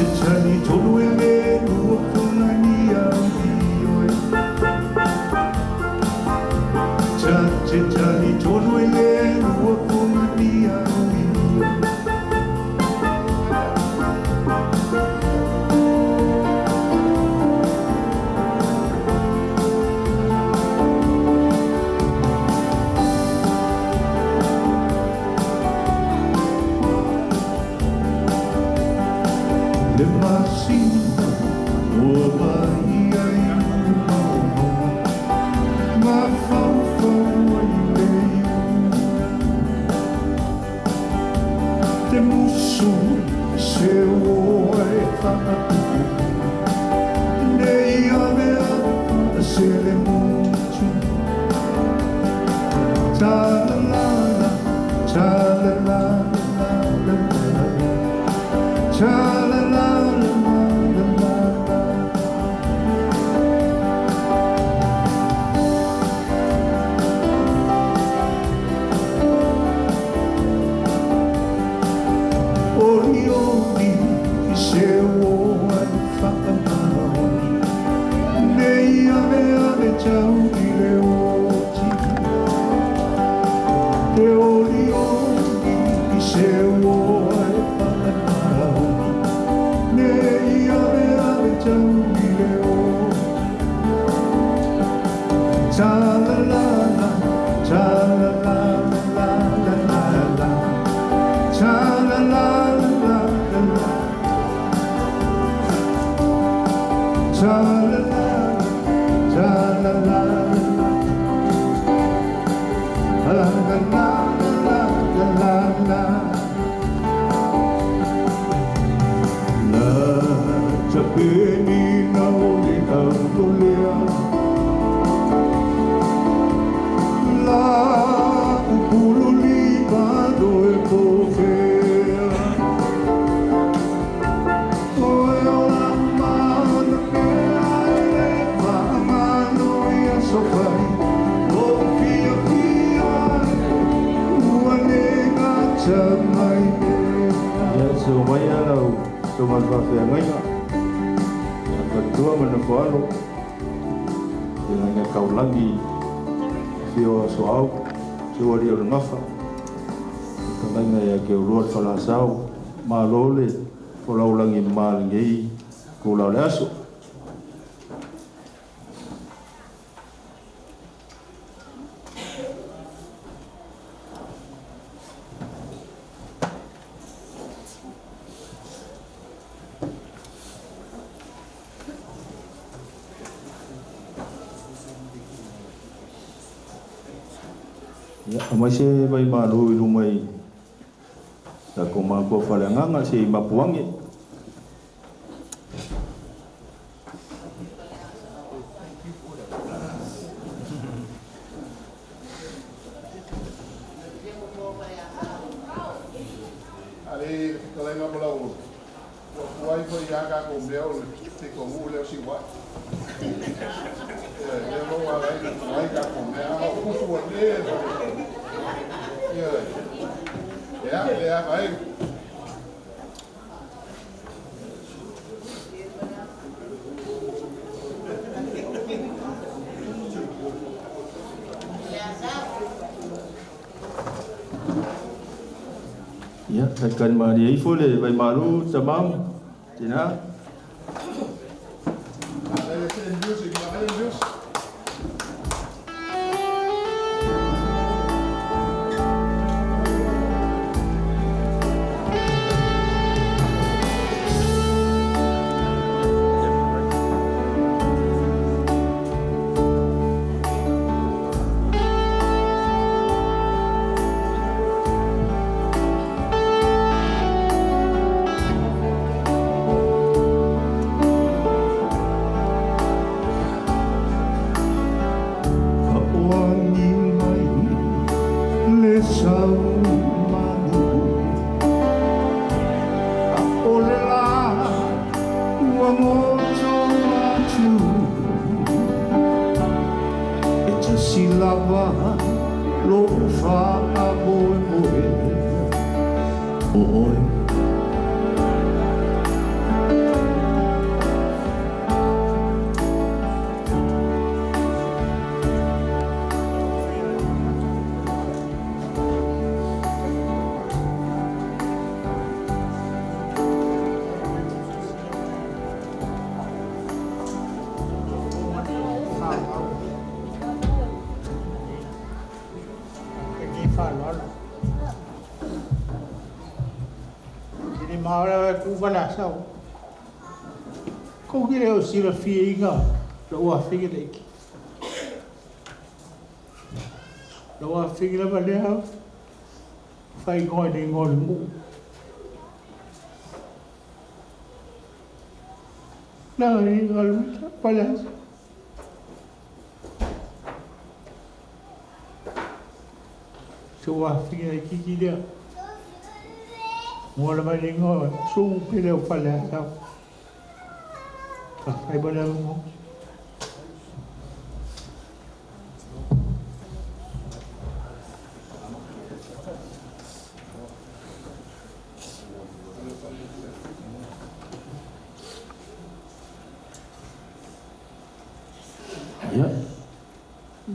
Chache chani tolu e le lua funga ni ambi oe. Chache chani tolu e le lua funga ni ambi oe. Le masina ua mai ai maumauga mafaufau ai le iu. Te musu se oa e whakatupu nei ave ave se le mutu. Ta la la la, ta la la la la la la, ta la la la la la la. Oli oli i se oa e whakamaoni nei ave ave tau i le oti. Te oli oli i se oa e whakamaoni nei ave ave tau i le oti. Ta la la la, ta la la la la la la, ta la la la la la, ta la la, ta la la la, la la la la la la la. La tapeni na o le au lea, la upulu li pado e pofea. Oe o la mana pea e le whaamano i aso fai, o fia fia ua le gata mai mea. Ia se o mai lau so mal faafeagaiga fatua ma nofoalo e laga kaulagi fio asoau se ualii o le gafa fetalaiga ia keulua le falasau malo le folaulagi ma lenei kula o le aso. Ia aumai se vai malo i luma i tatou makua faleagaga se i mapuage. Ale fetalaiga ma lau ua foi ia ka ko mea o le te ko u le o si wa. E le lo wa lai ai ka ko mea a o ku wa le. Ia. Ya, le ai. Ia talikani malie ifo le vai malo tamam tina. Ale se music, ma music. Whaoangi mai le sau manu a o le la ua goto atu e tasi lava lou faamoemoe o oe. Faleasao. Kou ke le o silafiaina lou afega laiti. Lou afega lava lea faaigoa i le igoa o le nuu. Leaga i le Faleasao. Se ua afega laitiiti lea. Ua lava le igoa Suu Pele o Faleasao. Faafetai mo le avanoa. Ia,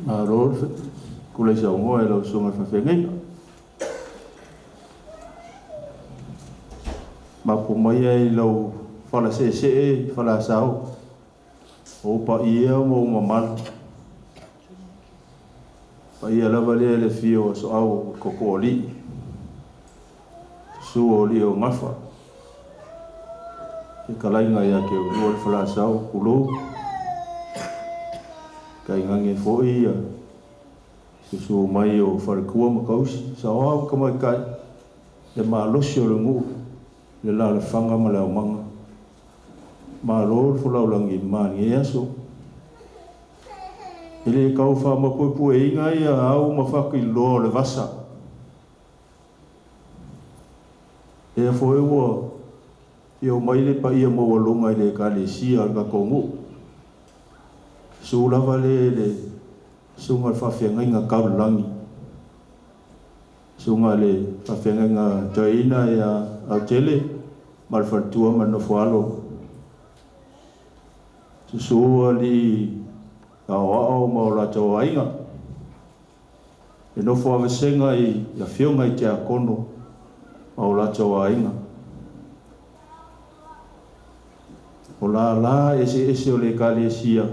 malo le tulai saunoa i lau Susuga i le Faafeagaiga. Mapu mai ai i lau falaseesee i Faleasao, o ou paia ma ou mamalu. Paia lava lea i le afio o Asoau o Totoalii, susu o alii o Gafa, fetalaiga ia te oulua le Faleasao, tulou. Tainane foi ia susu mai o faletua ma tausi, saoao ma tamaitai, le malosi o le nuu, le lalafaga ma le aumaga. Malo le folau lagi i ma lenei aso. E le tau faamapuepueina ia au ma fakiloa o le vasa. Lea foi ua fia omai le paia maualuga i le Ekalesia o le tatou nuu. Susu lava le le susuga i le faafeagaiga taulelagi, susuga i le faafeagaiga toeaina ia Autele ma le faletua ma le nofoalo. Susu alii aoao ma o latou aiga. E nofo avesega i afioga i tiakono ma o latou aiga. O lala eseese o le Ekalesia,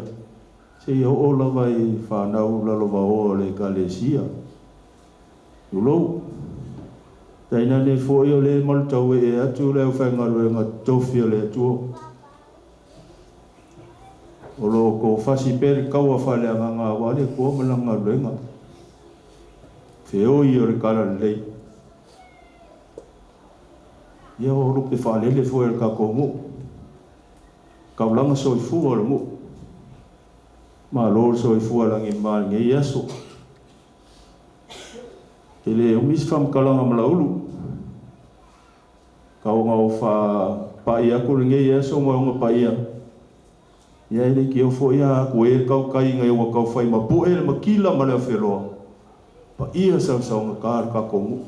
seia oo lava i fanau lalovaoa o le Ekalesia. Tulou. Tainane foi o le malutauee atu le aufaigaluega totofi a le Atua. O lo o toafasi pea le taua faaleagaga aua le Atua ma lana galuega. Feoi o le talalelei. Ia o lupe faalele foi o le tatou nuu. Taulaga soifua o le nuu. Malo le soifua lagi e ma lenei aso. E le umi se faamatalaga ma Laulu. Tau ona o faapai atu lenei aso ma ona paia. Ia e le kiofo foi a atu e tautai ina ua taufai mapu'e le matila ma le afeloa. Paia sausaugata le tatou nuu.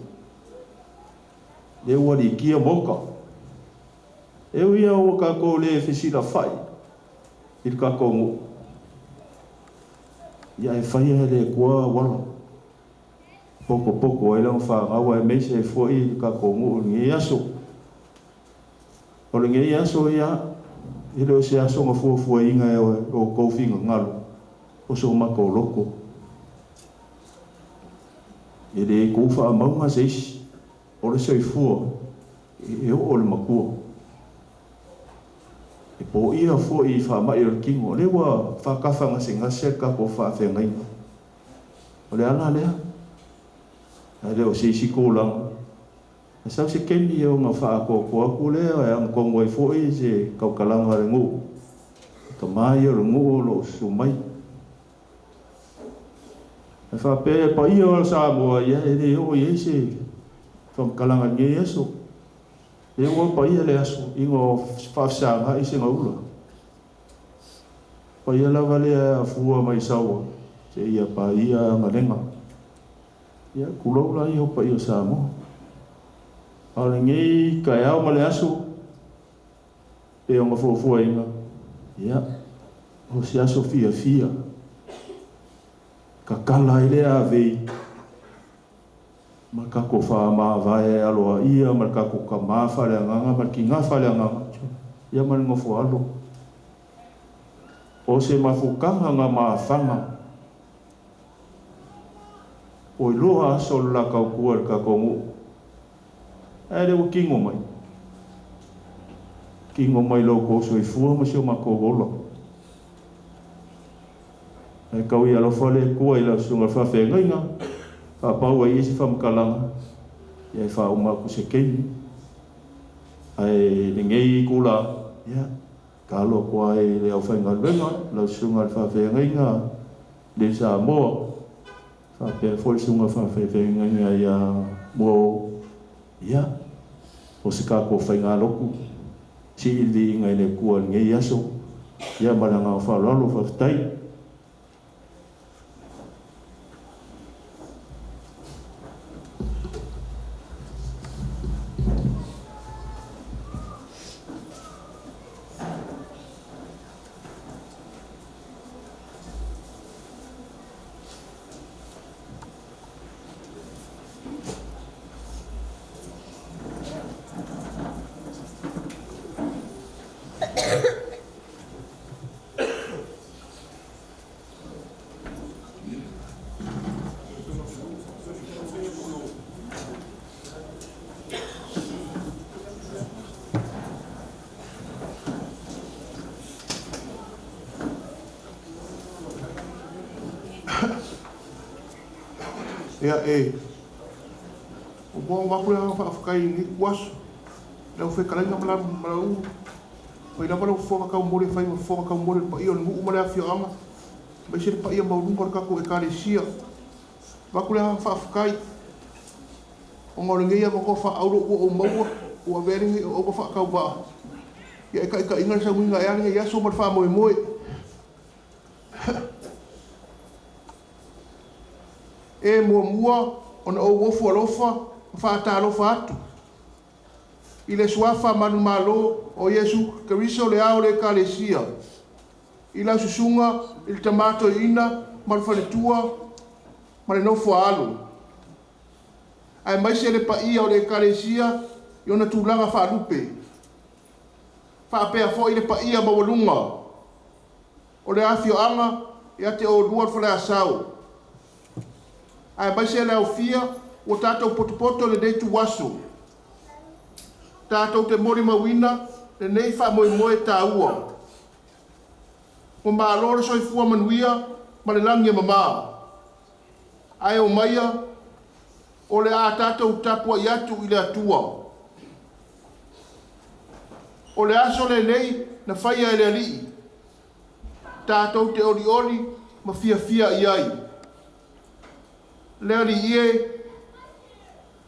Lea ua likia maota. E ui ia ua tatou le fesilafai i le tatou nuu. Ia e faia e le Atua auala. Potopoto ai lana fanau aemaise ai foi le tatou nuu i lenei aso. O lenei aso ia, e le o se aso na fuafuaina e outou finagalo o so matou loto. E le tou faamauga se isi, o le soifua e oo i le matua. E poia foi i faamai o le tino, o lea ua faatafagasegase le tatou faafeagaiga. O le ala lea, ae le o se isi tulaga. E sau se taimi ona faaatoatoa atu lea e agatonu ai foi se tautalaga a le nuu. Tama ia o le nuu o lo o susu mai. E faapea e paia o Samoa, ia e le oo i ai se faamatalaga i lenei aso. Lea ua paia le aso ina o faafesagai se gaula. Paia lava lea afua mai Saua seia paia Agalega. Ia, tulou la ia o paia o Samoa. A o lenei taeao ma le aso, pe ona fuafuaina, ia, o se aso fiafia. Tatala ai le avei ma le tatou faamavae aloaia ma le tatou tama faaleagaga ma le tina faaleagaga, ia ma le nofo alo. O se mafutaga na mafaga ua iloa aso o le la tautua i le tatou nuu. Ae le ua tino mai. Kino mai lo outou soifua ma si o matou ola. Ae tau ia alofa le Atua i lau susuga i le faafeagaiga, faapau ai i i se faamatalaga, ia e faauma atu i se taimi. Ae i lenei itula, ia, tatalo atu lava i le aufaigaluega, lau susuga i le faafeagaiga le Samoa, faapea foi le susuga faafeagaiga ia Muao, ia, o se tatou faigalotu, sii le viiga i le Atua i lenei aso. Ia ma le agaga faaaloalo, faafetai. Ia e ua ou avatu le agaga faafetai i lenei ituaso i lau fetalaiga ma lau fai lava lau fofoga taumoli e fai ma fofoga taumoli o le paia o le nuu ma le afioaga, aemaise le paia maualuga o le tatou Ekalesia. Avatu le agaga faafetai ona o lenei avanoa faaauro ua ou maua, ua avea ai lenei auauna faatauvaa ia e taitaiina le sauniga ea lenei aso ma le faamoemoe. E muamua ona ou ofo alofa ma faatalofa atu i le suafa manumalo o Iesu Keriso le Ao o le Ekalesia, i lau susuga i le Tama Toeaina ma le faletua ma le nofo a alo, aemaise le paia o le Ekalesia i ona tulaga faalupe, faapea foi le paia maualuga o le afioaga ia te oulua le Faleasao, aemaise le aofia ua tatou potopoto i lenei ituaso, tatou te molimauina lenei faamoemoe taua. Ua malo le soifua manuia ma le lagi e mama. Ae omaia o le a tatou tapuai atu i le Atua. O le aso lenei na faia e le Alii, tatou te olioli ma fiafia i ai. Le Alii e,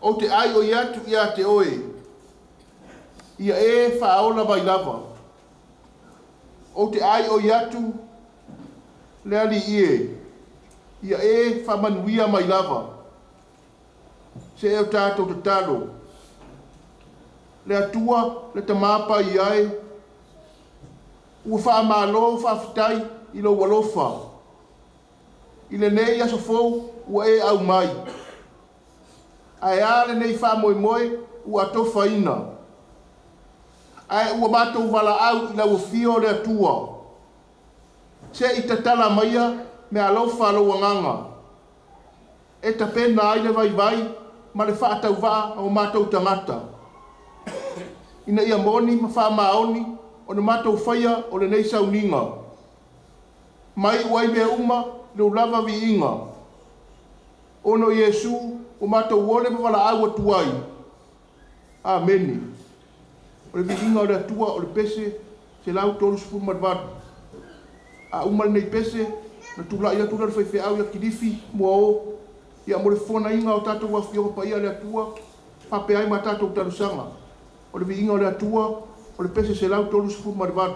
ou te aioi atu ia te oe, ia e faaola mai lava. Ou te aioi atu le Alii e, ia e faamanuia mai lava. Se e o tatou tatalo. Le Atua le Tama Paia e, ua faamalo faafetai i lou alofa. I lenei aso fou ua e aumai. Ae a lenei faamoemoe ua atofaina. Ae ua matou valaau i lau afio o le Atua. Se i tatala maia meaalofa a lou agaga, e tapena ai le vaivai ma le faatauvaa o matou tagata, ina ia moni ma faamaoni ona matou faia o lenei sauniga. Mai iu ai mea uma i lou lava viiga. Ona o Iesu ua matou ole ma valaau atu ai. Amene. O le viiga o le Atua o le pese 138. A uma lenei pese, na tulai atu lea o le faifeau ia Kilifi Muao, ia mo le fofonaina o tatou afioga paia a le Atua, faapea ai ma tatou talosaga. O le viiga o le Atua o le pese 138.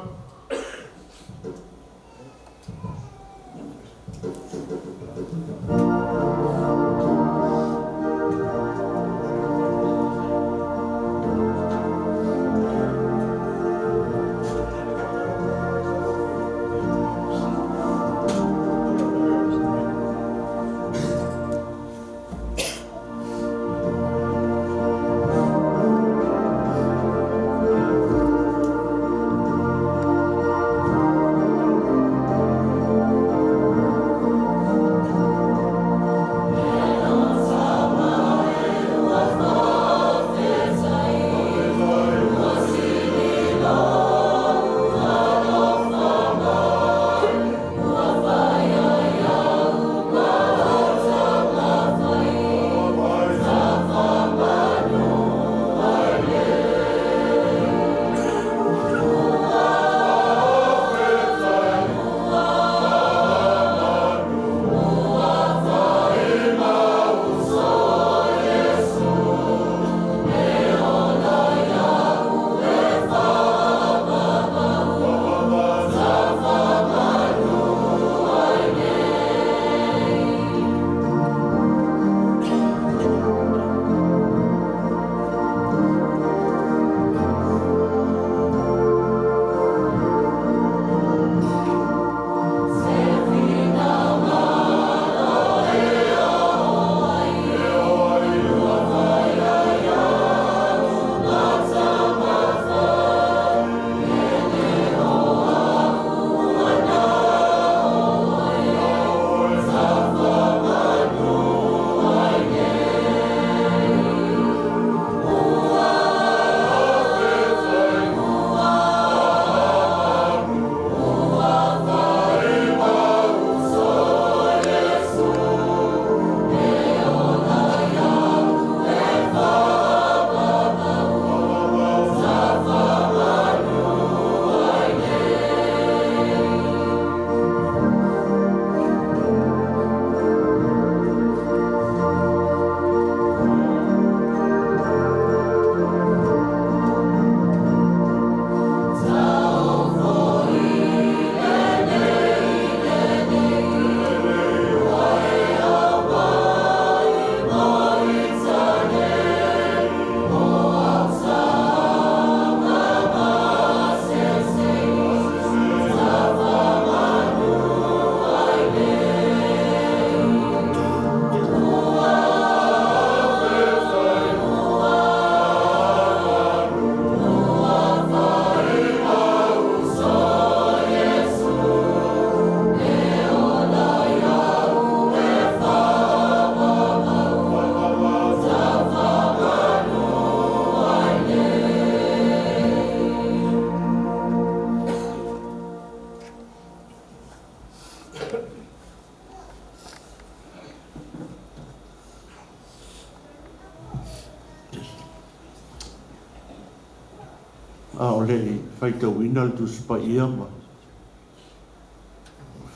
o le i faitauina le Tusi Paia ma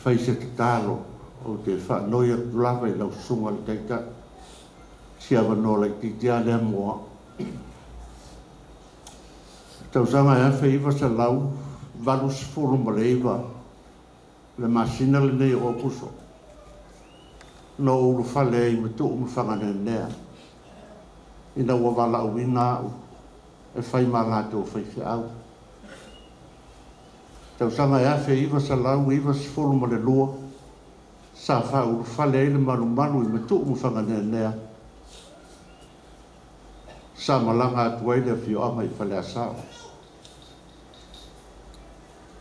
fai se tatalo, ou te faanoi atu lava i lau Susuga i le Taitai, si avanoa laitiiti lava lea mo au. Tausaga e 1989 le masina lenei o Aokuso, na ou ulufale ai i Matuu ma Faganeanea ina ua valaauina au e fai ma latou faifeau. Tausaga e 1992 sa faaulufale ai le malumalu i Matuu ma Faganeanea, sa malaga atu ai le afioaga i Faleasao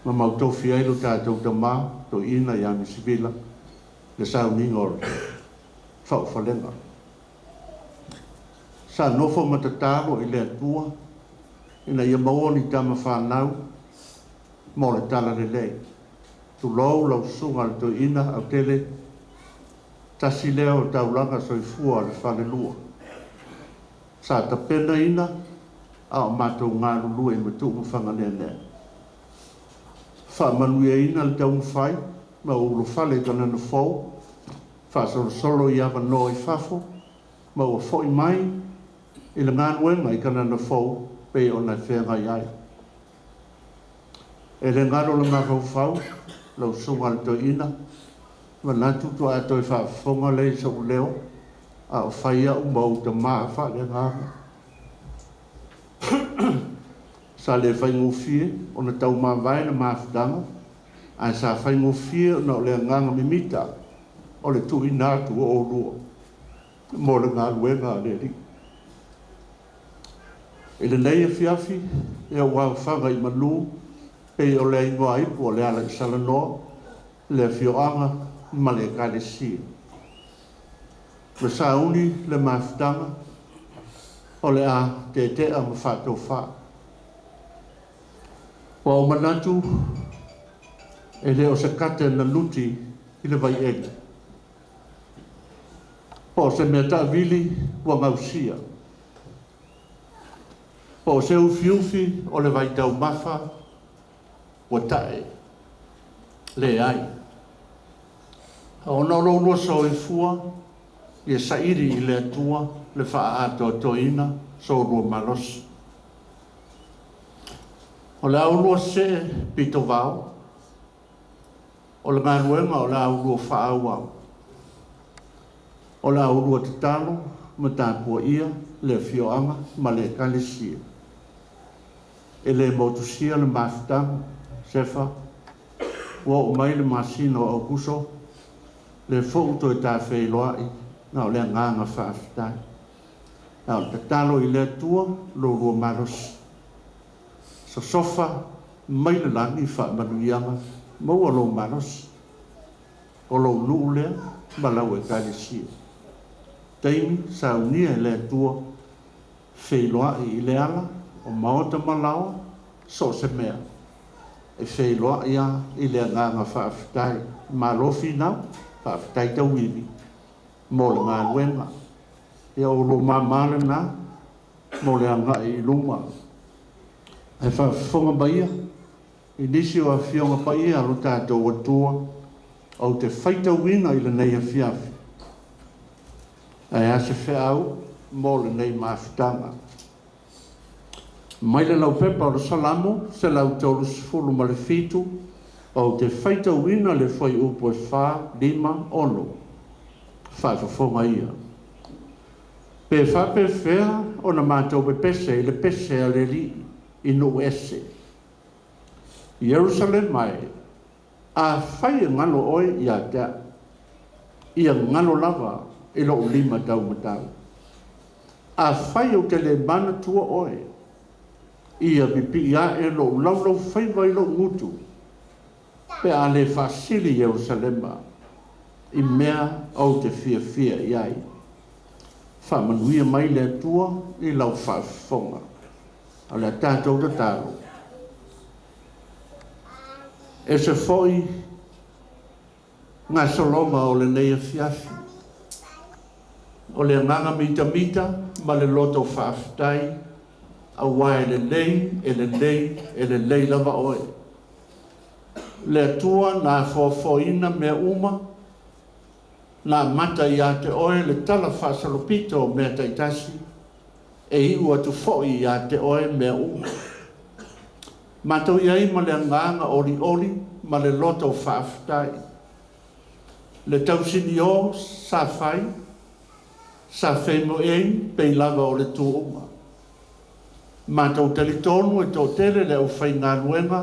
ma mautofi ai lo tatou tamā toeaina ia Misivila le sauniga o le faaofalega. Sa nofo ma tatalo i le Atua ina ia maua ni tama fanau mo le talalelei. Tulou lau susuga i le toeaina Autele, tasi lea o taulaga soifua a le falelua. Sa tapenaina a o matou galulue i Matuu ma Faganeanea. Faamanuiaina le taumafai ma ua ulufale i Kanana Fou, faasolosolo i avanoa i fafo, ma ua foi mai i le galuega i Kanana Fou pei ona e feagai ai. E le galo le mafaufau, lau susuga i le toeaina, manatu faatoa toe faafofoga lea i sou leo, a o fai au ma ou tamā faaleagaga. Sa le faigofie ona taumavae le mafutaga, ae sa faigofie ona o le agaga mimita o le tuuina atu o oulua mo le galuega a le Alii. I lenei afiafi, ia ua aofaga i manu, pei o le igoa ipu o le ala i Salanoa, le afioaga ma le ekalesia. Ua sauni le mafutaga o le a tetea ma faatofā. Ua ou manatu e le o se kate na nuti i le vaieli, po o se mea taavili ua gausia, po o se ufiufi o le vaitaumafa ua ta'e. Leai. Ona o lo oulua soifua, ia saili i le Atua le faaatoatoaina so oulua malosi. O le a oulua see pitovao, o le galuega o le a oulua faaauau. O le a oulua tatalo ma tapuaia le afioaga ma le ekalesia. E le motusia le mafutaga, Sefa, ua oo mai le masina o Aokuso, lea foi ua toe tafeiloai, na o le agaga faafetai. A o le tatalo i le Atua lo oulua malosi. Sosofa mai le lagi faamanuiaga, maua lou malosi. O lou nuu lea ma lau ekalesia. Taimi saunia e le Atua, feiloai i le ala o maota ma laoa, so o se mea e feiloai lava i le agaga faafetai. Malo finau, faafetai tauivi mo le galuega. Ia o lo māmā lena mo le agai i luma. Ae faafofoga maia i nisi o afioga paia a lo tatou Atua ou te faitauina i lenei afiafi. Ae a se feau mo lenei mafutaga. Mai le laupepa o le Salamo 137, ou te faitauina le fuaiupu e 4, 5, 6. Faafofoga ia. Pe faapefea ona matou pepese i le pese a le Alii i nuu ese. Ierusalema e, afai e galo oe ia te au, ia galo lava i lou lima taumatau. Afai ou te le manatua oe, ia pipii ae lou laulaufaiva i lou gutu, pe a le faasili Ierusalema i mea ou te fiafia i ai. Faamanuia mai le Atua i lau faafofoga. O le a tatou tatalo. Ese foi gasologa o lenei afiafi. O le agaga mitamita ma le loto faafetai. Auā e lelei, e lelei, e lelei lava Oe. Le Atua na afoafoaina mea uma, na amata iā te Oe le tala faasalopito o mea taitasi, e iu atu foi iā te Oe mea uma. Matou i ai ma le agaga olioli ma le loto faafetai. Le tausiniō sa fai, sa feimoiai pei lava o le tuuga. Matou talitonu e toatele le aufaigaluega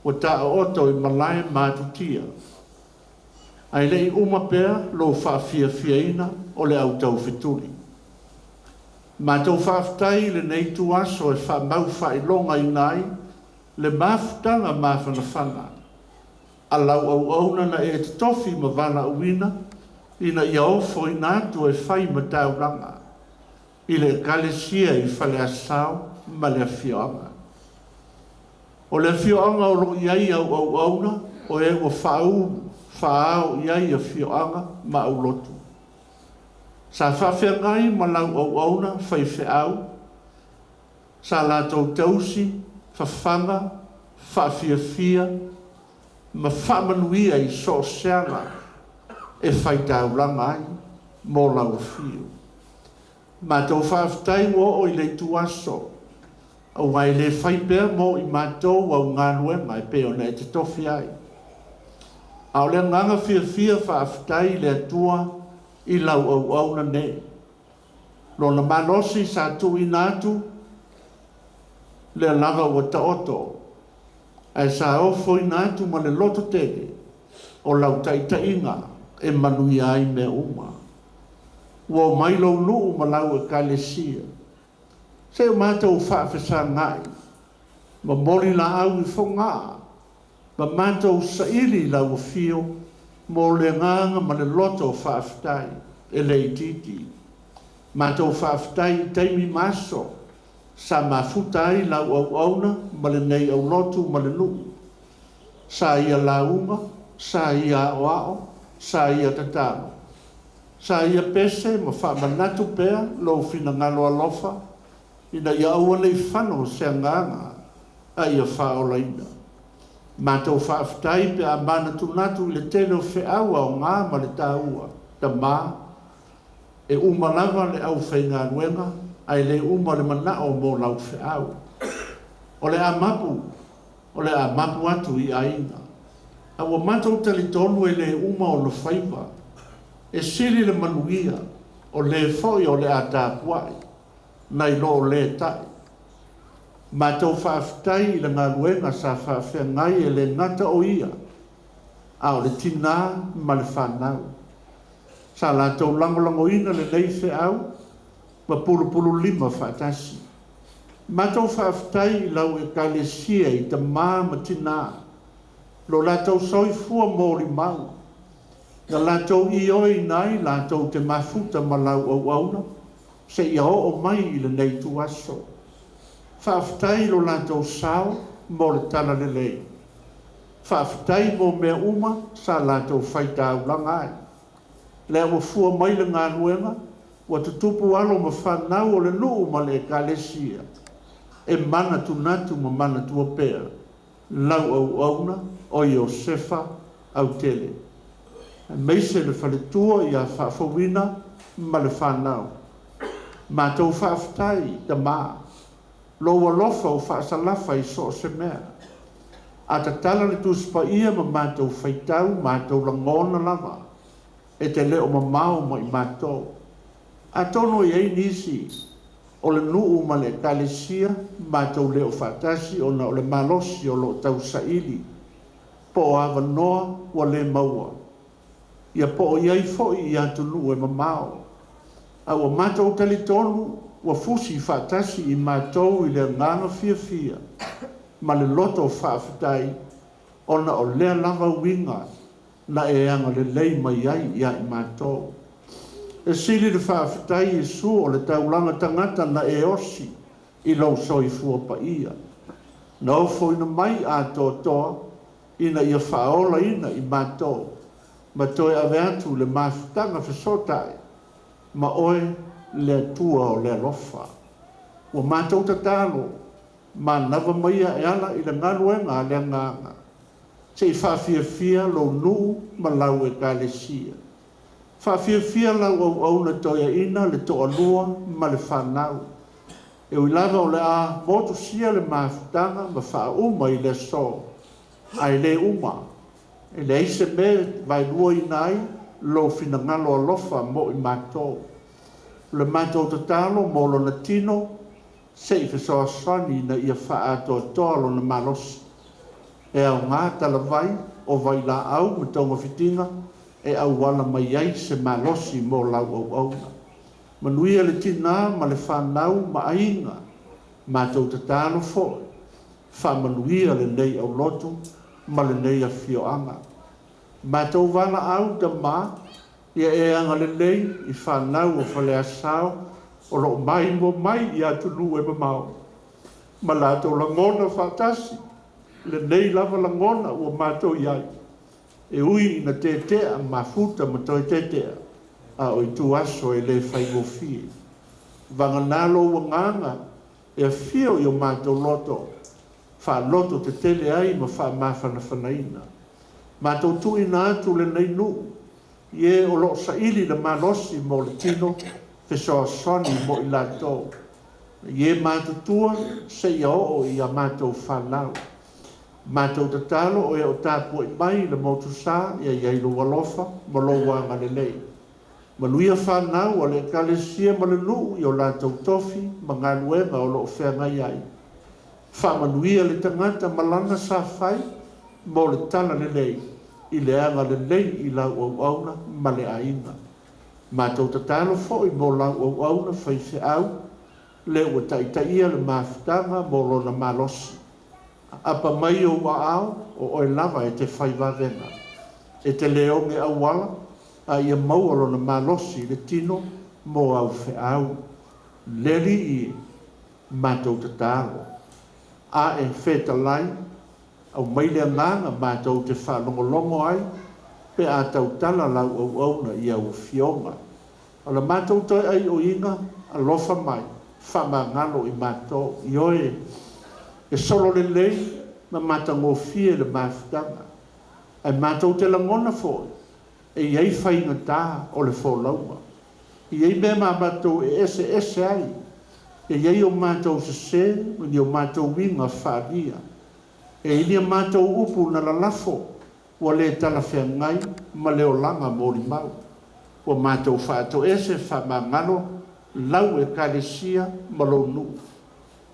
ua taooto i malae ma atutia, ae le i uma pea lou faafiafiaina o le au taufetuli. Matou faafetai i lenei ituaso e faamau faailogaina ai le mafutaga mafanafana a lau auauna na e totofi ma valaauina ina ia ofoina atu e fai ma taulaga i le Ekalesia i Faleasao ma le afioaga. O le afioaga o lo o i ai au auauna o e ua faaulu faaao i ai afioaga ma aulotu. Sa faafeagai ma lau auauna faifeau, sa latou tausi, fafaga, faafiafia ma faamanuia i so o se ala e faitaulaga ai mo lau afio. Matou faafetai ua oo i le ituaso, aua e le fai pea mo i matou au galuega e pei ona e totofi ai. A o le agaga fiafia faafetai i le Atua i lau auauna nei. Lona malosi sa tuuina atu, lea lava ua taoto, ae sa ofoina atu ma le loto tele o lau taitaiga e manuia ai mea uma. Ua omai lou nuu ma lau Ekalesia. Se i o matou faafesagai, momoli laau i Fogaa, ma matou saili i lau afio mo le agaga ma le loto faafetai e le itiiti. Matou faafetai i taimi ma aso sa mafuta ai lau auauna ma lenei aulotu ma le nuu. Sa ia lauga, sa ia aoao, sa ia tatalo. Sa ia pese ma faamanatu pea lou finagalo alofa ina ia aua ne i fano se agaga a ia faaolaina. Matou faafetai pe a manatunatu i le tele o feau aoga ma le taua, Tama, e uma lava le aufaigaluega ae le uma le manao mo lau feau. O le a mapu, o le a mapu atu i aiga. A ua matou talitonu e le uma ona faiva, e sili le manuia o lē foi o le a tapuai nai lo lē taʻi. Matou faafetai i le galuega sa faafeagai e le gata o ia, a o le tinā ma le fanau. Sa latou lagolagoina lenei feau ma pulupululima faatasi. Matou faafetai i lau Ekalesia i tamā ma tinā, lo latou soifua molimau, na latou ioeina ai latou te mafuta ma lau auauna seia oo mai i lenei ituaso. Faafetai i lo latou sao mo le talalelei. Faafetai mo mea uma sa latou faitaulaga ai. Lea ua fua mai le galuega, ua tutupu alo ma fanau o le nuu ma le Ekalesia e manatunatu ma manatua pea lau auauna o Iosefa Autele, aemaise le faletua ia Faafouina ma le fanau. Matou faafetai, Tama, lou alofa ua faasalafa i so o se mea. A tatala le Tusi Paia ma matou faitau, matou lagona lava e te le o mamao ma i matou. Atonu e i ai nisi o le nuu ma le Ekalesia matou le o faatasi ona o le malosi o lo o tausaili po o avanoa ua le maua, ia po o i ai foi i atunuu e mamao. A ua matou talitonu ua fusi faatasi i matou i le agaga fiafia ma le loto faafetai ona o lea lava uiga na e agalelei mai ai iā i matou. E sili le faafetai Iesu o le taulaga tagata na e osi i lou soifua paia, na ofoina mai atoatoa ina ia faaolaina i matou ma toe ave atu le mafutaga fesootai ma oe le Atua o le alofa. Ua matou tatalo, manava maia e ala i le galuega a le Agaga, se i faafiafia lou nuu ma lau Ekalesia. Faafiafia lau auauna toeaina le toalua ma le fanau. E ui lava o le a motusia le mafutaga ma faauma i le aso, ae le uma, e leai se mea e vaeluaina ai lou finagalo alofa mo i matou. O le matou tatalo mo lona tino, se i fesoasoani ina ia faaatoatoa lona malosi. E aoga talavai o vailaau ma togafitiga e auala mai ai se malosi mo lau auauna. Manuia le tinā ma le fanau ma aiga. Matou tatalo foi, faamanuia lenei aulotu ma lenei afioaga. Matou valaau Tama, ia e agalelei i fanau o Faleasao o lo o maimoa mai i atunuu e mamao, ma latou lagona faatasi lenei lava lagona ua matou i ai, e ui ina tetea mafuta ma toe tetea, a o ituaso e le faigofie. Vagana lou agaga e afio i o matou loto, faaloto tetele ai ma faamafanafanaina. Matou tuuina atu lenei nuu, i e o lo o saili le malosi mo le tino, fesoasoani mo i latou. I e matutua seia oo i a matou fanau. Matou tatalo o e o tapuai mai i le motusa ia i ai lou alofa ma lou agalelei. Manuia fanau a le Ekalesia ma le nuu i o latou tofi ma galuega o lo o feagai ai. Faamanuia le tagata ma lana sa fai mo le talalelei i le agalelei i lau auauna ma le aiga. Matou tatalo foi mo lau auauna faifeau le ua taitaia le mafutaga mo lona malosi. Aapa mai ou aao, o oe lava e te fai vavega. E te le oge auala, a ia maua lona malosi i le tino mo au feau. Le Alii e, matou tatalo. Ae fetalai, aumai le agaga matou te faalogologo ai pe a tautala lau auauna i au afioga. O le matou toe aioiga, alofa mai, faamagalo i matou. Ioe, e solo lelei ma matagofie le mafutaga, ae matou te lagona foi e i ai faigata o le folauga. E i ai mea ma matou e eseese ai, e i ai o matou sesē ma ni o matou uiga faaalia. E i ai ni a matou upu na lalafo ua le talafeagai ma le olaga molimau. Ua matou faatoese faamagalo lau Ekalesia ma lou nuu.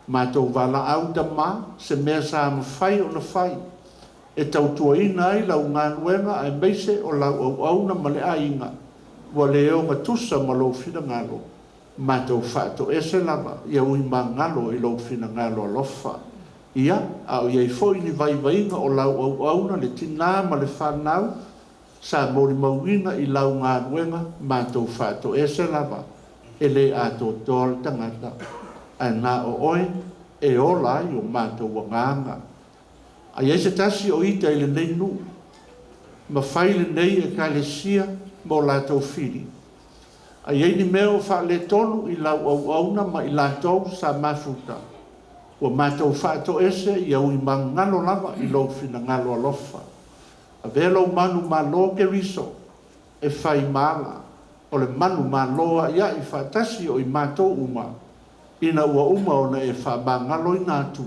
Matou valaau Tama, se mea sa mafai ona fai e tautuaina ai lau galuega aemaise o lau auauna ma le aiga ua le ogatusa ma lou finagalo, matou faatoese lava ia ui magalo i lou finagalo alofa. Ia, a o i ai foi ni vaivaiga o lau auauna le tinā ma le fanau sa molimauina i lau galuega, matou faatoese lava e le atoatoa le tagata, ae na o oe e ola ai o matou agaga. A i ai se tasi o ita i lenei nuu, ma fai lenei Ekalesia mo latou fili, a i ai ni mea o faaletonu i lau auauna ma i latou sa mafuta, ua matou faatoese ia ui magalo lava i lou finagalo alofa. Avea lou manumalo Keriso e fai ma ala, o le manumalo a'ia'i faatasi o i matou uma, ina ua uma ona e faamagaloina atu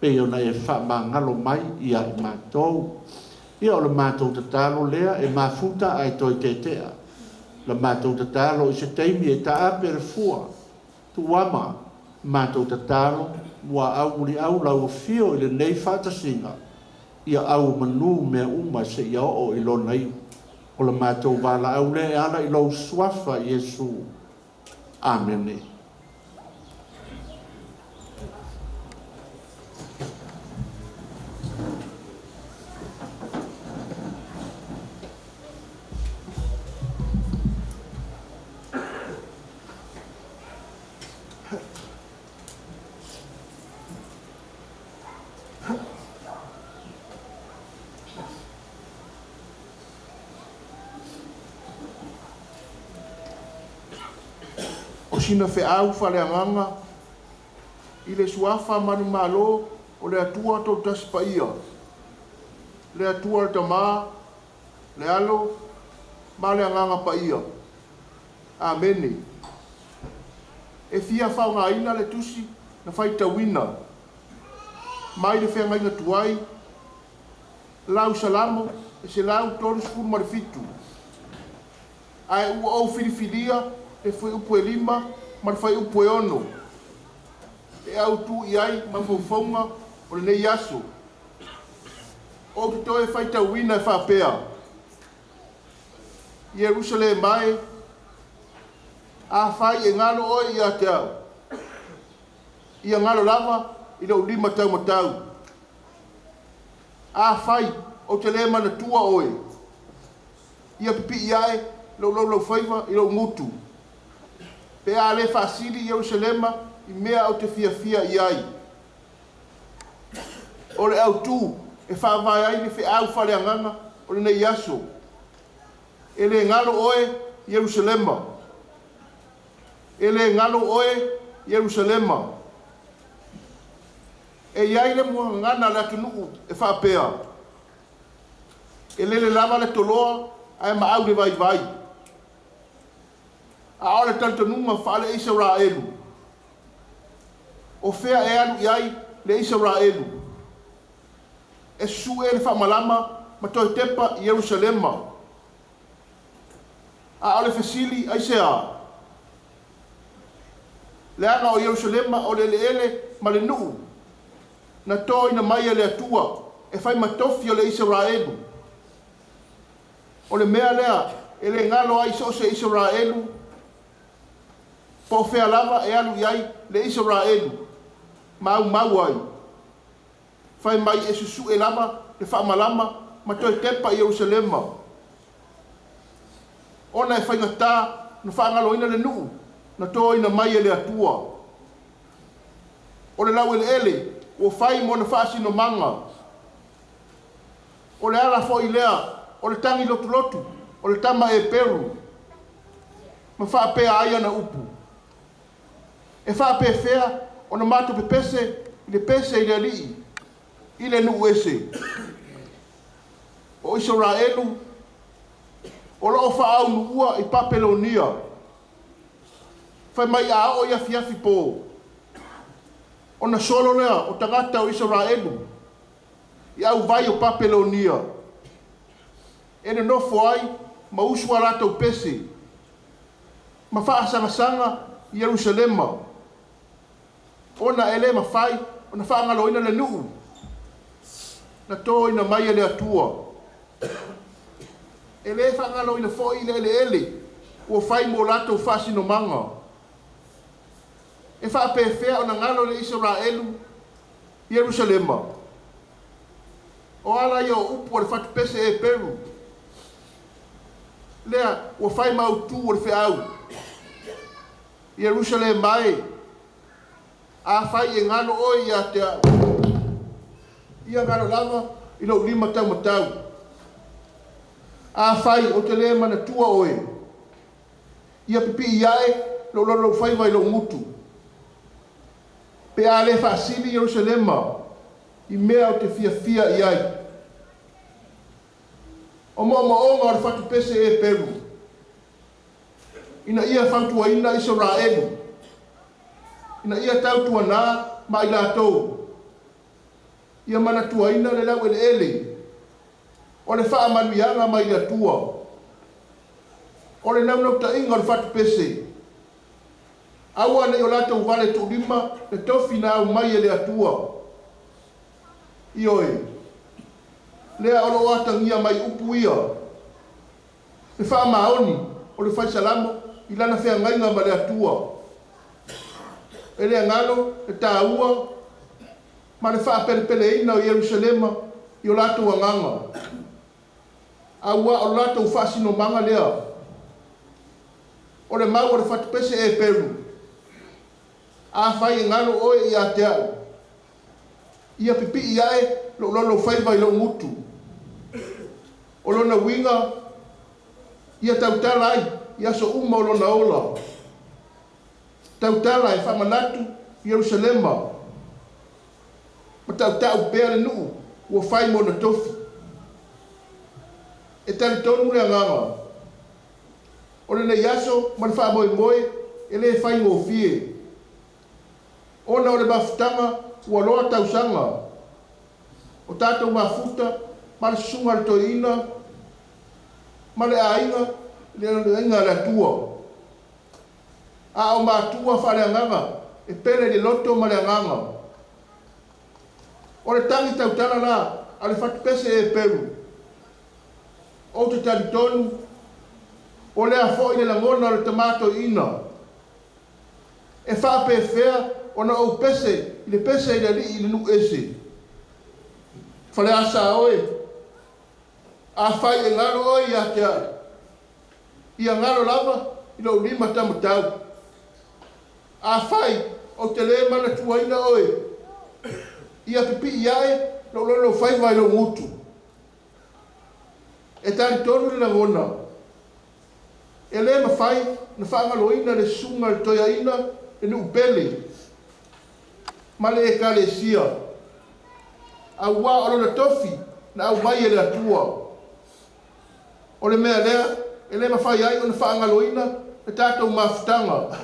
pei ona e faamagalo mai ia i matou. Ia o le matou tatalo lea e mafuta ae toe tetea. La matou tatalo i se taimi e taape le fua, tuama, matou tatalo muaau muliau lau afio i lenei faatasiga, ia auomanu mea uma seia oo i lona iu. O le matou valaau lea e ala i lou Suafa Iesu. Amene. O sina feau faaleagaga I le Suafa manumalo o le Atua Toatasi Paia, le Atua le Tama, le Alo, ma le Agaga Paia. Amene. E fia faaaogaina le tusi na faitauina mai le feagaiga tuai, lau Salamo e 137, ae ua ou filifilia le fuaiupu e 5 ma le fuaiupu e 6 e autu i ai mafaufauga o lenei aso. Ou te toe faitauina e faapea, Ierusalema e, afai e galo oe ia te au, ia galo lava i lou lima taumatau. Afai ou te le manatua oe, ia pipii ae lou laulaufaiva i lou gutu, pe a le faasili Ierusalema i mea ou te fiafia i ai. O le autu e faavae ai le feau faaleagaga o lenei aso, e le galo oe Ierusalema. E le galo oe Ierusalema. E i ai le muagagana a le atunuu e faapea, E lele lava le toloa ae maau le vaivai. A o le talitonuga faale-Isaraelu, o fea e alu i ai le Isaraelu? E susue le faamalama ma toe tepa i Ierusalema. A o le fesili, aisea? Leaga o Ierusalema o le eleele ma le nuu na toina mai e le Atua e fai ma tofi o le Isaraelu. O le mea lea e le galo ai so o se Isaraelu, po o fea lava e alu i ai le Isaraelu ma aumau ai. Fai mai e susue lava le faamalama ma toe tepa i Ierusalema, ona e faigata na faagaloina le nuu na toina mai e le Atua. O le laueleele ua fai mo ona faasinomaga. O le ala foi lea o le tagi lotulotu o le tama Eperu, ma faapea ai ana upu, E faapefea ona matou pepese i le pese i le Alii i le nuu ese? O Isaraelu o lo o faaunuua i Papelonia. Fai mai a oo i afiafi po, ona solo lea o tagata o Isaraelu i auvai o Papelonia, e nonofo ai ma usu a latou pese ma faasangasaga i Ierusalema, ona e le mafai ona faagaloina le nuu na toina mai e le Atua. E le faagaloina foi le eleele ua fai mo latou faasinomaga. E faapefea ona galo le Isaraelu Ierusalema? O ala ia o upu a le fatupese Eperu, lea ua fai ma autu o le feau. Ierusalema e, afai e galo oe ia te au, ia galo lava i lou lima taumatau. Afai ou te le manatua oe, ia pipii ae lou laulaufaiva i lou gutu, pe a le faasili Ierusalema i mea ou te fiafia i ai. O moomooga o le fatupese Eperu, ina ia fautuaina Isaraelu, ina ia tautuanā ma i latou, ia manatuaina le laueleele o le faamanuiaga mai le Atua. O le naunautaiga o le fatupese, aua ne i o latou vale tuulima le tofi na aumai e le Atua. Ioe, lea o lo o atagia mai upu ia, le faamaoni o le fai Salamo i lana feagaiga ma le Atua. E le galo le taua ma le faapelepeleina o Ierusalema i o latou agaga, auā o le latou faasinomaga lea. O le mau a le fatupese Eperu, afai e galo oe ia te au, ia pipii ae lou laulaufaiva i lou gutu. O lona uiga, ia tautala ai i aso uma o lona ola. Tautala e faamanatu Ierusalema. Ma tautau pea le nuu ua fai ma ona tofi. E talitonu le agaga o lenei aso ma le faamoemoe e le faigofie, ona o le mafutaga ua loa tausaga o tatou mafuta ma le susuga a le toeaina ma le aiga i le aiga a le Atua. A o matua faaleagaga e pele i le loto ma le agaga. O le tagi tautala la a le fatupese Eperu, ou te talitonu o lea foi le lagona o le tama toeaina. E faapefea ona ou pese i le pese i le alii i le nuu ese? Faleasa oe, afai e galo oe ia te au, ia galo lava i lou lima taumatau. Afai ou te le manatuaina oe, ia pipii ae lou lolofaiva i lou gutu. E talitonu le lagona, e le mafai ona faagaloina le susuga i le toeaina, le nuu pele ma le ekalesia, auā o lona tofi na aumai e le Atua. O le mea lea e le mafai ai ona faagaloina le tatou mafutaga.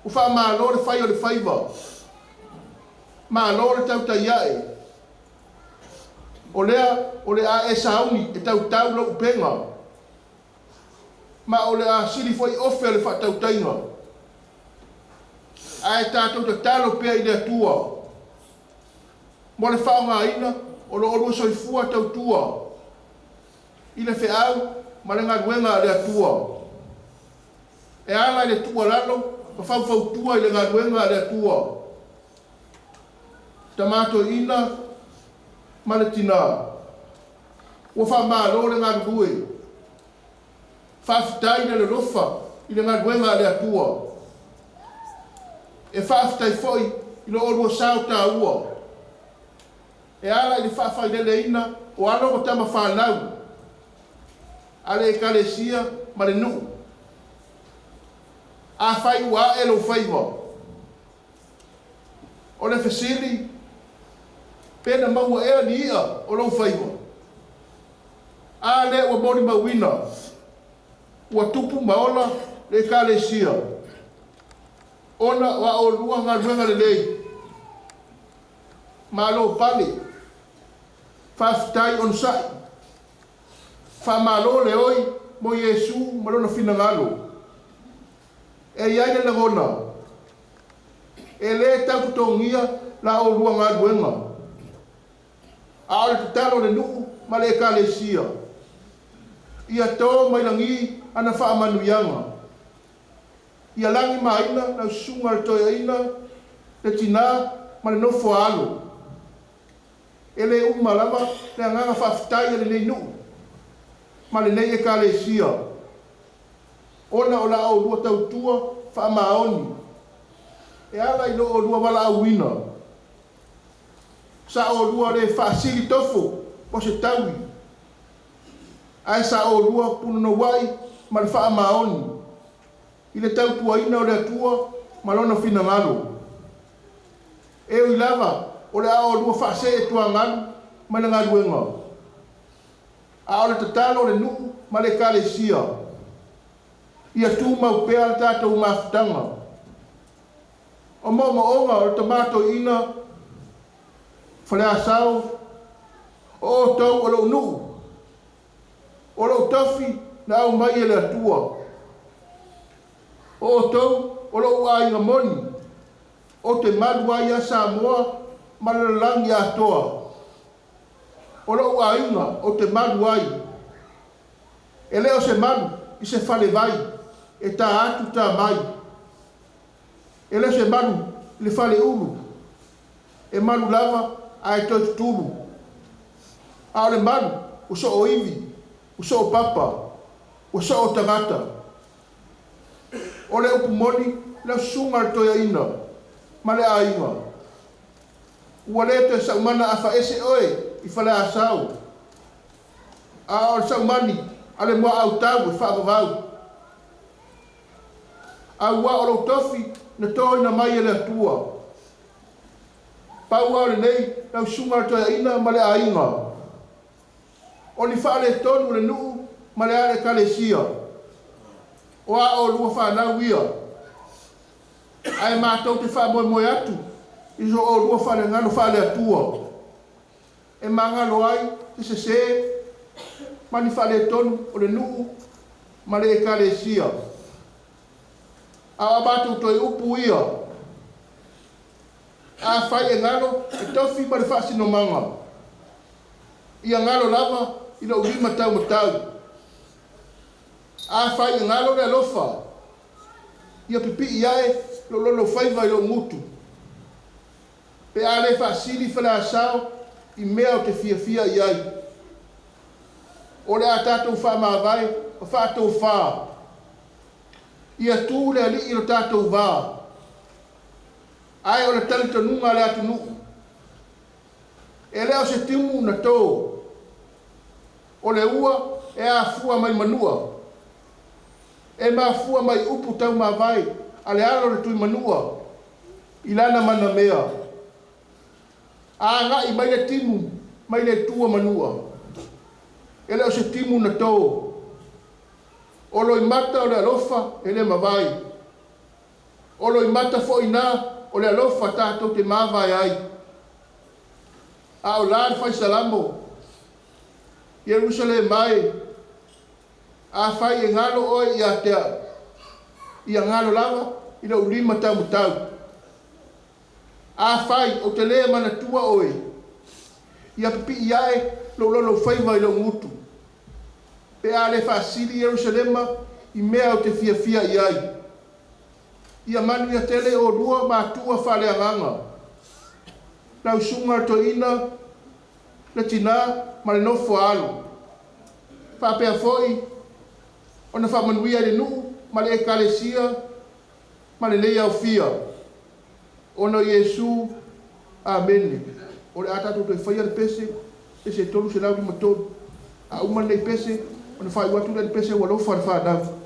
Ua faamalo le fai o le faiva, malo le tautai ae. O lea o le a e sauni e tautau lou upega, ma o le a sili foi ofe o le faatautaiga. Ae tatou tatalo pea i le Atua mo le faaaogaina o lo oulua soifua tautua i le feau ma le galuega a le Atua. E ala i le tuualalo ma faufautua i le galuega a le Atua. Tama toeaina ma le tinā, ua faamalo le galulue. Faafetai le lolofa i le galuega a le Atua. E faafetai foi i lo oulua sao taua e ala i le faafaileleina o alo ma tama fanau a le ekalesia ma le nuu. Afai ua ae lou faiva, o le fesili, pe na maua ea ni i'a o lou faiva? A lea ua molimauina, ua tupu ma ola le ekalesia ona o a oulua galuega lelei. Malo pale, faafetai onosai, faamalo le oi mo Iesu ma lona finagalo. E i ai le lagona, e le tau totogia la oulua galuega, a o le tatalo a le nuu ma le ekalesia, ia to mai lagi ana faamanuiaga. Ia lagimaina lau susuga i le toeaina, le tinā ma le nofo a alo. E le uma lava le agaga faafetai a lenei nuu ma lenei ekalesia ona o la oulua tautua faamaoni e ala i lo oulua valaauina. Sa oulua le faasili tofo po o se taui, ae sa oulua punonouai ma le faamaoni i le tautuaina o le Atua ma Lona finagalo. E ui lava o le a oulua faasee tuagalu mai le galuega, a o le tatalo a le nuu ma le ekalesia, ia tumau pea le tatou mafutaga. O moomooga o le tama toeaina Faleasao, o outou o lou nuu, o lou tofi na aumai e le Atua. O outou o lou aiga moni, ou te malu ai ia Samoa ma le lalolagi atoa. O lou aiga ou te malu ai. E le o se malu i se falevai e ta atu ta mai. E le o se malu i le faleulu, e malu lava ae toe tutulu. A o le malu ua soo ivi, ua soo papa, ua soo tagata. O le upu moni lau susuga i le toeaina ma le aiga, ua le toe saumana afaese oe i Faleasao, a o le saumani a le muaau tau e faavavau. Auā o lou tofi na toina mai e le Atua. Pau lava o lenei, lau susuga i le toeaina ma le aiga. O ni faaletonu o le nuu ma le ale ekalesia. O a oulua fanau ia. Ae matou te faamoemoe atu i so oulua falegalo faale-Atua e magalo ai se sesē ma ni faaletonu o le nuu ma le ekalesia. A o a matou toe upu ia, afai e galo le tofi ma le faasinomaga, ia galo lava i lou lima taumatau. Afai e galo le alofa, ia pipii ae lou lolofaiva i lou gutu, pe a le faasili Faleasao i mea ou te fiafia i ai. O le a tatou faamavae ma faatofā. Ia tu le Alii i lo tatou va. Ae o le talitonuga a le atunuu, e le o se timu na tō. O le ua e afua mai Manua. E mafua mai upu taumavae a le alo o le Tuimanua i lana manamea. Agai mai le timu mai le Atua Manua. E le o se timu na tō. O loimata o le alofa e le mavae. O loimata foi na o le alofa tatou te mavae ai. A o la le fai Salamo, Ierusalema e, afai e galo oe ia te au, ia galo lava i lou lima taumatau. Afai ou te le manatua oe, ia pipii ae lou lolofaiva i lou gutu, pe a le faasili Ierusalema i mea ou te fiafia i ai. Ia manuia tele oulua matua faaleagaga, lau susuga i le toeaina, le tinā ma le nofo a alo. Faapea foi ona faamanuia i le nuu ma le ekalesia ma lenei aofia. Ona o Iesu. Amene. O le a tatou toe faia le pese, pese 353. A uma lenei pese, ona faaiu atu lea i le pese ua alofa le fanau.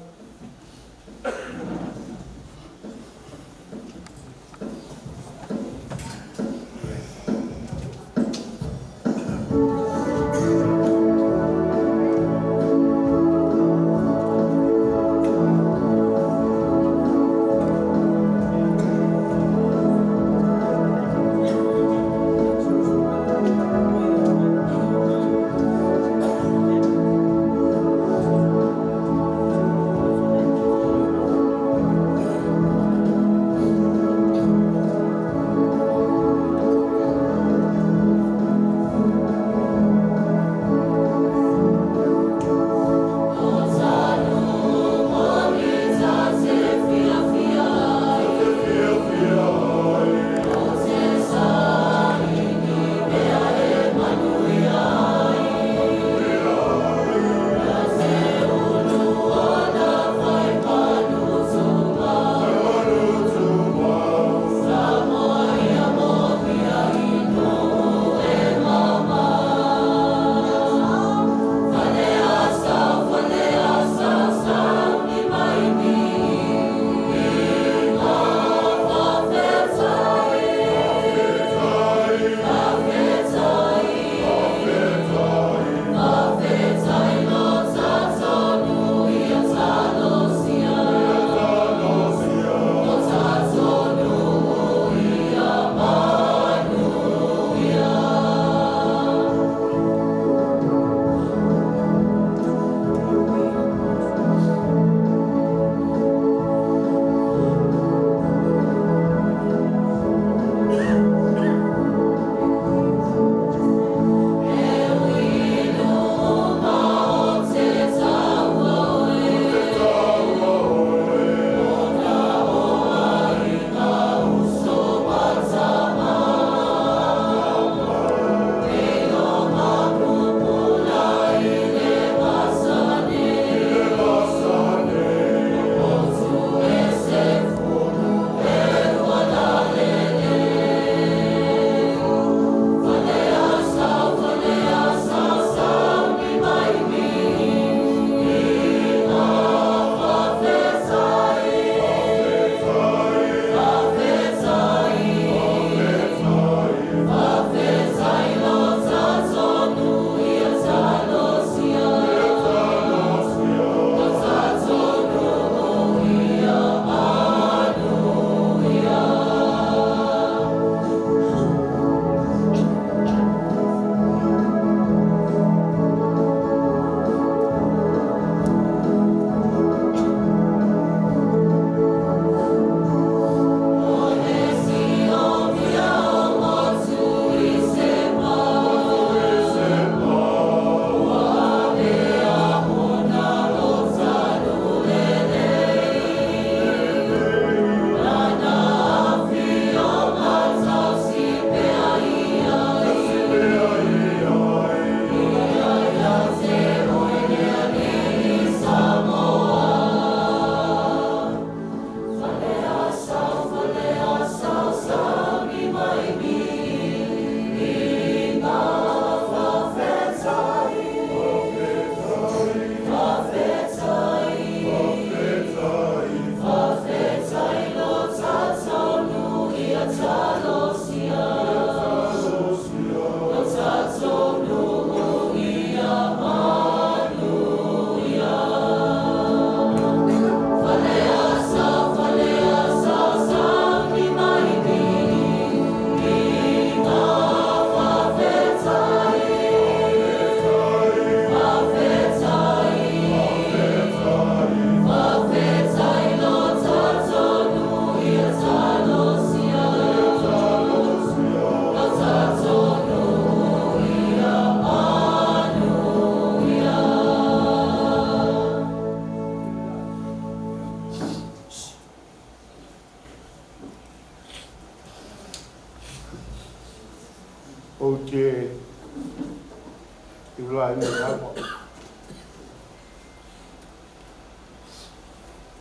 afaina lava.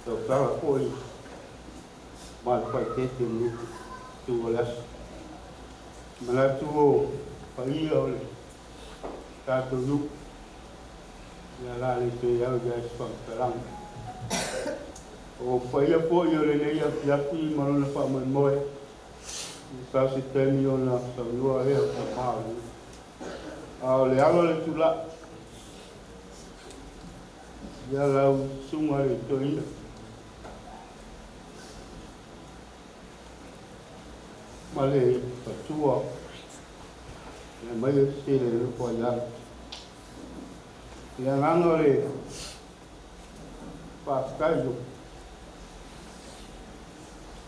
Tautala foi ma le faaeteete i lenei itu o le aso. Manatu o paia o le tatou nuu, ia o le a le toe au i ai se faamatalaga. O paia foi o lenei afiafi ma lona faamoemoe, sa o se taimi ona saunoa lea o tama o le nuu. A o le ala o le tulai, ia lau susuga i le toeaina ma le faletua, e aumai se le nofo ai lalo. Le agaga o le faafetai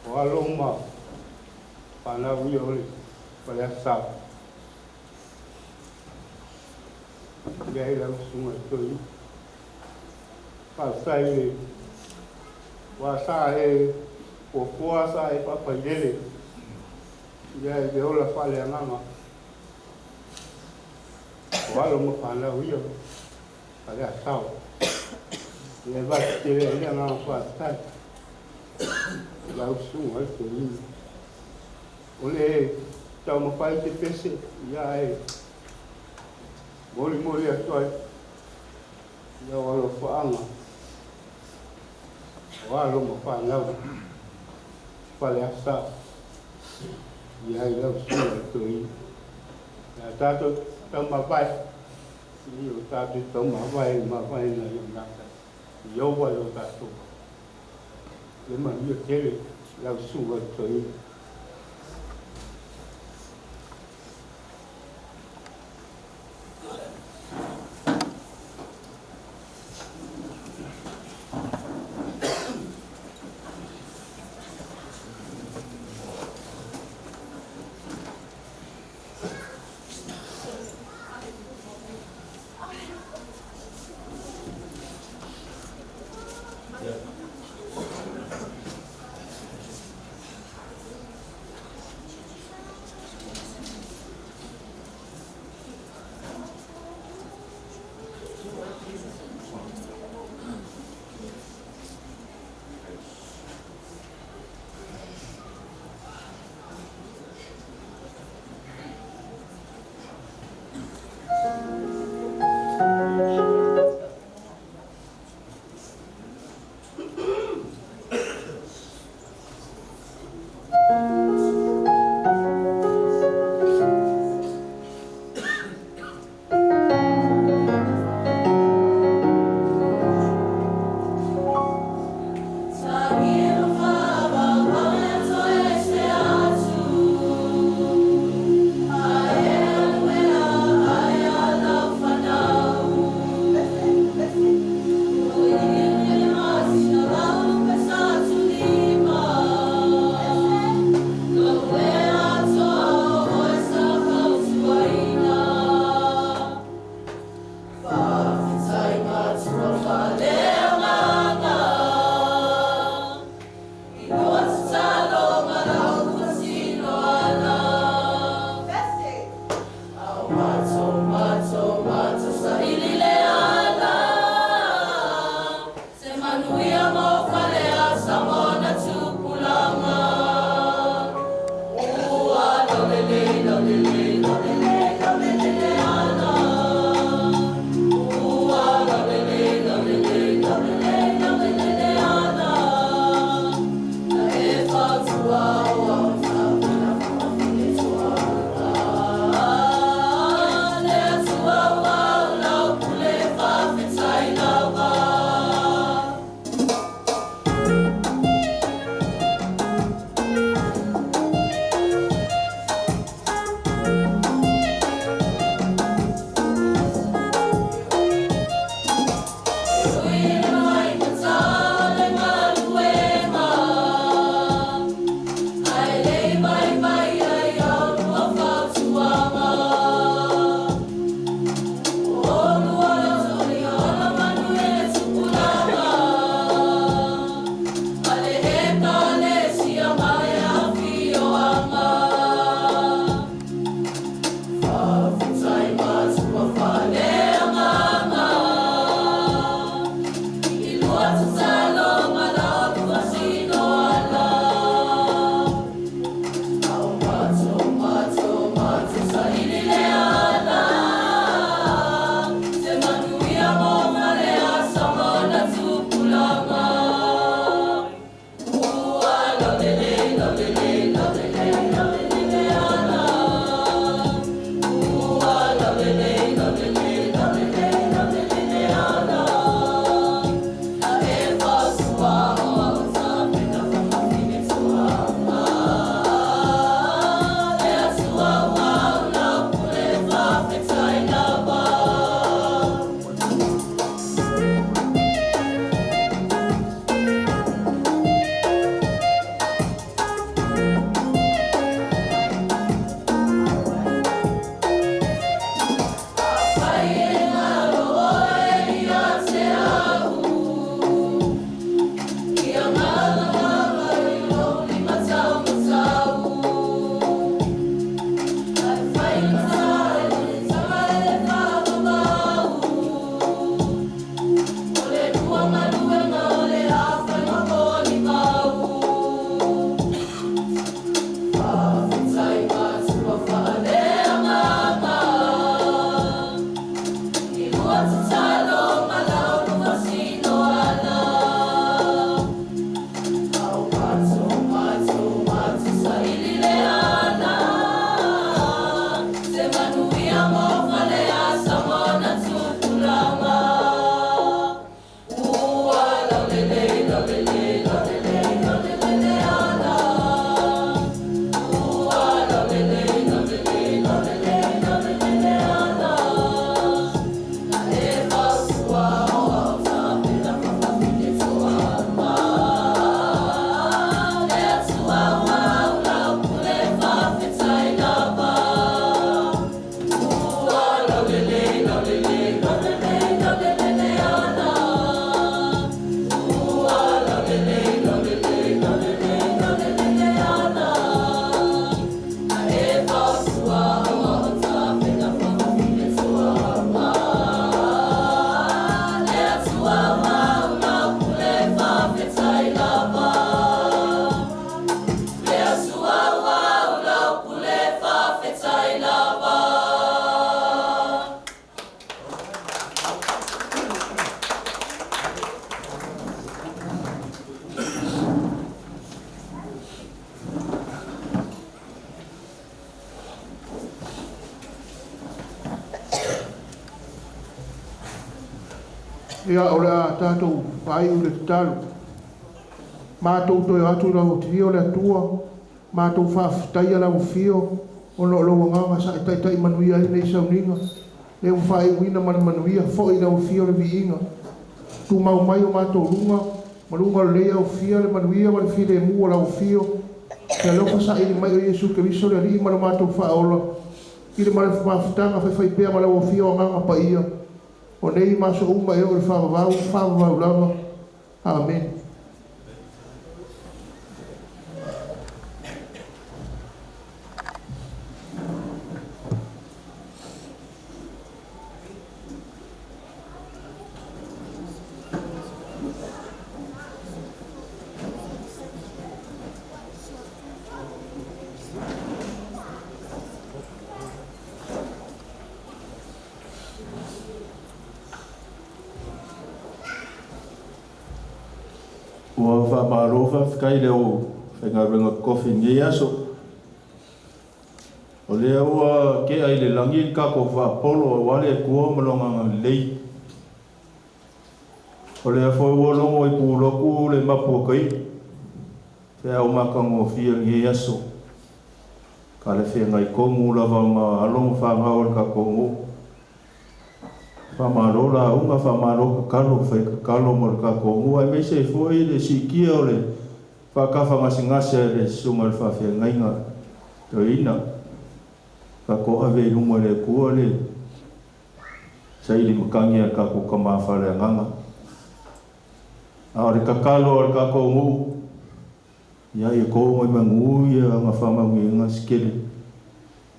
o alo ma fanau ia o le Faleasa. Ia i lau susuga i le toeaina. Faafetai i le aua sa e fuafua, sa e faafailele ia i le ola faaleagaga o alo ma fanau ia o Faleasa. Ia e vave tele ai le agaga faafetai i lau susuga i le toeaina. O le taumafai se pese ia e molimoli atu ai ia o alofaaga o alo ma fanau Faleasa ia i lau susuga i le toeaina. Ia tatou taumavae, i o tatou taumavae i mavaega i o gata i ova i o tatou le manuia tele lau susuga i le toeaina. Ia, o le a tatou faaiu i le tatalo. Matou toe o atu i lau Afio le Atua, matou faafetaia lau Afio ona o lou Agaga sa e taitai manuia ai lenei sauniga, lea ua faaiuina ma le manuia foi lau Afio le viiga. Tumau mai o matou luga ma luga o lenei aufia le manuia ma le filemu o lau Afio, le alofa saili mai o Iesu Keriso le Alii ma lo matou Faaola, i le mafutaga faifaipea ma lau Afio Agaga Paia, o nei ma aso uma e oo i le faavavau, faavavau lava. Amene. Ua faamalo faafetai i le au faigaluega totofi i lenei aso. O lea ua tea i le lagi le tatou faapolo aua le Atua ma Lona agalelei. O lea foi ua logo i Pulotu le mapu o tai, feau matagofie o lenei aso. Talafeagai tonu lava ma alo ma fanau a le tatou nuu. Faamalo lauga, faamalo tatalo, fai tatalo mo le tatou nuu aemaise ai foi le siitia o le faatafagasegase a le Susuga i le Faafeagaiga Toeaina. Tatou ave i luma o le Atua le saili matagi a le tatou tama faaleagaga. A o le tatalo a le tatou nuu, ia ia to mai manu ia ana faamanuiaga se tele,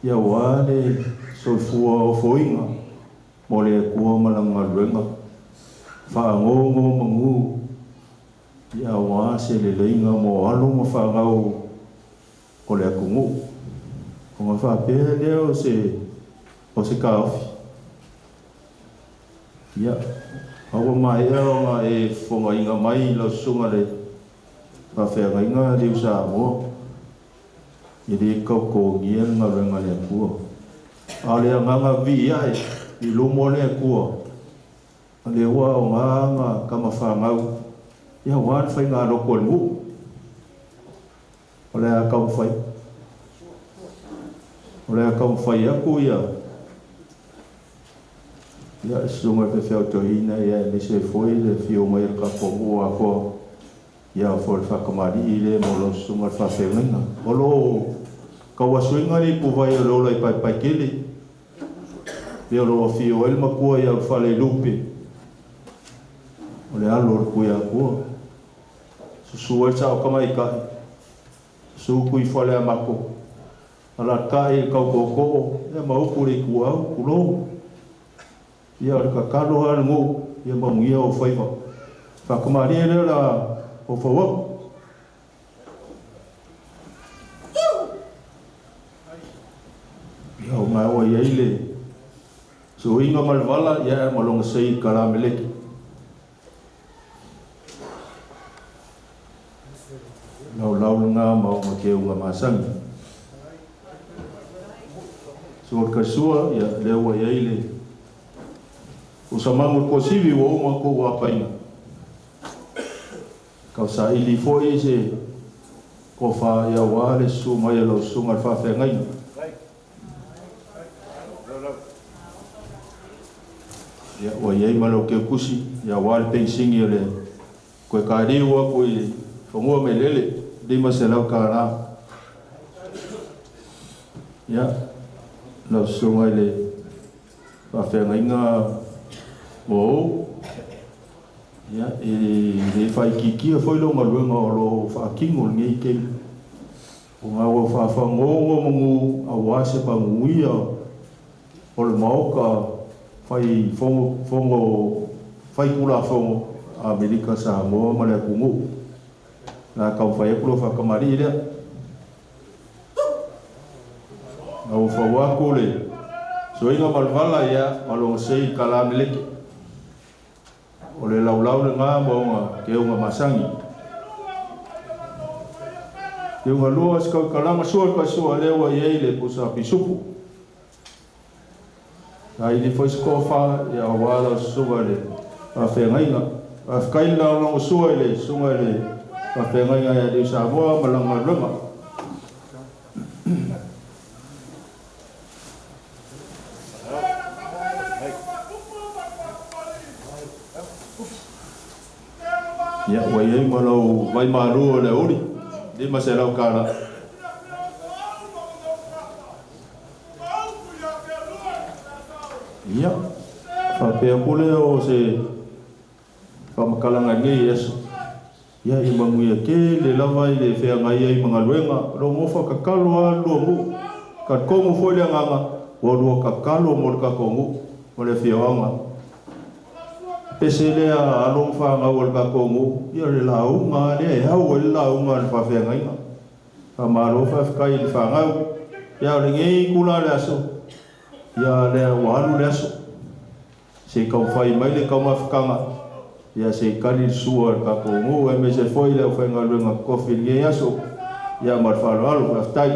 ia aua le soifua ofoina mo le Atua ma Lana galuega. Faanonomanu ia aua se leleiga mo alo ma fanau o le atunuu. Ona faapea lea o se o se taofi. Ia, a ua maea ona e fofogaina mai i lau susuga le faafeagaiga Liu Samoa, e le tautogia le galuega a le Atua. A o le agaga vivii ae i luma o le Atua, o lea ua aoga ana tama fanau, ia aua le faigalotu a le nuu. O le a taumafai, o le a taumafai atu ia ia le susuga i le faifeau toeaina ia aemaise ai foi le afio mai o le tatou nuu atoa ia foi le faatamalii lea mo lau susuga i le faafeagaiga. O lo o tauasuina le ipuvai o le ola i Paepaetele, lea o lo o afio ai le matua ia Ulufale-i-Lupe, o le alo o le Tuiatua. Susu ai le sao tamaitai, susu Tuifaleamako, alaalatai le tau tootoo, ia ma upu i le ituau, tulou. Ia o le tatalo lava a le nuu, ia manuia ou faiva. Faatamalie lea o le a faufau atu. Ia o lena ua i ai le. Soiga ma le vala ia ma lona sei kalameleke. Laulau lena ma ona keuga masani. So o le kasua ia lea ua i ai le usamagu o le kosivi ua uma kou apaina. Kau saili foi se kofa ia ua le susu mai o lau susuga i le faafeagaiga. Ia ua i ai ma lau keukusi ia aua le penisini o le koe kaliu aku i fanua ma eleele, $500. Ia lau susuga i le faafeagaiga Mauu, ia e le faaitiitia foi lau galuega o lo o faatino i lenei taimi. O ngā ua faafagogo manu aua se manuia o le Maota fai fono fono faitulafono a Amerika Samoa ma le atunuu. O le a taumafai atu lau faatamalii lea. Na ua fau atu le soiga ma le vala ia ma lona sei i Kalameleke. O le laulau lena ma ona keuga masani. Keuga lua se kaukalama sua le pasua lea ua i ai le pusa pisupu. Sa ili foi se tofa ia aua lau susuga i le faafeagaiga. Faafetai le lagolagosua i le susuga i le faafeagaiga ia Liu Samoa ma lana galuega. Ia, ua i ai ma lau vai malu o le aoauli, $500. Ia, faapea atu lea o se faamatalaga i lenei aso. Ia, ia manuia tele lava i le feagai ai ma galuega. O lo o nofo tatalo lava le lua nuu. Talitonu foi le agaga, ua lua tatalo mo le tatou nuu ma le afioaga. Pese lea alo ma fanau a le tatou nuu, ia le lauga lava lea e au ai le lauga a le faafeagaiga. Faamalo faafetai i le fanau. Ia, o lenei itula o le aso, ia lea ua alu le aso. Se i taumafai mai le taumafataga, ia se i tali le sua a le tatou nuu aemaise foi le aufaigaluega totofi i lenei aso. Ia ma le faaaloalo, faafetai.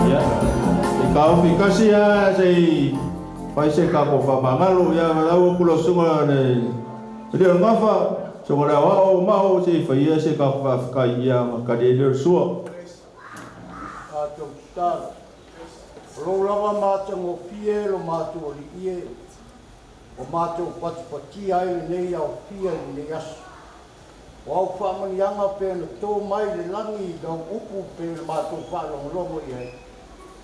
Ia, e taofi tasi lava se i fai se tatou faamagalo, ia lau atu lau susuga le Alii o le Gafa, susuga le Aoao o Mao, se i faia se tatou faafetai ia ona tali ai lea o le sua. Tatou tatalo. O lou lava matagofie lo matou Alii e. Ua matou patipatia ai lenei aofia i lenei aso. O au faamanuiaga pei ona to mai i le lagi i lau upu pei ona matou faalogologo i ai,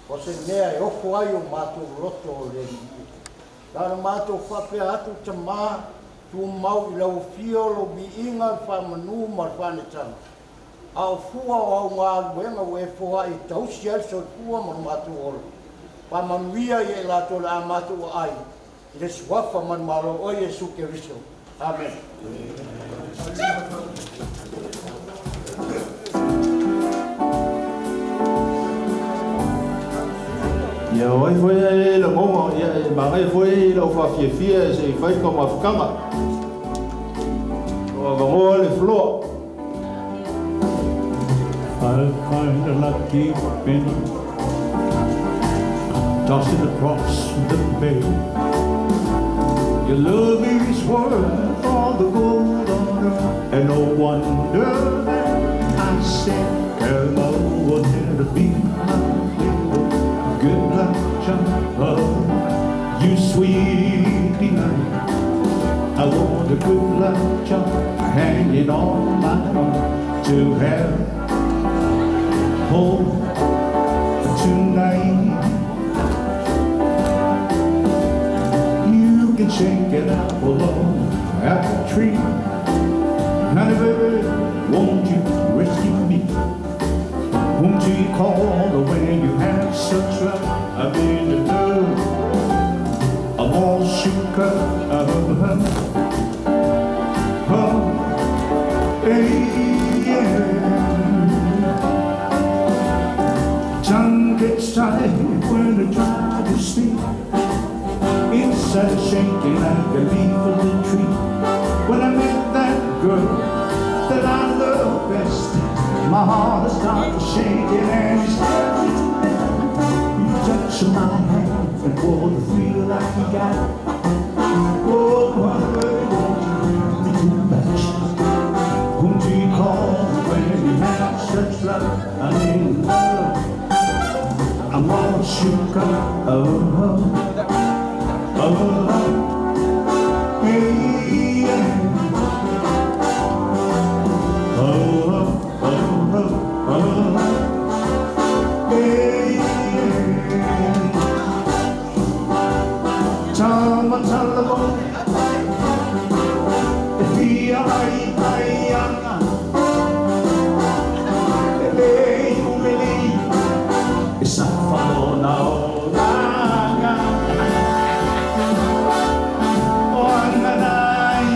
o se mea e ofo ai o matou loto o le Alii e. Na ona matou faapea atu, Tama, tumau i lau afio lou viiga, le faamanu ma le faanetaga, a o fua o au galuega ua e foai e tausi ai le soifua ma lo matou ola. Faamanuia ia i latou o le a matou aai i le suafa manumalo o Iesu Keriso. Amene. Ia o ai foi e lagoga, ia e magaia foi lau faafiafia se i fai ka mafutaga. O avanoa le floor. I'll find a lucky penny tossing across the bay. Your love is worth all the gold on earth, and no wonder that I said, come over here to be my little good luck charm. Oh, you sweet delight. I want a good luck charm hanging on my arm to have home tonight. You can shake an apple on apple tree. Honey, baby, won't you rescue me? Won't you call when you have such luck? I've been in love. I'm all shook up. Oh, hey, yeah. Tongue gets tied when I try to speak. Inside shaking like a leaf of the tree. When I met that girl that I love best, my heart started shaking and it's you touch my hand and what a thrill I got. Oh, honey, won't you be too much? Whom do you call when you have such love? I'm in love. I'm all shook up. Oh, oh, oh, hey, yeah. Oh, oh, oh, oh, oh, hey, yeah. Tama talago, e fia ai ai anga, e lei umeli, e sa falona o langa. O anganai,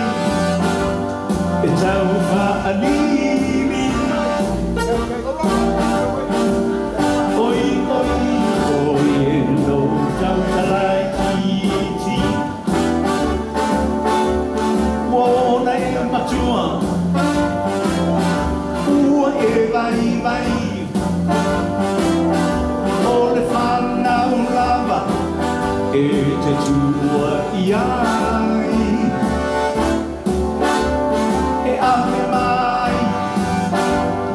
e tau whaalili. Oi, oi, oi, e lo tau talai iti. Wona e matua, ua e vai vai. O le whanau lava, e te tua i ai. E ame mai,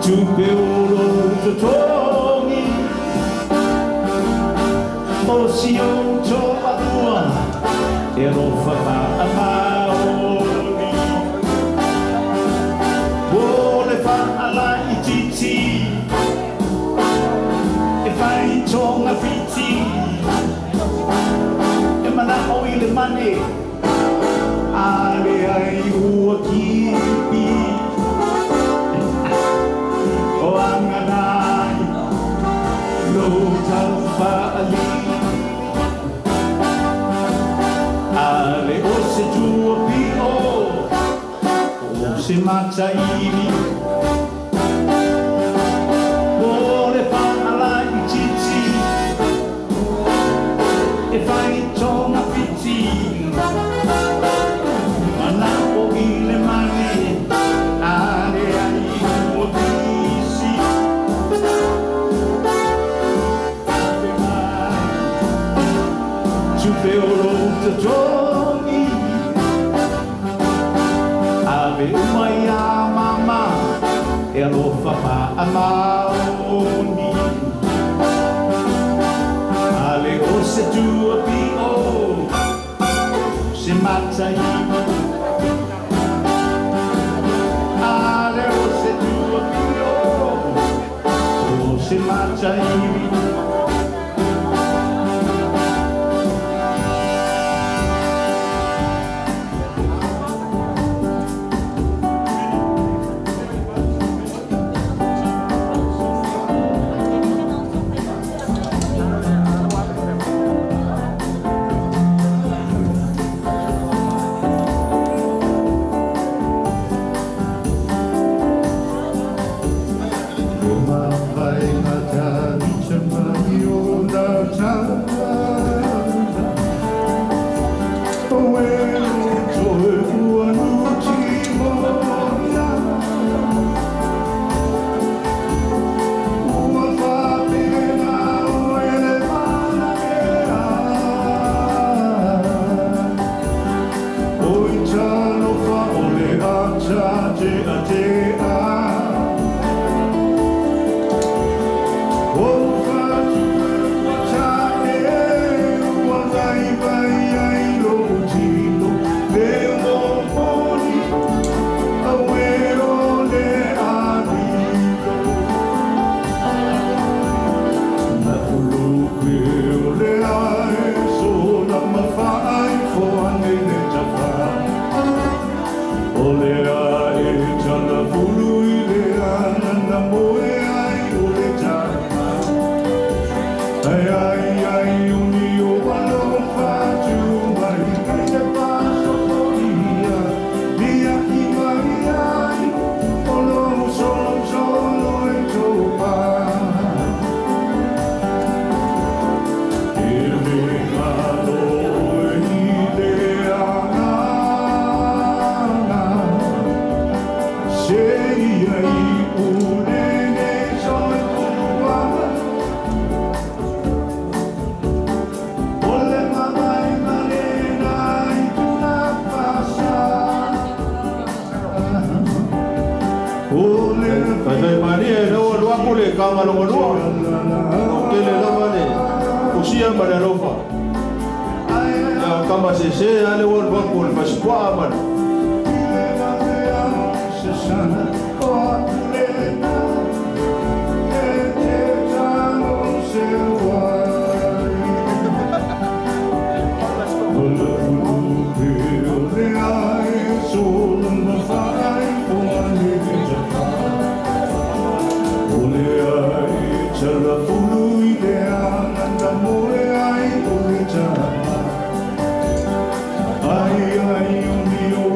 tupe o lo totogi. O si o to alua, e alofa maoni. O le whaala i titi, e whai tonga whiti. E mana o i le mane, a le ai ua kipi. O anganai, lo tau whaali. A le o se tua pio, o se mataili. O le whaala i titi, e whai tonga whiti. Mana o i le mane, a le ai ua pisi. Ave mai, tupe o lo totogi. Ave umai a mama, e alofa maoni. Ale o se tua pio, se matai. Ale o se tua pio, o se matai. Taitai malie e lau alu aku le ka malongolua. O tele lava le usia ma le alofa. Ia o kama sese ale o alu aku o le fasipuaa ma le. Ai ai o mi o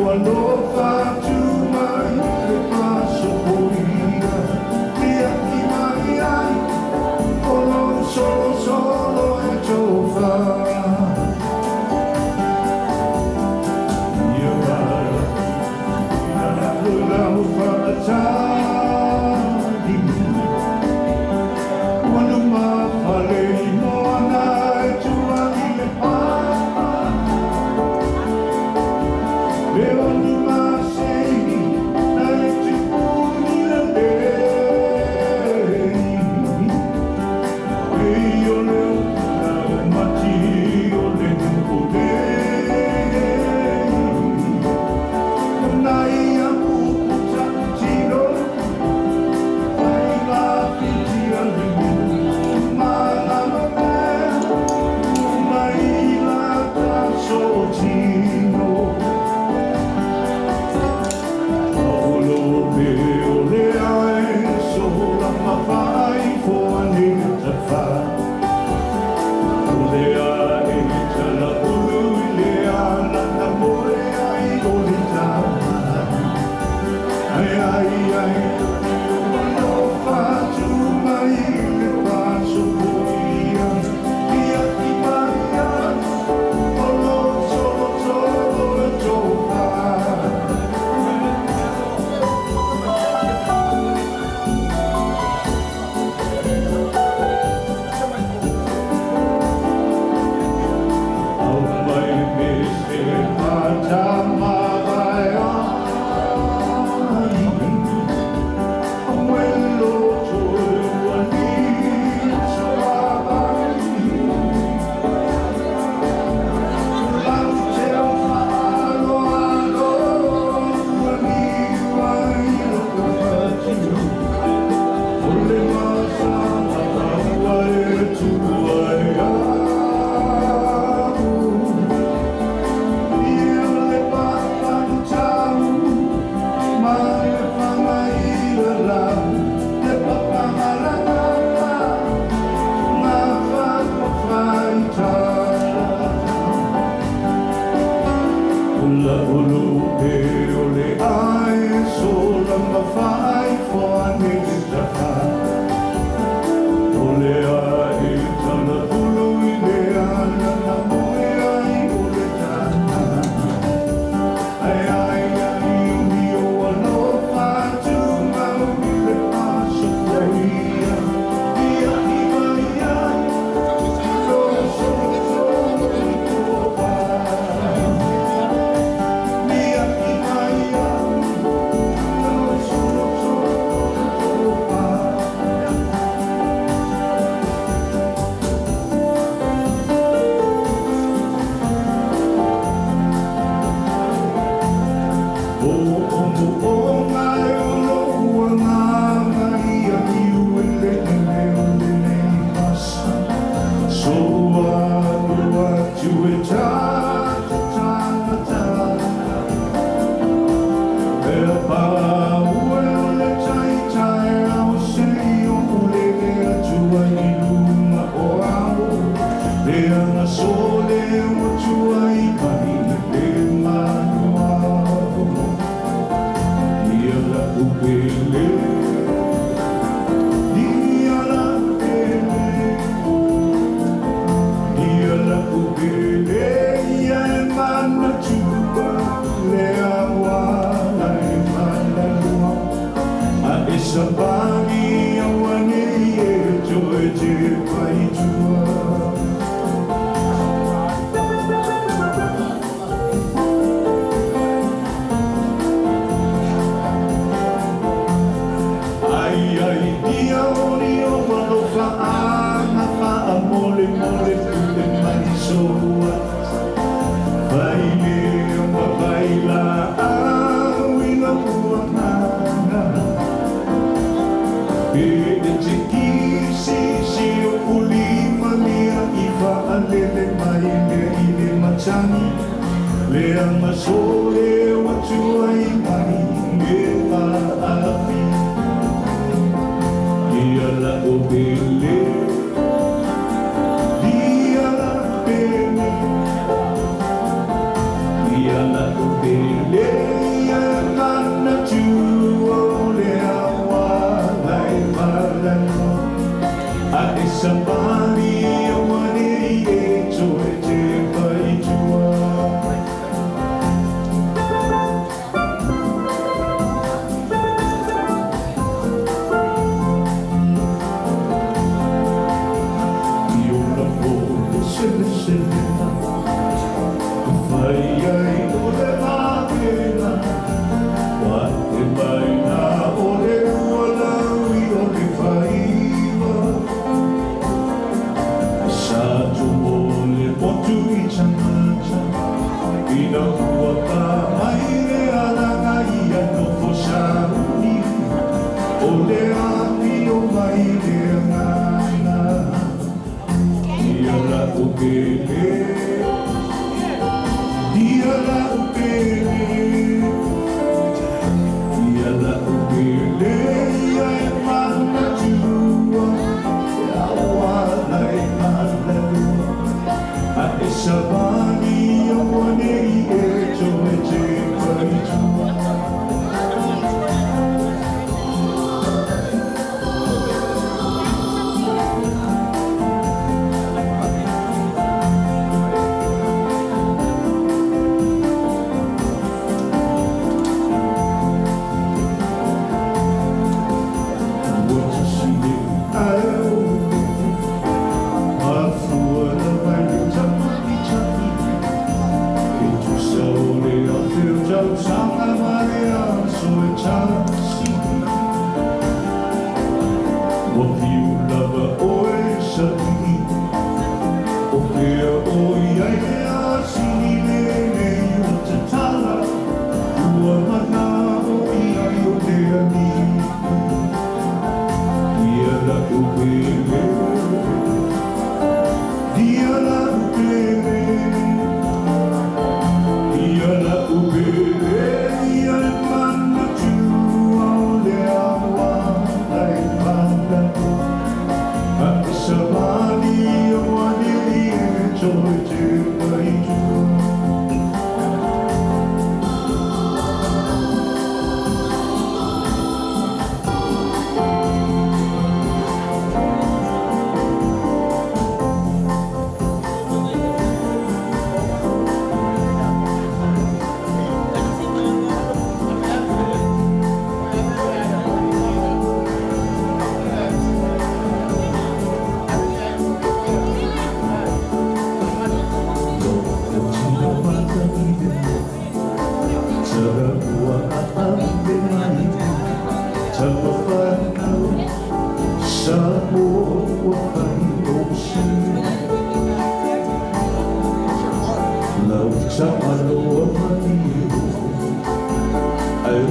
Ai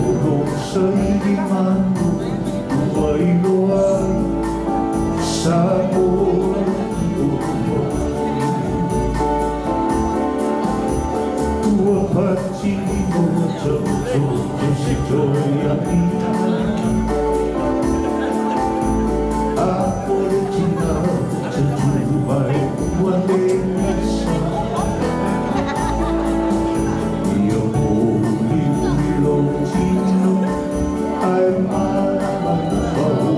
saili manu ua iloa ai Samoa Ua patili mo tauto si toi a ina A o le tina te tū mai ua le misa Ia moli uli lo tino ai mana fau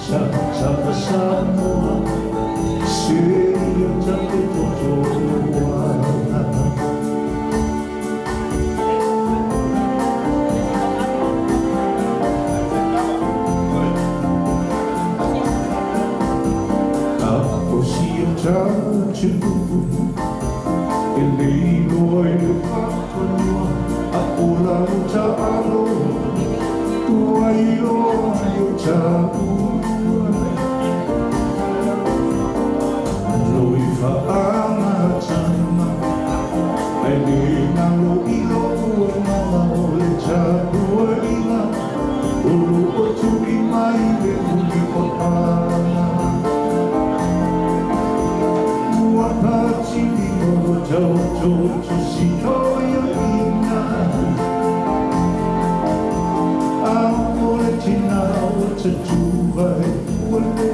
sa sa Samoa Se ia tape toto Tatu E leilo ai le papanua A o lau ta'alo Ua iloa ai o ta'ua Loi fa'amatama Ai le ngalo i lou agaga o le tapuaiga O loo tuli mai le muli o paga Ua patili o tautoto si toia ina A o le tina o te tuvai ua le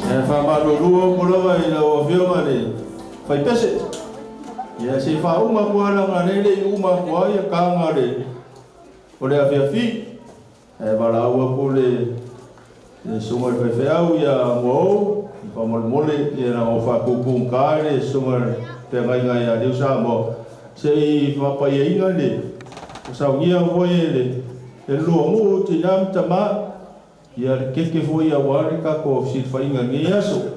E whamalulua mo lava i lau afioga le faipese. Ia se whaunga kua langa lele i uma kua ia kanga le o le afiafi. E walaua ko le le sunga le faifeau ia mua i whamolemole ia na o whakukung ka le sunga le pengainga ia liu sa mo. Se i whapai le o saungia foi e le le lua mu te nam tama ia le keke foi ia wale ka ko silfainga ngi aso.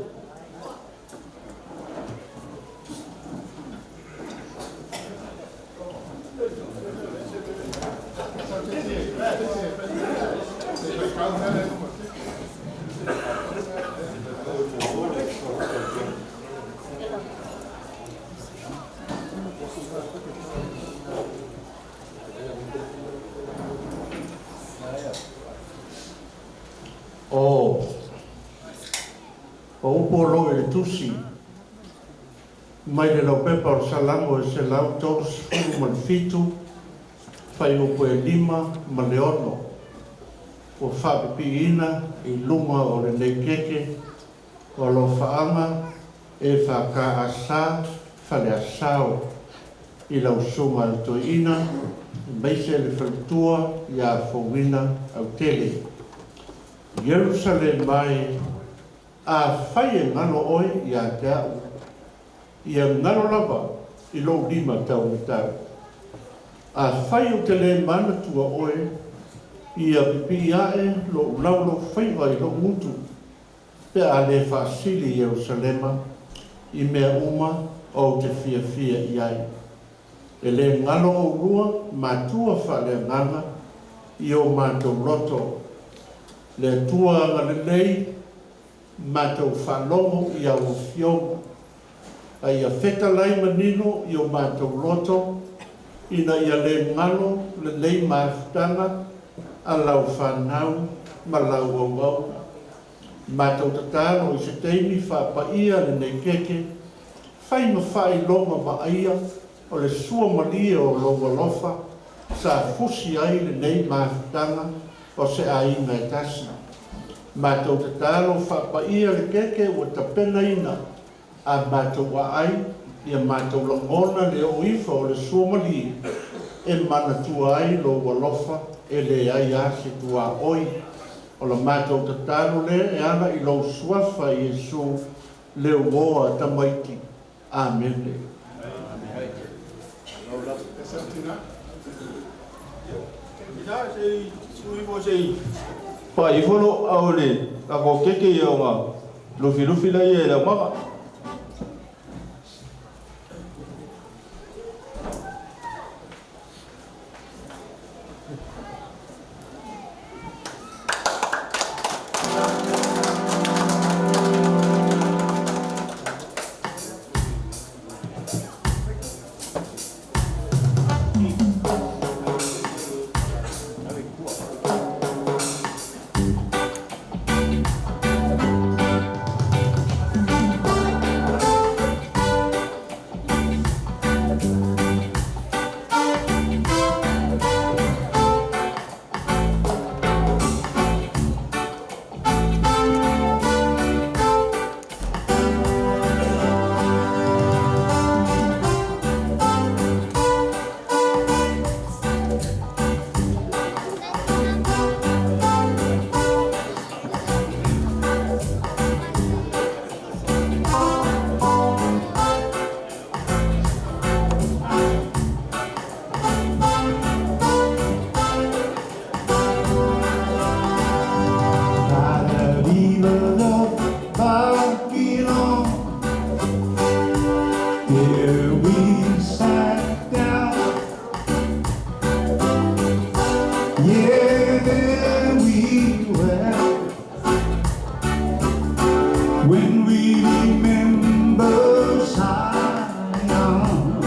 O o upu o loo i le tusi mai le laupepa o le Salamo e 137 fuaiupu e 5 ma le 6 ua faapipiiina i luga o lenei keke o alofaaga e FKS Faleasao i lau susuga le toeaina aemaise le faletua iā Fouina Autele. Ierusalema e, afai e galo oe iā te a'u, ia galo lava i lou lima taumatau. Afai ou te lē manatua oe, ia pipii aʻe loʻu laulau faiva i loʻu gutu, pe a lē faasili Ierusalema i mea uma ou te fiafia i ai. E lē galo ʻoulua matua faaleagaga i o matou loto. Le Atua agalelei matou faalogo i au afioga, a ia fetalai manino i o matou loto, ina ia lē galo lenei mafutaga a lau fanau ma lau auauna. Matou tatalo i se taimi faapaia lenei keke, fai ma faailoga vaaia o le sua malie o lou alofa sa fusi ai lenei mafutaga o se aiga e tasi. Matou tatalo faapaia le keke ua tapenaina a matou aai, ia matou lagona le oo ifo o le sua malie e manatua ai lou alofa e leai lava se tuaoi. O la matou tatalo lea e ala i lou suafa Iesu le uō a tamaiti. Amene. Ina se sui mo se pa i fono au le a ko keke ia o ngā lufi lufi la ia e lau mama. Yeah, there we were when we remember Zion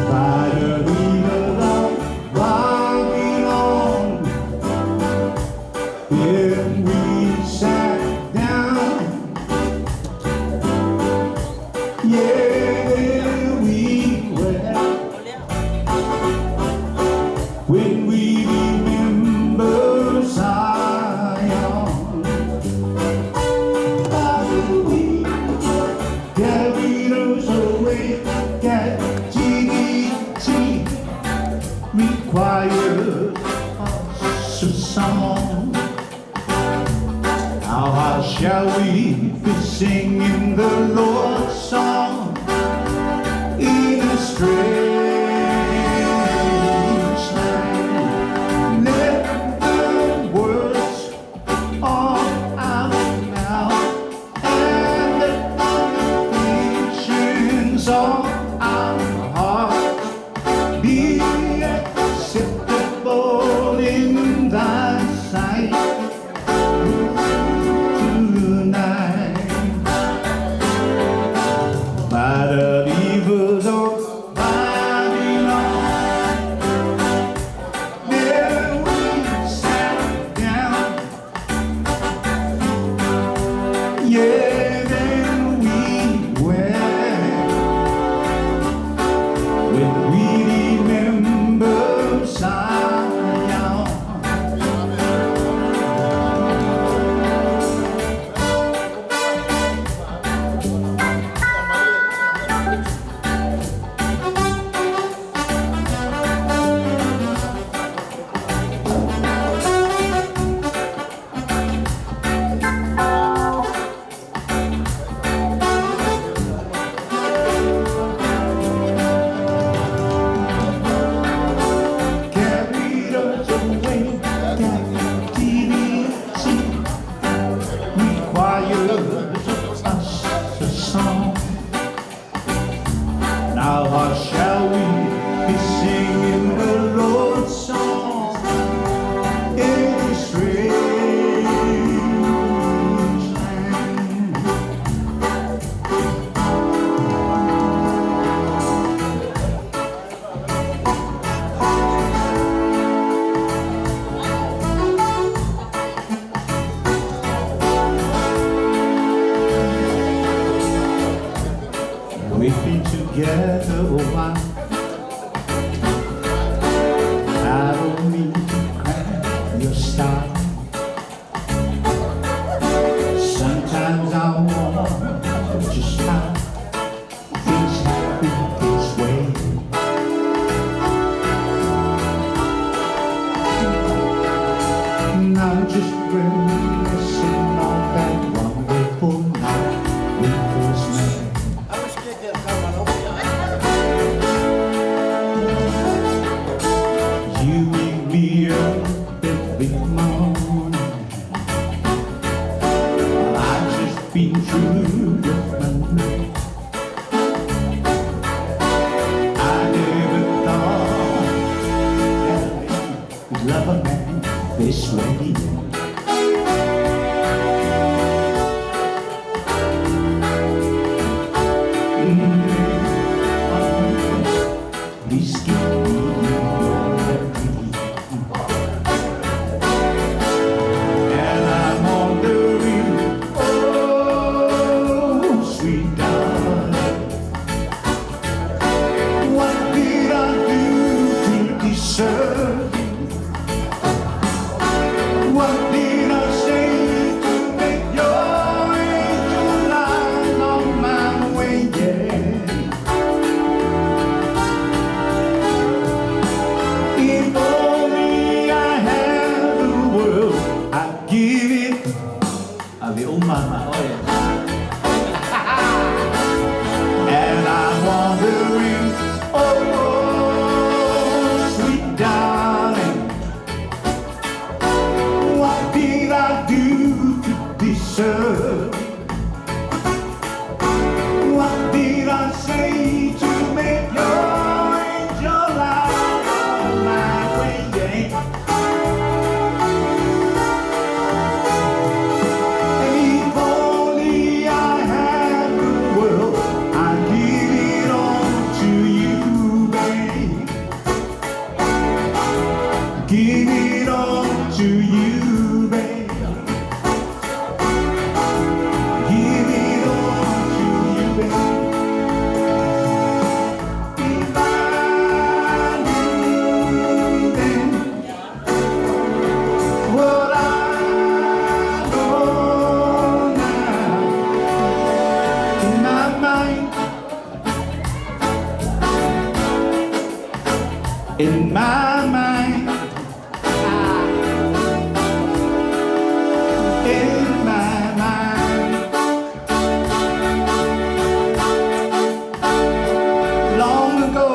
by the river of Babylon. Then we sat down. Yeah, there we were when we remember Zion. By the carried us away, captivity required us a song. Now how shall we be singing the Lord's song in a strange land? Let the words of our mouth and the meditations of our heart be acceptable in thy sight tonight. By the rivers of Babylon, there we sat down. Yeah, then we wept when we remember Zion. Carried us away, captivity requires us a song. Now how shall we be singing the Lord's song in a strange land? We've been together a while. I don't mean to cramp your style. Sometimes I wonder just how things happen this way. And I'm just reminiscing on that wonderful night we first met. You wake me up every morning. I've just been through with my life. I never thought that I could love a man this way. Please give me your dream. And I'm wondering, oh, sweet darling, what did I do to deserve you? What Give it all to you, babe. Give it all to you, babe. If I knew then what I know now, in my mind, in my mind, in my mind, long ago,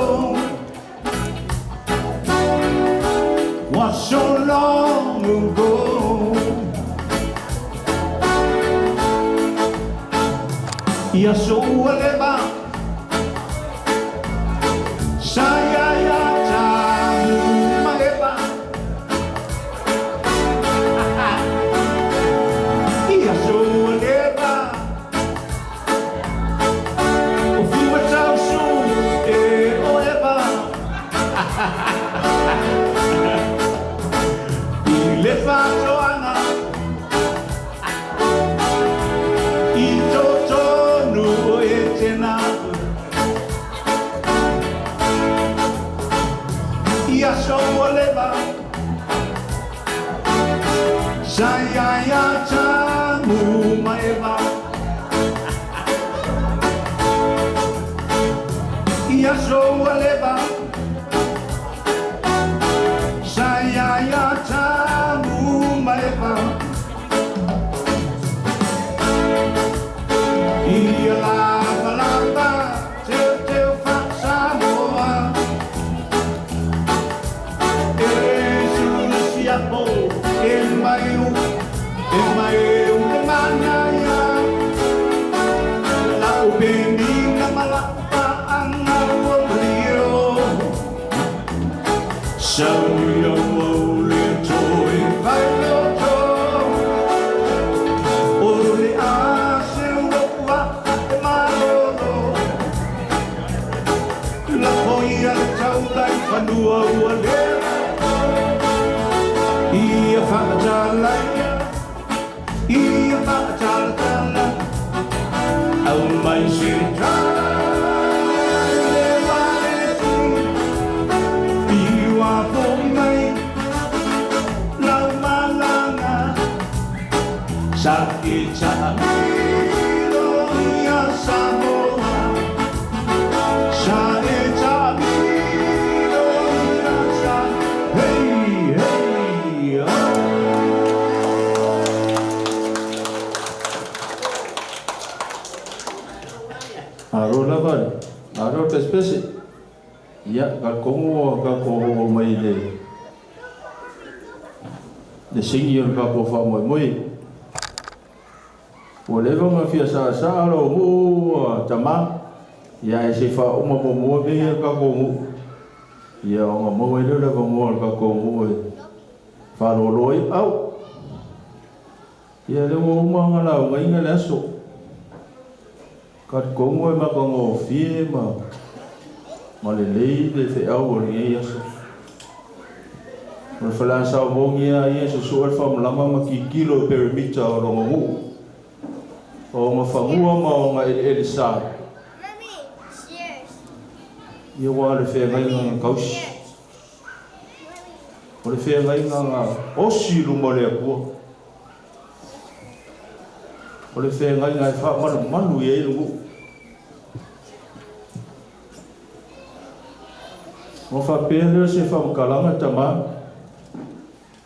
was so long ago. Ia so leva, saya ya tamu maeva. Ia so leva, o fiwa tau su e o eva. I le whatoanga, i tōtonu o e tēnā. Ia so leva, saya ya tamu maeva. Ia so leva, saya ya tamu maeva. Ia lava lava, teu teu fa Samoa. E sulu siapo, e mai u, e mai u te mana ia. La upeni na malapa anga ua malio. Sauni au au le toi vai loto. O le ase ua e malolo. La hoi a le taula i fanua ua lea. Ia whaatala ia, ia whaatala Au mai se tai le wale Iwa fo mai lau malanga Sa e tāmilo ia Samoa. Sa e tāmilo ia Sa. Hey, hey, oh. Aro lava le, aro pesepese. Ia, ka kogo ua kako oo mai le le sigi o le kako faamoemoe. Ua leva ona fia sasaa lou nuu tamā, ia ae se i faauma muamua mea ia le tatou nuu. Ia ona maua ai lea o le avanoa o le tatou nuu e faaloloa ai au. Ia lea ua uma ona laugaina le aso. Talitonu e matagofie ma ma lelei le feau o lenei aso. O le faleasa o moni lava ia e susue le faamalama ma tilotilo i perimita o lona nuu, o ona fanua ma ona eleele sa. Ia aua le feagaiga na tausi. O le feagaiga na osi i luma o le Atua. O le feagaiga e faamalumalu i ai le nuu. Ona faapea lea o se faamatalaga tamā,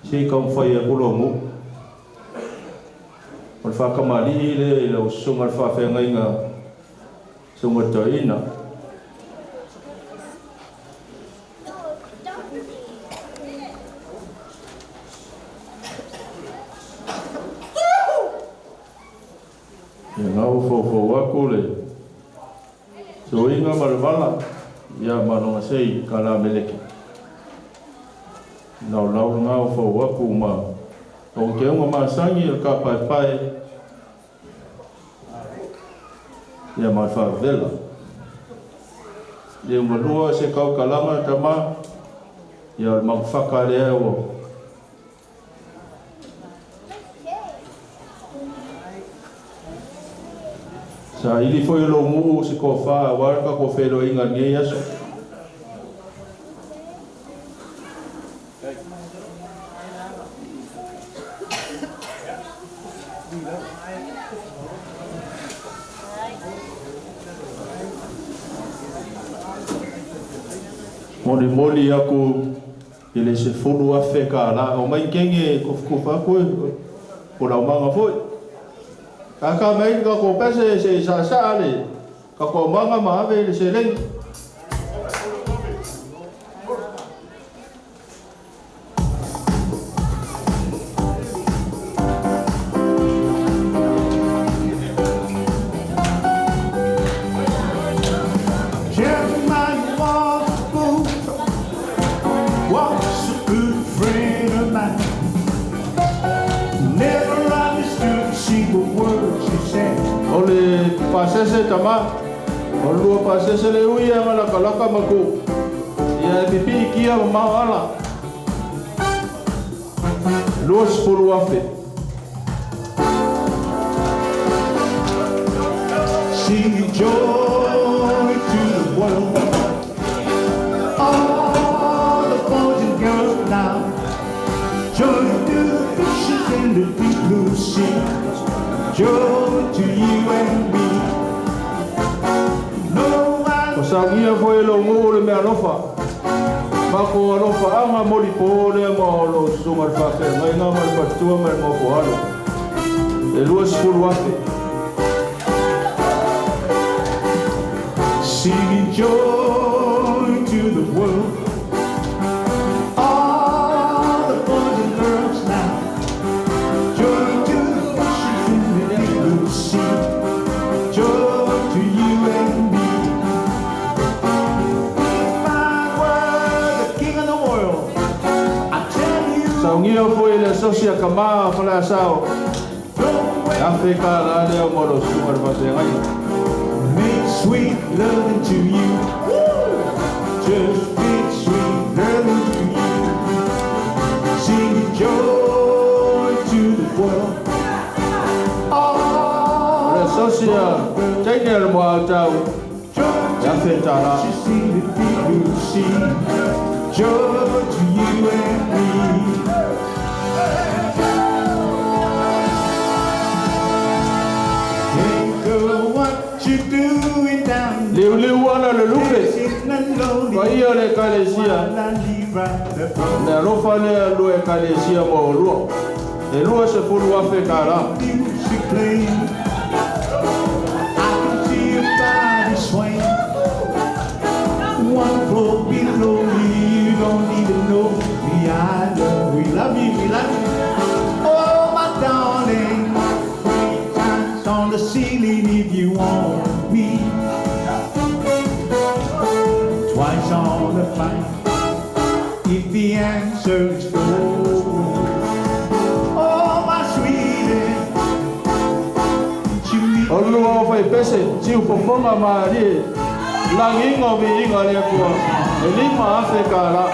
se i taumafai atu lou nuu. O le faatamalii lea i lau susuga i le faafeagaiga Susuga Toeaina. Ia na ua foufou atu le soiga ma le vala, ia ma lona sei kalameleki. Laulau lena ua fou atu ma teugateuga masani o le kapaepae ia ma le faavela. Ia ua lua se kaukalama tama. Ia o le magafaka lea ua saili foi e lou nuu se tofa aua le tatou feiloaiga i lenei aso. Molimoli aku i le $10,000. Omai kenge kufukufa aku e ko laumaga foi. Kaka mai le tatou pese se i saasaa le tatou aumaga ma ave i le seleni. Jeremiah Walker was a good friend of mine. Never understood a single word she said. O le pasese tama, o le lua pasese le ui e malakalaka ma ku. Ia e pipii kia ma mao ala. 20,000. Singing joy to the world. All the boys and girls now. Joy to the fishes in the deep blue sea. Joy to you and me. No, I O saugia foi e lou nuu le mea alofa. Mako alofa anga moli po lea ma o lo susuga le faafeagaiga ma le faletua ma le maofoalo. E 20,000. Singing joy to the world. All the boys and girls now. Joy to the fishes in the deep blue sea. Joy to you and me. If I were the king of the world, I tell you, Saugia foi le asosi a kamā Faleasao. go E $1,000 lea mo lo susuga le faafeagaiga. Make sweet loving to you. Just make sweet loving to you. Singing joy to the world. O le asosi a teine a le moautau. Joy E $1,000. to see the deep blue sea. Joy to you and me. Hey girl, what you doing down there? Liuliu ana le lupe. Sitting alone Paia le ekalesia. while I leave right the Le alofa lea lua ekalesia mo o lua. E $20,000. Music playing. I can see your body swing. One floor below me, you don't even know me. I love, we love you, we love you. Oh, my darling, three times on the ceiling if you want me. Twice on the pipe if the answer is no. Oh, my sweetie, you meet O lua o fai pese, tiu fofoga ma ali lagiga viiga le Atua. E $5,000.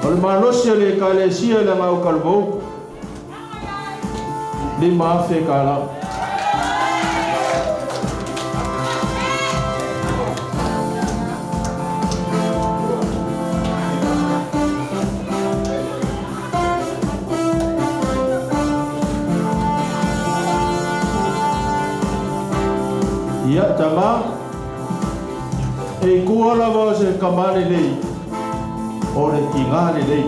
O le malosi o le ekalesia le gaukaluvou. $5,000. Ia tama, e kua lava o se kamā lelei, o le tigā lelei,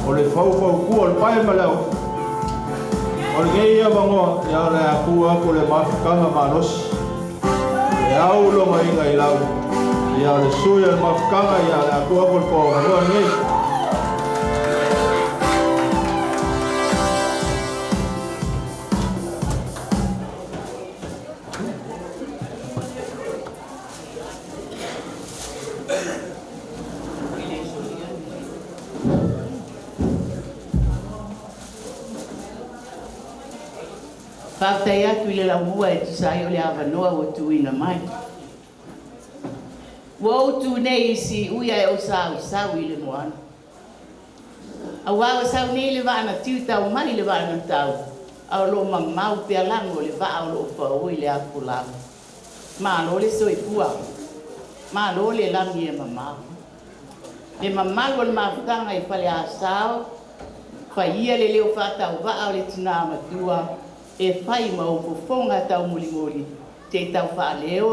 o le faufau kua o le pae ma le ao. O lenei avanoa, ia o le a tuu aku le mafutaga malosi. E au loga iga i lau. Ia o le sui o le mafutaga, ia o le a tuu aku le poavanoa lenei. Faafetai atu i le laumua e tusa ai o le avanoa ua tuuina mai. Ua ou tu nei i siui ae ou sausau i le moana. Aua ua sau nei le vaa na tiu tau mai le vaa na tau, a o lo o mamau pea lago o le vaa o lo o faoi le afolau. Malo le soifua, malo le lagi e mamao. Le mamalu o le mafutaga i Faleasao, faia le leo faatauvaa o le tinā matua e fai ma ou fofoga taumolimoli se i tau faaleo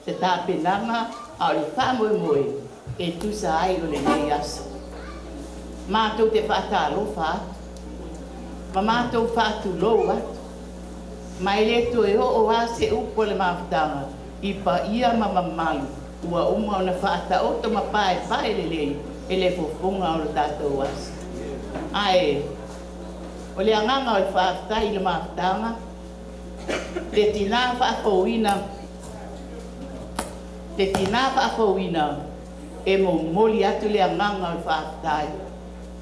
se tapenaga a o le faamoemoe e tusa ai o lenei aso. Matou te faatalofa atu ma matou faatulou atu, ma e le toe oo lava se upu a le mafutaga i paia ma mamalu ua uma ona faataoto ma paepae lelei e le fofoga o le tatou aso. Ae o le agaga o le faafetai i le mafutaga, le tinā faafouina, le tinā faafouina e momoli atu le agaga o le faafetai,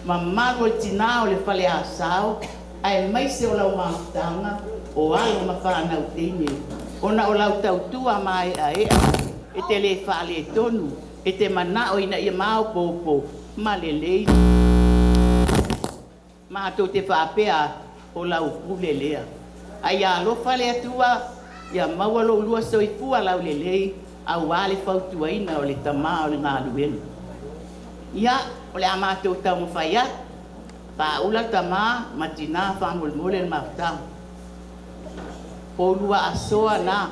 mamalu o le tinā o le Faleasao, aemaise o lau mafutaga o alo ma fanau teine, ona o lau tautua maeaea e te le faaletonu, e te manao ina ia maopoopo ma lelei. Matou te faapea atu, o lau pule lea. A ia alofa le Atua, ia maua lou lua soifua laulelei aua le fautuaina o le tama o le galuega. Ia, o le a matou taumafai atu, paaula tama ma tinā faamolemole le mafutaga. Poulua asoa na.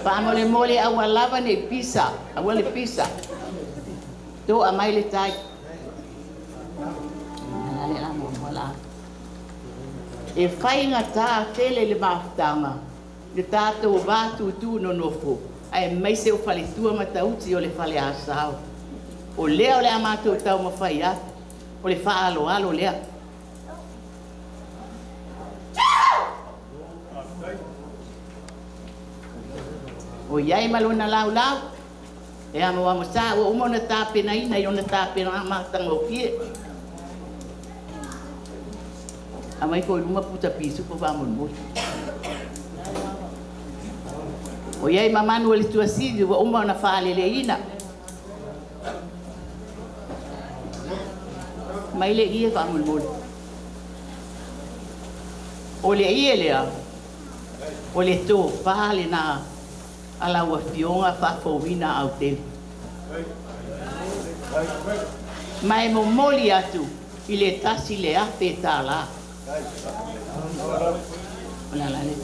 Faamolemole aua lava nei pisa, aua le pisa. To'a mai le tai. E faigata tele le mafutaga, le tatou va tutū nonofo, aemaise o faletua ma tauti o le Faleasao. O lea o le a matou taumafai atu, o le faaaloalo lea. O i ai ma lona laulau, e amoamo sa ua uma ona tapenaina i ona tapenaga matagofie. Aumai foi i luma puta pisupo faamolemole. O i ai ma manu o le tuasivi ua uma ona faaleleina. Mai le ie faamolemole. O le ie lea, o le tofa lena a lau Afioga faafouina autele. Ma e momoli atu i le $1,000. O le a la le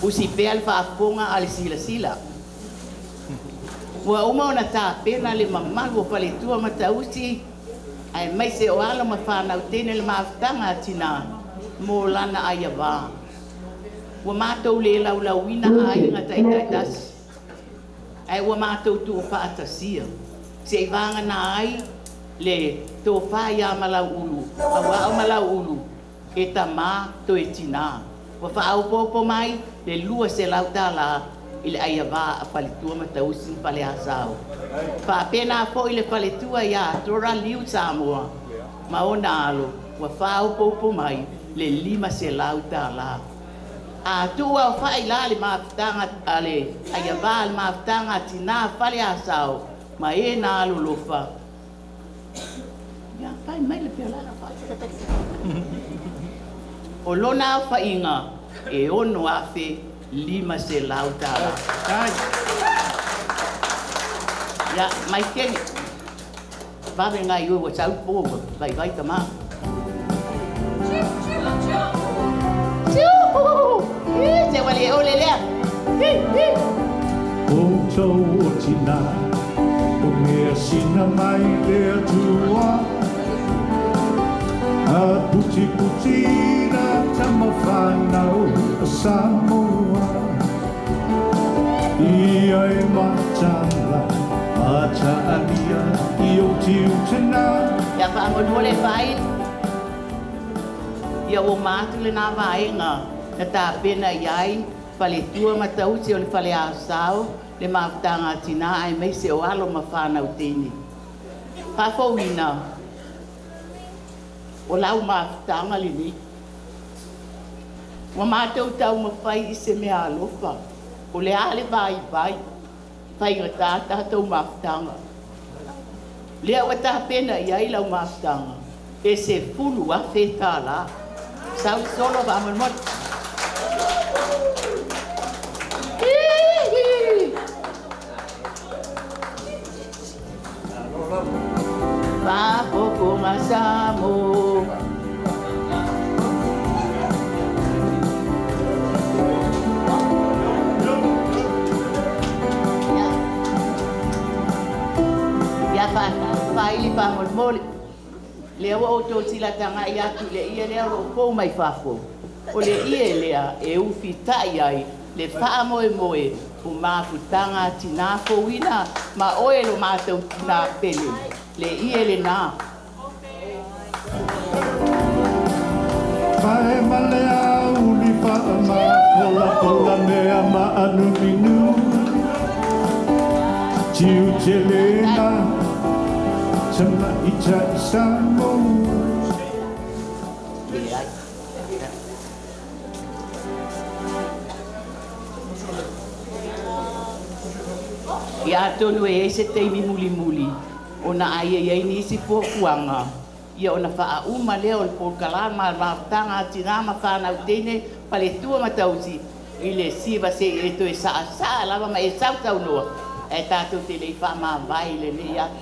Usi pea le faafofoga a le silasila. Ua uma ona tapena le mamalu o faletua ma tausi, aemaise o alo ma fanau teine le mafutaga a tinā mo lana aiavā. Ua matou le laulauina aiga taitaitasi, ae ua matou tuufaatasia se i vagana ai le tofa ia Malauulu, aua o Malauulu e tamā toe tinā. Ua faaopoopo mai le $200 i le aiavā a faletua ma tausi ma Faleasao. Faapena foi le faletua ia Dora Liu Samoa ma ona alo, ua faaopoopo mai le $500. A tuu aofai la le mafutaga a le aiavā a le mafutaga a tinā Faleasao ma e na alolofa, Ia, pai mai le peolala. O lona aofaiga e $6,500. Ia, mai keni. Vave ngai ua sau po vai vai tama. Se wale ole lea. Outou o tinā, o mea sina mai le Atua, a putiputi nā tama whanau a Samoa. Ia e matala, mataalia i o tiutena. Ia faamolemole fai. Ia ua uma atu lena vaega na tapena i ai faletua ma tausi o le Faleasao le mafutaga a tinā aemaise o alo ma fanau teine. Faafouina o lau mafutaga lenei. Ua matou taumafai i se mea alofa, o le a le vaivai, faigatā tatou mafutaga. Lea ua tapena i ai lau mafutaga, e $10,000. Sau solo faamolemole. Faafofoga Samoa. Ia faaili faamolemole. Lea ua outou tilatagai atu i le ie lea o loo pou mai fafo. O le ie lea e ufita'i ai le faamoemoe o mafutaga a tinā fouina ma oe lo matou tinā pele. Le ie lenā. Fae ma le auli faama polapola mea maanuminu Tiutelena Tamaita'i Samoa. Ia atonu e ai se taimi mulimuli ona ai ai ai nisi fuafuaga ia ona faauma lea o le polokalama mafutaga a tinā ma fanau teine faletua ma tausi i le siva se'i e toe saasaa lava ma e sausaunoa ae tatou te lei faamavae i lenei aso.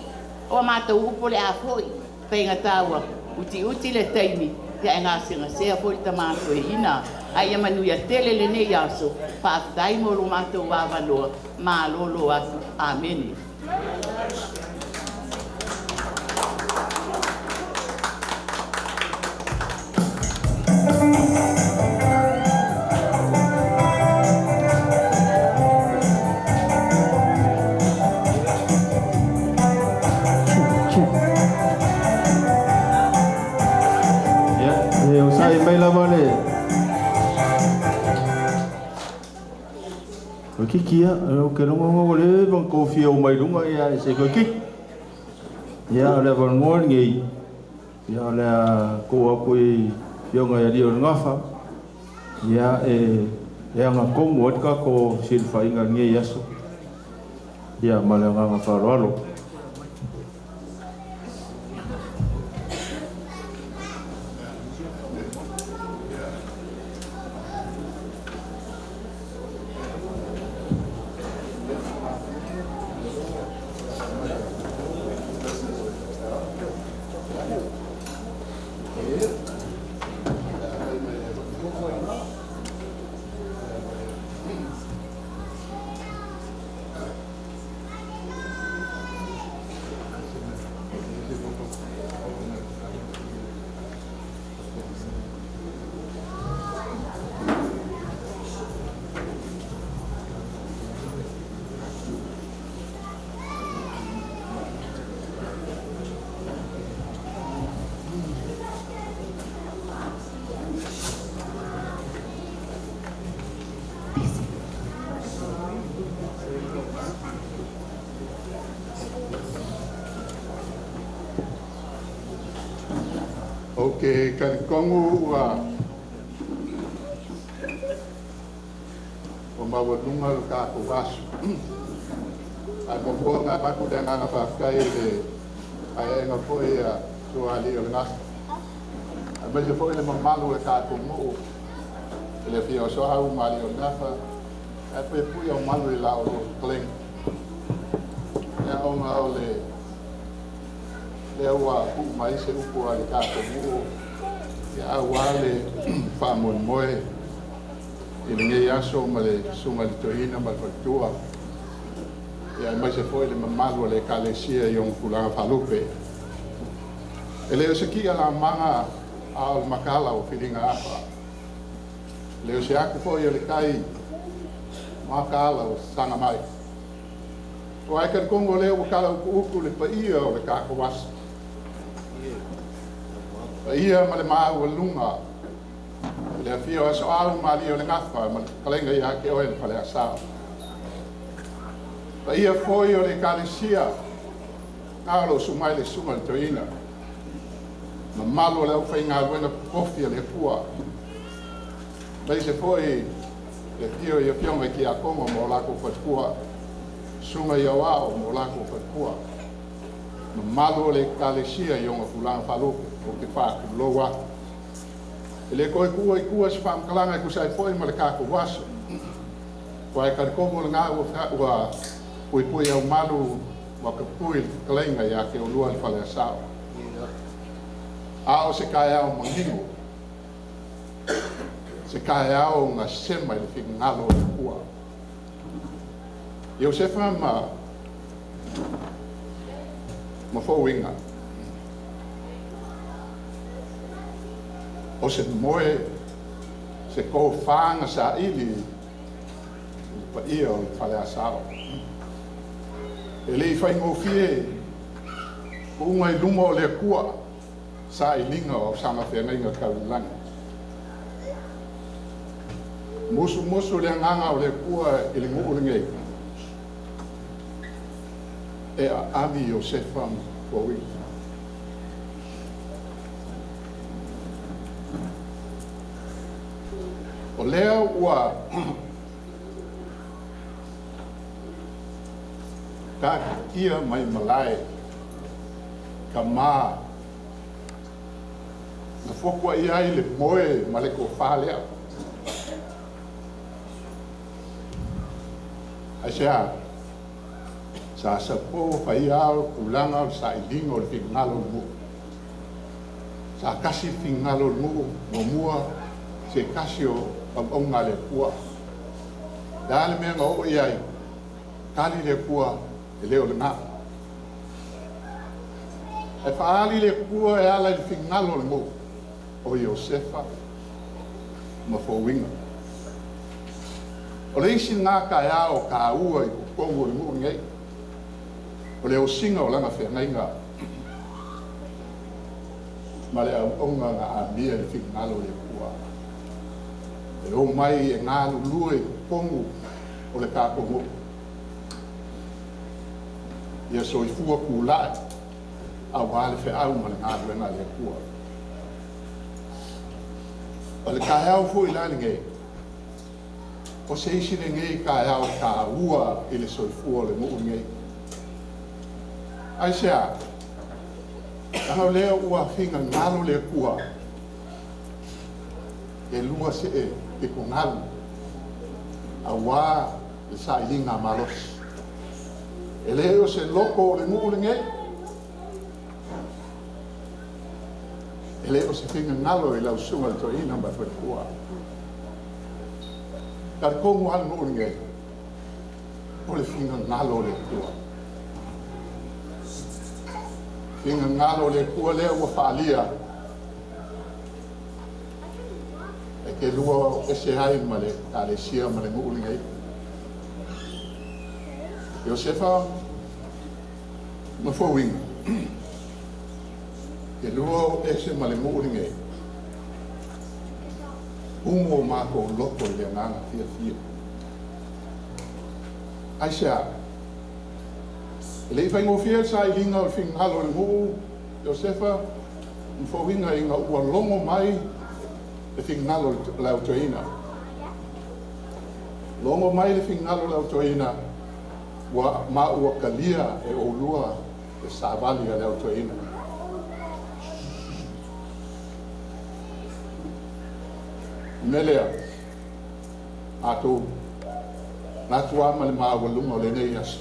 O a matou upu o le a fo'i faigatā ua utiuti le taimi ia e gasegasea foi le tamā toeaina ae ia manuia tele lenei aso. Faafetai mo lo matou avanoa malolo atu. Amene. Ia, e osa'i mai lava le o kiki ia, ou te logoga ua leva ona tofia uma i luga ia e se toe kiki. Ia, o le avanoa lenei, ia o le a tuu atu i afioga i alii o le Gafa, ia e agatonu ai le tatou silafaiga i lenei aso. Ia ma le agaga faaaloalo. Ou te talitonu ua ua maualuga lo tatou aso. Ae muamua ona avatu le agaga faafetai i le aeaega foi a Sualii o le Gafa, aemaise foi le mamalu o le tatou nuu i le afio o Soau ma Alii o le Gafa, ae puipuia o malu i la outou fetalaiga. Ia ona o le lea ua tuu mai se upu a le tatou nuu ia aua le faamoemoe i lenei aso ma le susuga i le toeaina ma le faletua, ia aemaise foi le mamalu o le Ekalesia i ona tulaga faalupe. E le o se ki'a lamaga a o le makala o filiga afa. E le o se atu foi o le tai makaala o saga mai. O ae talitonu o lea ua tala utuutu le paia o le tatou aso. Paia ma le maualuga i le afio o Asoau ma Alii o le Gafa ma le fetalaiga ia te oe le Faleasa. Paia foi o le Ekalesia, na o loo susu mai le susuga i le toeaina, mamalu o le aufaigaluega totofi a le Atua, aemaise foi le afio i afioga i tiakono ma o latou faletua, susuga i aoao ma o latou faletua, mamalu o le Ekalesia i ona tulaga faalupe, ou te faatulou atu. E le toe tuua i tua se faamatalaga e tusa ai foi ma le tatou aso. Aua e talitonu o lena ua puipui aumalu ma tapui le fetalaiga ia te oulua le faleasao. A o se taeao manino, se taeao na sema i le finagalo o le Atua. Iosefa ma fouiga, o se moe, se tofa na saili i le paia o le faleasao. E le i faigofie tuuga i luma o le Atua sailiga o ausaga feagaiga tau i le lagi. Musumusu le agaga o le Atua i le nuu lenei, e aami Iosefa ma fouiga. O lea ua taatitia mai malae tama na fotuai ai le moe ma le tofa lea. Aisea? Sa sapo faia o tulaga o le sailiga o le finagalo o le nuu. Sa tasi le finagalo o le nuu muamua se tasi o auauna a le Atua. Le a le mea na oo i ai, tali le Atua e le o lena. Ae faaali le Atua e ala i le finagalo o le nuu o Iosefa ma fouiga. O le isi lena taeao taua i totonu o le nuu lenei, o le osiga o lana feagaiga ma le auauna na amia i le finagalo o le Atua. E omai e galulue i totonu o le tatou nuu. Ia soifua tulai aua le feau ma le galuega a le Atua. O le taeao foi la lenei, o se isi lenei taeao taua i le soifua o le nuu lenei. Aisea? Leaga o lea ua finagalo le Atua e lua see pitogalu aua le sailiga malosi. E le o se loko o le nuu lenei, e le o se finagalo i lau susuga i le toeaina ma le faletua. Talitonu lava le nuu lenei, o le finagalo o le Atua. Finagalo o le Atua lea ua faalia e te lua ese ai ma le Ekalesia ma le nuu lenei. Iosefa ma fouiga, te lua o ese ma le nuu lenei, umu o mātou loto i le agaga fiafia. Aisea? E le i faigofie le sailiga o le finagalo o le nuu, Iosefa ma fouiga, ina ua logo mai le finagalo o le au toeaina. Logo mai le finagalo o le au toeaina, ua ma ua talia e oulua le savali a le au toeaina. O le mea lea, matou manatu lava ma le maualuga o lenei aso,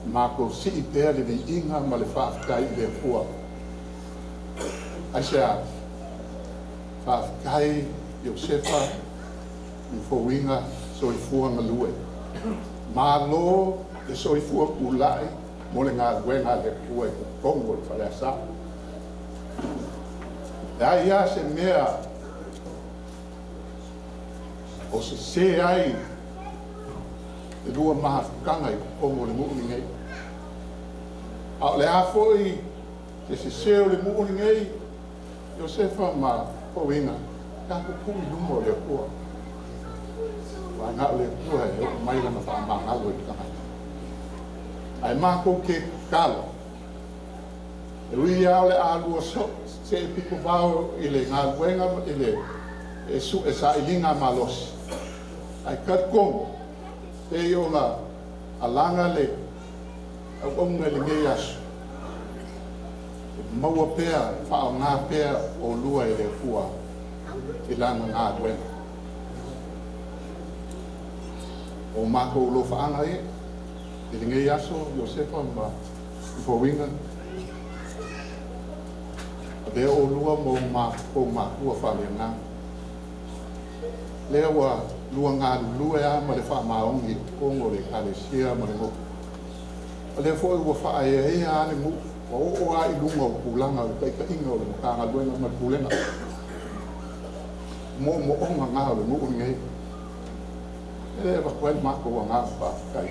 matou sii pea le viiga ma le faafetai i le Atua. Aisea? Faafetai Iosefa ma fouiga soifua galue. Malo le soifua pulai mo le galuega a le Atua i totonu o le faleasa. E ai lava se mea o sesē ai le lua mafutaga i totonu o le nuu lenei. A o le a foi se sesē o le nuu lenei, Iosefa ma fouiga, tatou tuu i luma o le Atua. Aua na o le Atua e oo mai lana faamagalo i le tagata. Ae matou te tatalo, e ui lava o le a lua see pitovao i le galuega i le su'e sailiga malosi, ae talitonu pei ona alaga le auauna i lenei aso, e maua pea, faaaoga pea oulua e le Atua i Lana galuega. O matou alofaaga e i lenei aso, Iosefa ma Ifouina, avea oulua ma outou matua faaleagaga. Lea ua lua galulue lava ma le faamaoni i totonu o le Ekalesia ma le nuu. O lea foi ua faaeaea lava le nuu, ua oo lava i luga o tulaga o le taitaiga o le Matagaluega ma le Pulega. Moomooga na o le nuu lenei. E le avatu ai le matou agaga faafetai.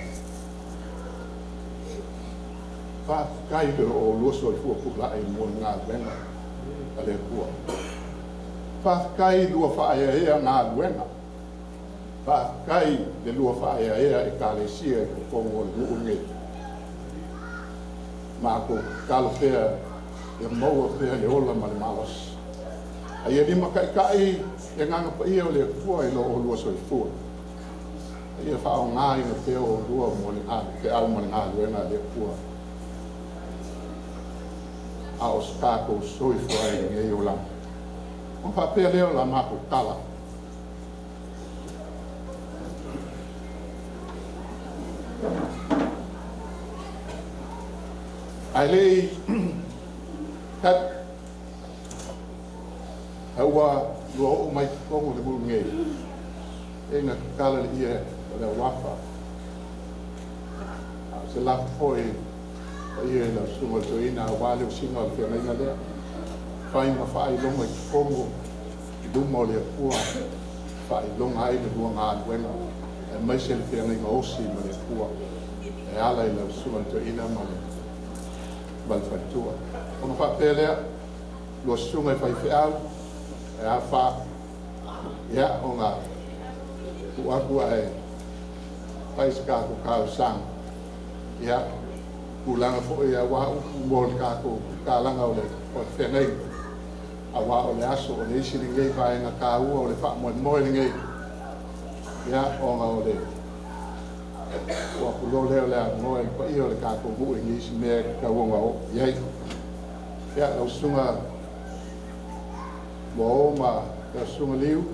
Faafetai le oulua soifua tulai mo le galuega a le Atua. Faafetai lua faaeaea galuega. Faafetai le lua faaeaea Ekalesia i totonu o le nuu lenei. Matou tatalo pea ia maua pea le ola ma le malosi. A ia limataitai le Agaga Paia o le Atua i lo oulua soifua. A ia faaaogaina pea oulua mo le feau ma le galuega a le Atua. A o se tatou soifua ai i lenei olaga. Ona faapea lea o la matou tala. Ae le i tali, a ua lua oo mai totonu o le nuu nei, e na tatala le ie o le auafa. A o se lafo foi paia i lau susuga i le toeaina aua le osiga o le feagaiga lea. Fai ma faailoga i totonu i luma o le Atua, faailoga ai le lua galuega, aemaise le feagaiga osi ma le Atua e ala i lau susuga i le toeaina ma le faletua. Ona faapea lea, lua susuga i faifeau, e a fa, ia, ona tuu atu ae fai se tatou talosaga. Ia, tulaga foi aua upu mo le tatou tatalaga o le feagaiga, aua o le aso o le isi lenei vaega taua o le faamoemoe lenei. Ia, ona o le tuu atu loa lea o le avanoa i le paia o le tatou nuu i nisi mea e tatau ona oo i ai. Ia, lau susuga Moao ma lau susuga Liu.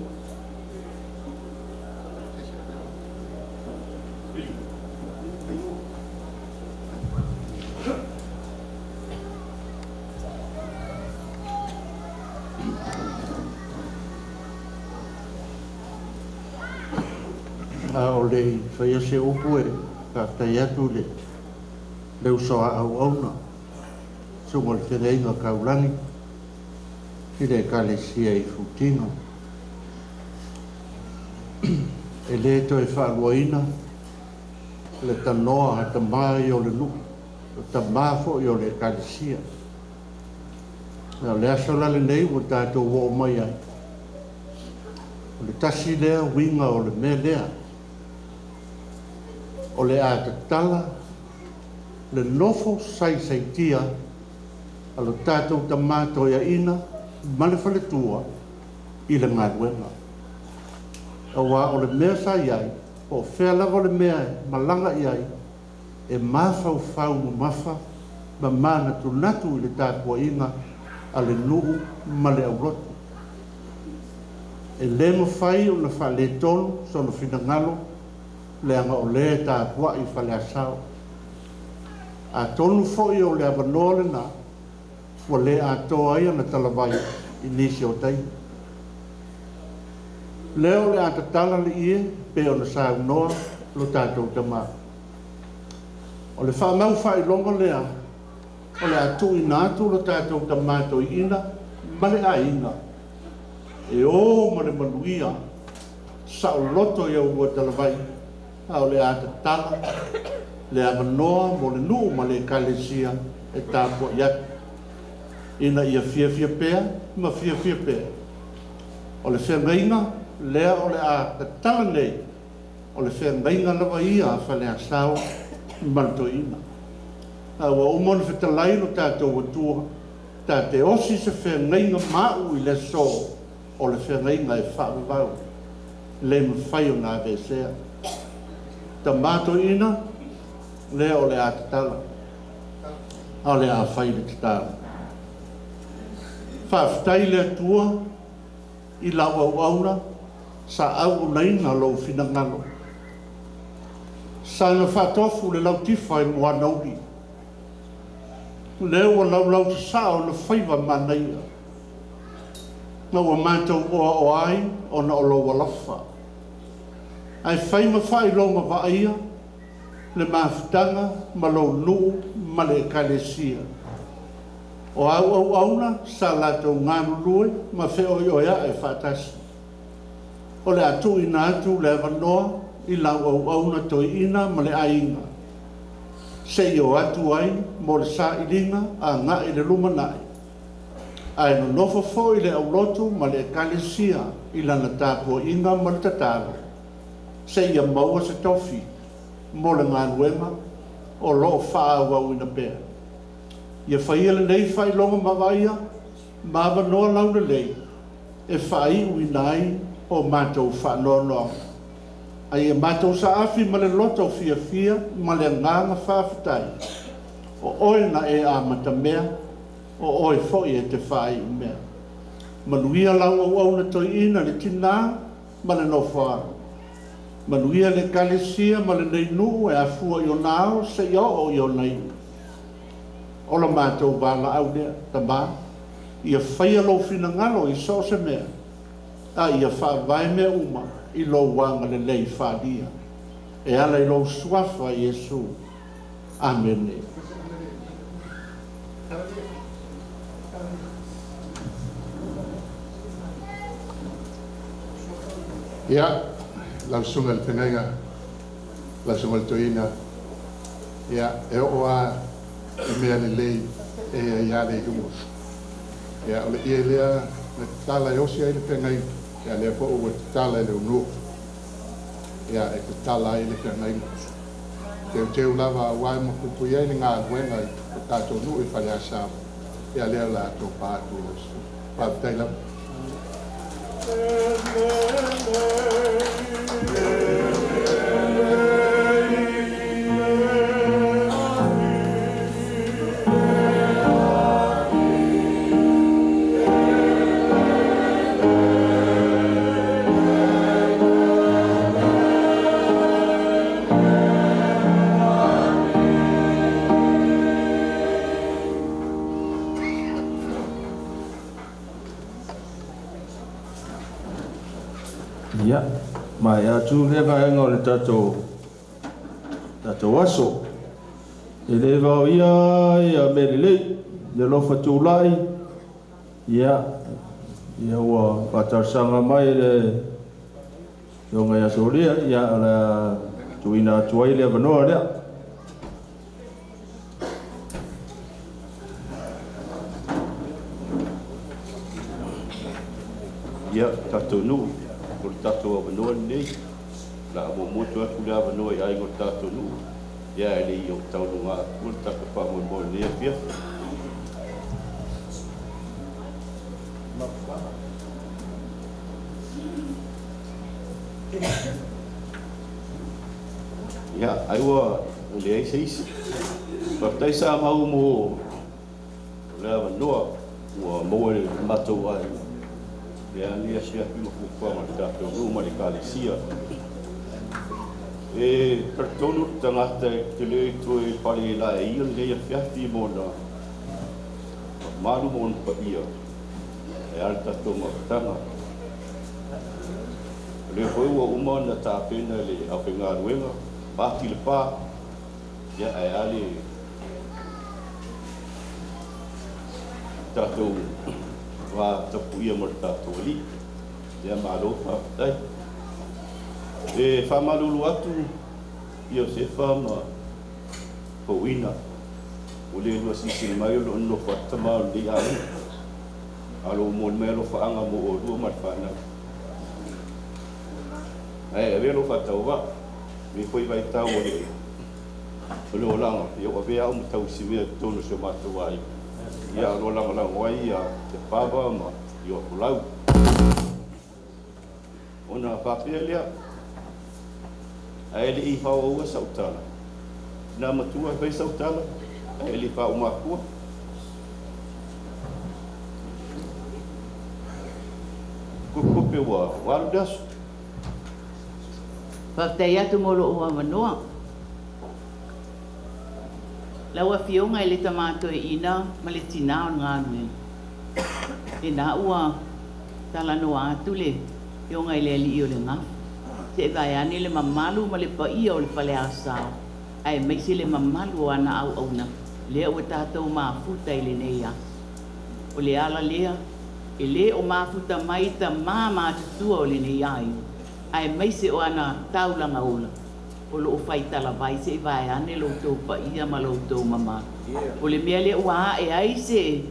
A o le i faia se upu e faafetai atu i le uso a auauna, susuga o le Feagaiga Taulagi i le Ekalesia i Futiga. E le toe faaluaina le tanoa a tamā ia o le nuu, o tamā foi o le Ekalesia. O le aso la lenei ua tatou oo mai ai, o le tasi lea uiga o le mea lea, o le a tatala le nofo saisaitia a lo tatou tamā toeaina ma le faletua i le galuega. Auā o le mea sa i ai, po o fea lava le mea e malaga i ai, e mafaufau mamafa ma manatunatu i le tapuaiga a le nuu ma le aulotu. E lē mafai ona faaletonu sona finagalo leaga o lē e tapuai Faleasao. Atonu foi o le avanoa lenā ua lē atoa ai ana talavai i nisi o taimi. Lea o le a tatala le ie pei ona saunoa lo tatou tamā. O le faamau faailoga lea o le a tuuina atu lo tatou tamā toeaina ma le aiga e o ma le manuia saoloto i aulua talavai, a o le a tatala le avanoa mo le nuu ma le Ekalesia e tapuai atu ina ia fiafia pea ma fiafia pea. O le feagaiga lea o le a tatala nei, o le feagaiga lava ia a Faleasao ma le toeaina. A ua uma ona fetalai lo tatou Atua, ta te osi se feagaiga maʻu i le aso o le feagaiga e faavavau, le mafai ona aveesea. Tamā toeaina, lea o le a tatala, a o le a fai le tatalo. Faafetai i le Atua i lau auauna sa auaunaina lou finagalo. Sa na faatofu le lautifa i moana uli. Lea ua laulau sasao na faiva manaia. Na ua mātou oa o ai ona o lou alofa. Ae fai ma faailoga vaaia le mafutaga ma lou nuu ma le ekalesia. O au auauna sa latou galulue ma feoeoeaʻe faatasi. O le a tuuina atu le avanoa i lau auauna toeaina ma le aiga. Seia o atu ai mo le sailiga agai i le lumanai. Ae nonofo foi le aulotu ma le ekalesia i lana tapuaiga ma le tatalo. Seia maua se tofi mo le galuega o loo faaauauina pea. Ia faia lenei faailoga maavaia ma avanoa laulelei e faaiuina ai o matou faanoanoaga. Ae ia matou saafi ma le loto fiafia ma le agaga faafetai. O oe na e amatamea, o oe foi e te faaiu mea. Manuia lau auauna toeaina le tinā ma le nofoalo. Manuia le ekalesia ma lenei nuu e afua i ona ao seia oo i ona iu. O la matou valaau lea, Tamā, ia faia lou finagalo i so o se mea, a ia faavae mea uma i lou agalelei faaalia. E ala i lou suafa Iesu. Amene. Ia, lau susuga i le feagaiga, lau susuga i le toeaina, ia, e oo lava i mea lelei e i ai lava le iuga. Ia, o le ie lea na tatala e osi ai le feagaiga, ia lea foi ua tatala e le aunuu, ia, e tatala ai le feagaiga. Teuteu lava aua e mapuipui ai le galuega i o tatou nuu i Faleaseela, ia lea o le a tofa atu i lau susuga. Faafetai lava. Ia, maea atu lea vaega o le tatou tatou aso. E le vaoia ia mea lelei, le alofa tulai, ia, ia ua faatalosaga mai le afioga ia Solia, ia o le a tuuina atu ai le avanoa lea. Ia, tatou nuu, o le tatou avanoa lenei. O le a muamua tuu atu le avanoa i aiga o le tatou nuu, ia ae le i taualuga atua le tatou faamoemoe i lenei afiafi. Ia, ai ua leai se isi. Faafetai sa mau mo le avanoa ua maua e le matou aiga. Lea ni asiasi ma fuafuaga o le tatou nuu ma le ekalesia. E talitonu le tagata e te le toe pale laeia lenei afiafi ma ona mamalu ma ona paia e a le tatou mafutaga. O lea foi ua uma ona tapena e le aufaigaluega, Pati Lepa, ia ae a le tatou va tapuia ma le tatou Alii. Ia malo faafetai. E faamalulu atu Iosefa ma Fouina, ua le lua silasila mai o lo o nonofo atu tama o lenei aiga. A o lo o momoli mai alofaaga mo oulua ma le fanau. Ae avea lou faatauvaa, lenei foi vaitau o le O le olaga, ia ua avea au ma tausimea i totonu o si o matou aiga. Ia o lo o lagolago ai ia Pava ma Iofolau. Ona faapea lea, ae le i faaauaua sau tala, ina matua e fai sau tala, ae le i faaumakua. Kope ua alu le aso. Faafetai atu mo lou avanoa. Lau Afioga i le Tama Toeaina ma le Tinā o le Galuega, lena ua talanoa atu le Afioga i le Alii o le Gafa, seʻe vaeane le mamalu ma le paia o le Faleasao, aemaise le mamalu o ana auauna, lea ua tatou mafuta i lenei aso. O le ala lea, e lē o mafuta mai tamā matutua o lenei aiga, aemaise o ana taulaga ola, o loo fai talavai seʻi vaeane lo outou paia ma lo outou mamalu. O le mea lea ua ae ai se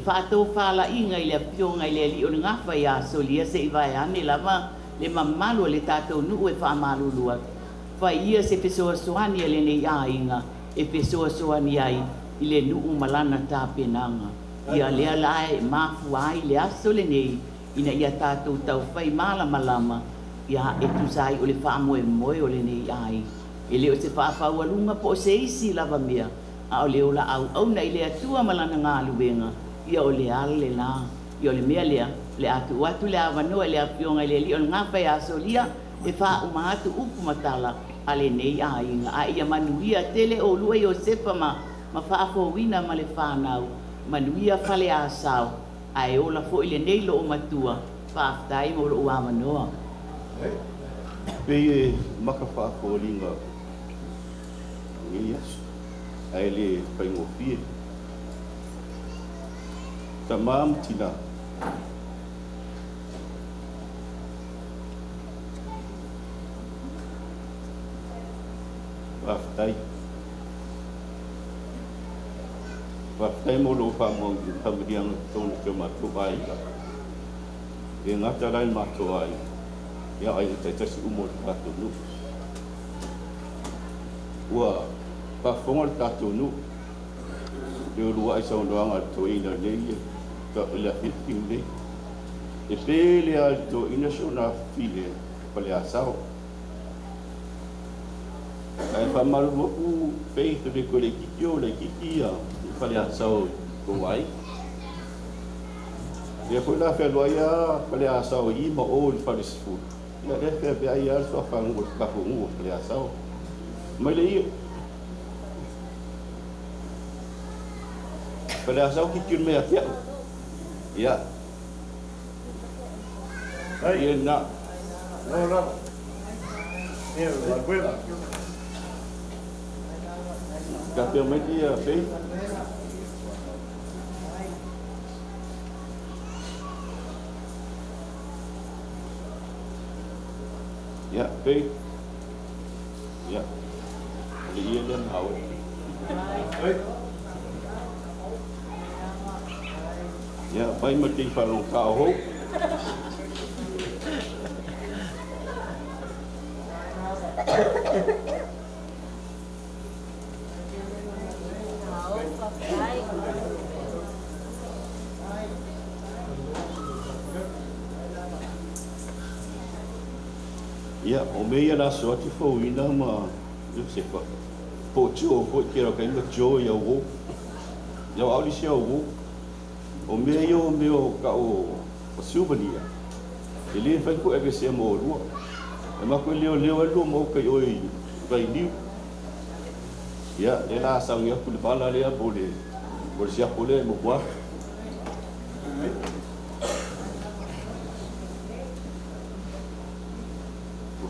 faatofalaiga i le Afioga i le Alii o le Gafa ia Solia seʻi vaeane lava le mamalu o le tatou nuu e faamalulu atu. Fai ia se fesoasoani a lenei aiga e fesoasoani ai i le nuu ma lana tapenaga. Ia lea la e mafua ai le aso lenei ina ia tatou taufai malamalama ia e tusa ai o le faamoemoe o lenei aiga. E le o se faafaualuga po o se isi lava mea, a o le ola auauna i le Atua ma lana galuega, ia o le ala lena. Ia o le mea lea, o le a tuu atu le avanoa i le Afioga i le Alii o le Gafa ia Solia e faauma atu upu ma tala a lenei aiga. A ia manuia tele oulua Iosefa ma faafouina ma le fanau, manuia Faleasao, ae ola foi lenei loomatua. Faafetai mo lou avanoa. Pei e maka faafoliga lenei aso, ae le faigofie. Tamā ma tinā. Faafetai. Faafetai mo lou faamanuiaga i totonu o si o matou aiga. E gata la i le matou aiga, ia o aiga taitasi uma o le tatou nuu. Ua faafofoga le tatou nuu i le uluai saunoaga a le toeaina nei i le afiafi lenei. E pele lava i le toeaina si ona afafine Faleasao. Ae faamalulu atu Faith e le toe laitiiti o laitiiti ia Faleasao i lou aiga. Lea foi la fealuai a Faleasao i i ma o i le falesefulu. Ia lea feaveai lava le suafa nuu o le tatou nuu o Faleasao. Mai le ia. Faleasao kiki mai ia te au. Ia. Ia na. No, no. Ia, galuega. Ka pea mai ia Faith. Ia, Faith. Ia. O le ia lea ma oe. Ia, mai ma te i whalonga o hou. Ia, o mea ia la so atu fauina ma Iosefa. Po o tio foi ke ra kai ma tio ia wo. Ia au li sia wo. O mea ia o mea o ka o souvenir. E le fai ko eve se mo lua. E ma ko leo leo e lua mo kai oi vai niu. Ia, le la sau ia ku le bala le po le po le sia po le mo kwa.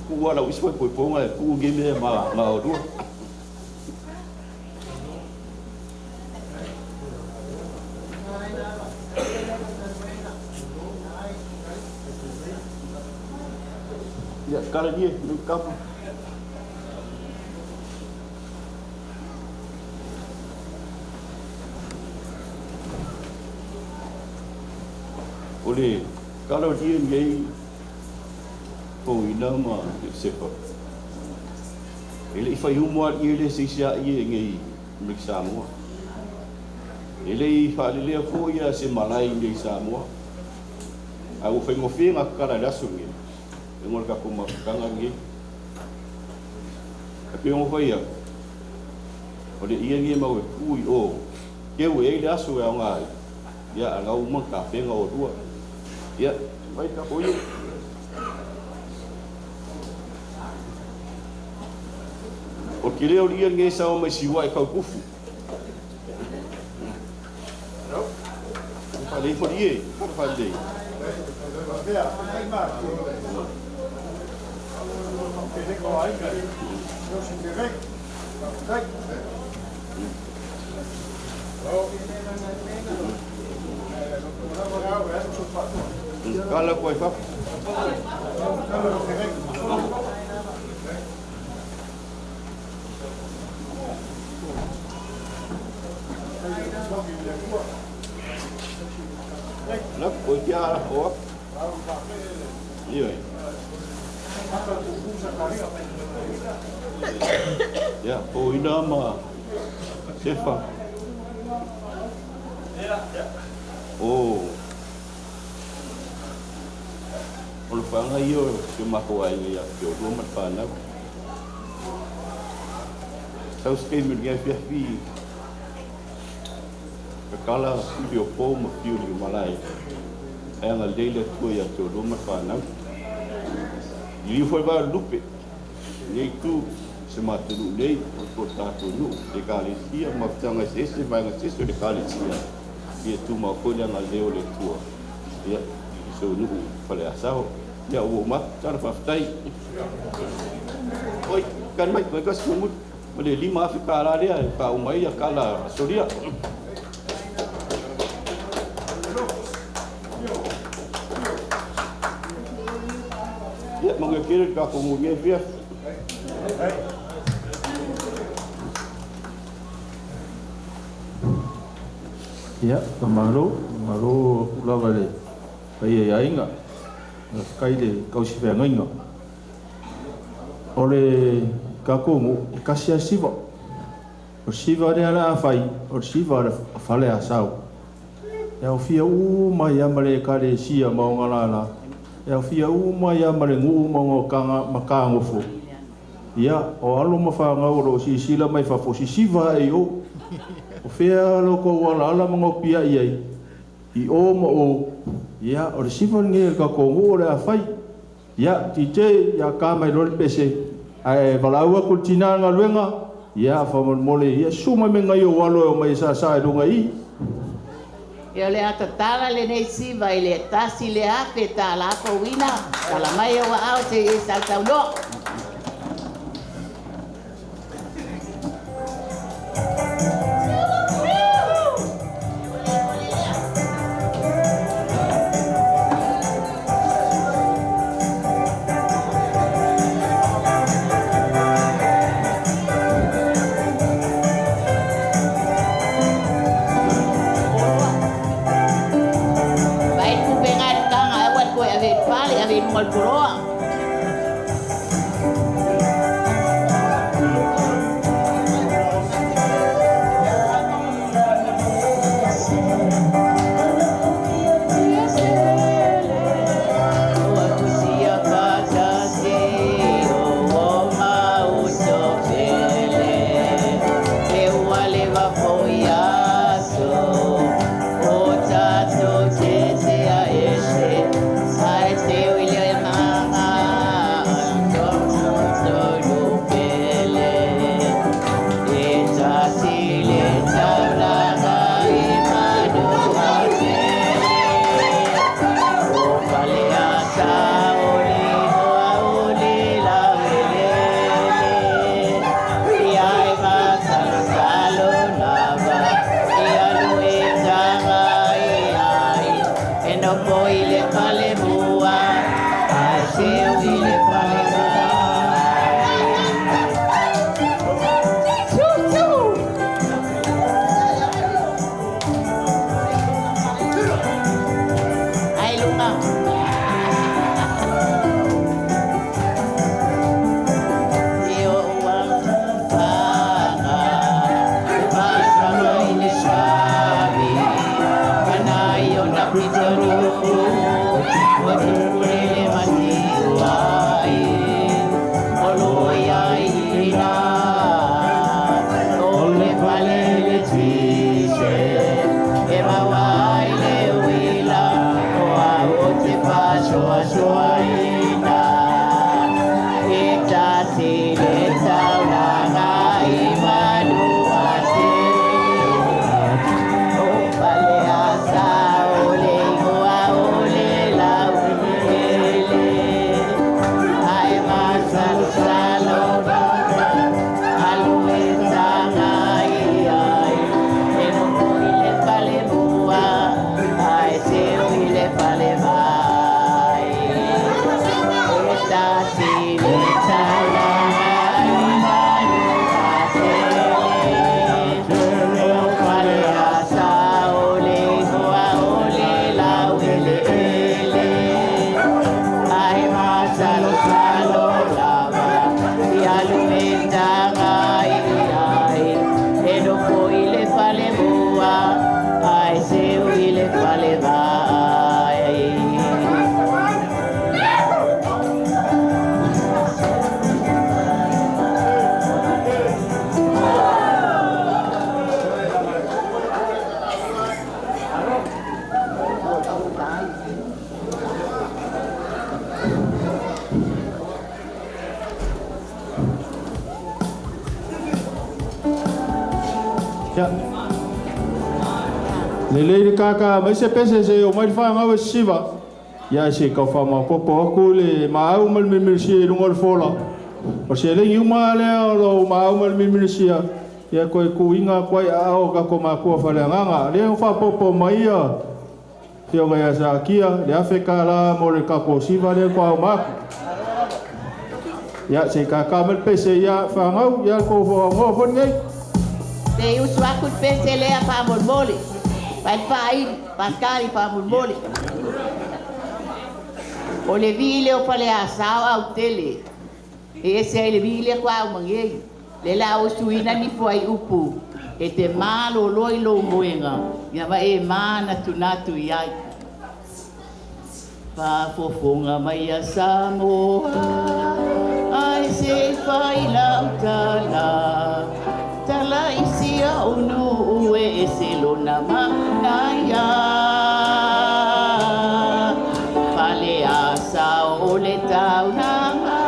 Ku wala isi foi po ponga e ku ngi me ma o lua. Ia, kala nie, nu kapu. O le kala o lie nei fauina ma Iosefa. E le'i faiumu a le ie lea se isi a'ie nei mai Samoa. E le'i fa'alelea fo'i a se malae nei Samoa. Ae ua faigofie gatala i le aso lenei, e ona o le tatou mafutaga lenei. Ae pei ona fai atu, o le ie lenei e mau e tu i o, keu e ai le aso e aoga ai, ia a lau uma ona tapena oulua. Ia, mai tatou ie. O le tele o le ie lenei e sao mai Siuae tau tufu. Faalelei foi le ie, faalelei. Kala koe fafo. La koe kia ara hoa. Ioe. Ia, o ina ma Sefa. O o le faga ia o si o matou aiga ia te oulua ma le fanau. Sau se taimi o lenei afiafi tatala fili o pou ma fiuli o malae ae agalelei le Atua ia te oulua ma le fanau. Liliu foi le vaa o le lupe lenei itu se matou nuu nei o le tatou nuu le Ekalesia ma mafutaga eseese vaega eseese o le Ekalesia ia tumau foi le agalelei o le Atua ia i si ou nuu Faleasao. Ia ua uma atu tala faafetai. Oi, kali mai, mai kasi mulimuli. Ma le $5,000 lea e faauma ai kala solia. Ia, manuia tele le tatou nuu i lenei afiafi. Ia, faamalo, faamalo atu lava i le paia i aiga, faafetai i le tausi feagaiga. O le tatou nuu, e tasi lava le siva. O le siva lea o le a fai, o le siva o le fale Asau. E aofia uma ai lava ma le Ekalesia ma ona lala, e aofia uma ai lava ma le nuu ma ona matagofo. Ia, o alo ma fanau o lo o silasila mai fafo, sisiva ae i o. O fea lo tou alaala ma nopiai ai, i o ma o, ia, o le siva lenei a le tatou nuu o le a fai. Ia, DJ, ia ka mai loa le pese, ae valaau atu i le tina galuega, ia, faamolemole, ia susu mai me nai ou alo e omai e sāsā i luga i i. Ia o le a tatala lenei siva i le $1,000 fouina, tala mai ou aao se i e sausaunoa. Vai le pupe gai le taga ae aua le toe ave i le fale, ave i luga o le poloa. Ia. Lelei le kākā mai se pese se o mai le whaangau e sisiva. Ia se kau whaamaopopo aku le maau ma le milimilisia i luga o le fola. O se legi uma lea o lou maau ma le milimilisia, ia koe tuuina atu ai i aao o tatou matua faaleagaga. Lea ua faaopoopo mai ia Afioga ia Sakia le $1,000 mo le tatou siva lea ua uma atu. Ia se i kākā mai le pese ia fanau, ia le tou foaonoa foi lenei. Se i usu aku le pese lea faamolemole. Fai le faaili, faatali faamolemole. O le vii lea o Faleasa o Autele. E ese ai le vii lea faatoa uma nei. Lea o le a ou suiina ni fuaiupu e te malolo i lou moega, ia ma e manatunatu i ai. Faafofoga mai a Samoa, ae se i fai lau tala, tala i si ou nuu e ese lona manaia. Faleasa o le taulaga,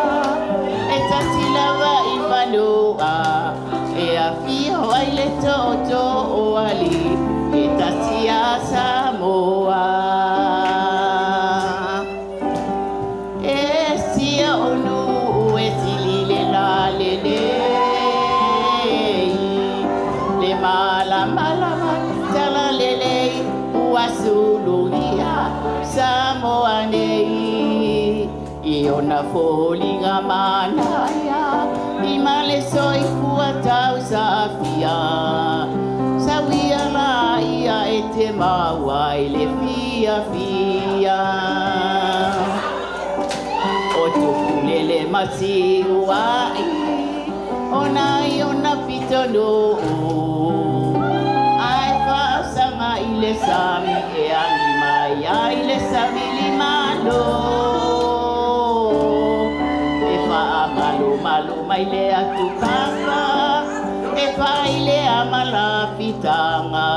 e tasi lava i fanua, e afio ai le tootoo o alii, e tasi a Samoa. E si ou nuu e sili le lalelei, le malamalama talalelei, ua sulugia Samoa nei. I ona foliga manaia, i ma le soifua tausaafia, sauia laia e te maua ai le fiafia. O Tupulele ma Siuai, ona i ona pitonuu, ae faasaga i le sami e agi mai ai le savili malo. E faamalumalu mai le atupapa, e fai le amalafitaga,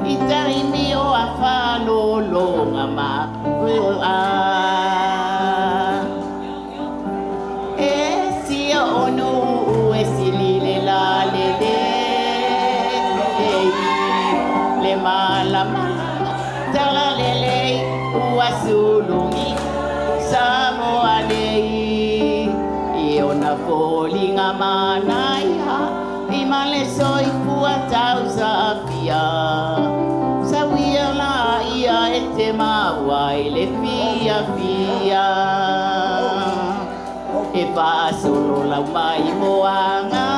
i taimi o afalologa ma a. E si ou nuu e sili le lalelei, le malamalama talalelei, ua sulugi Samoa nei. I ona foliga manaia, i ma le soifua tausaafia, sauia laia e te maua ai le fiafia. E faasolo lau mai moaga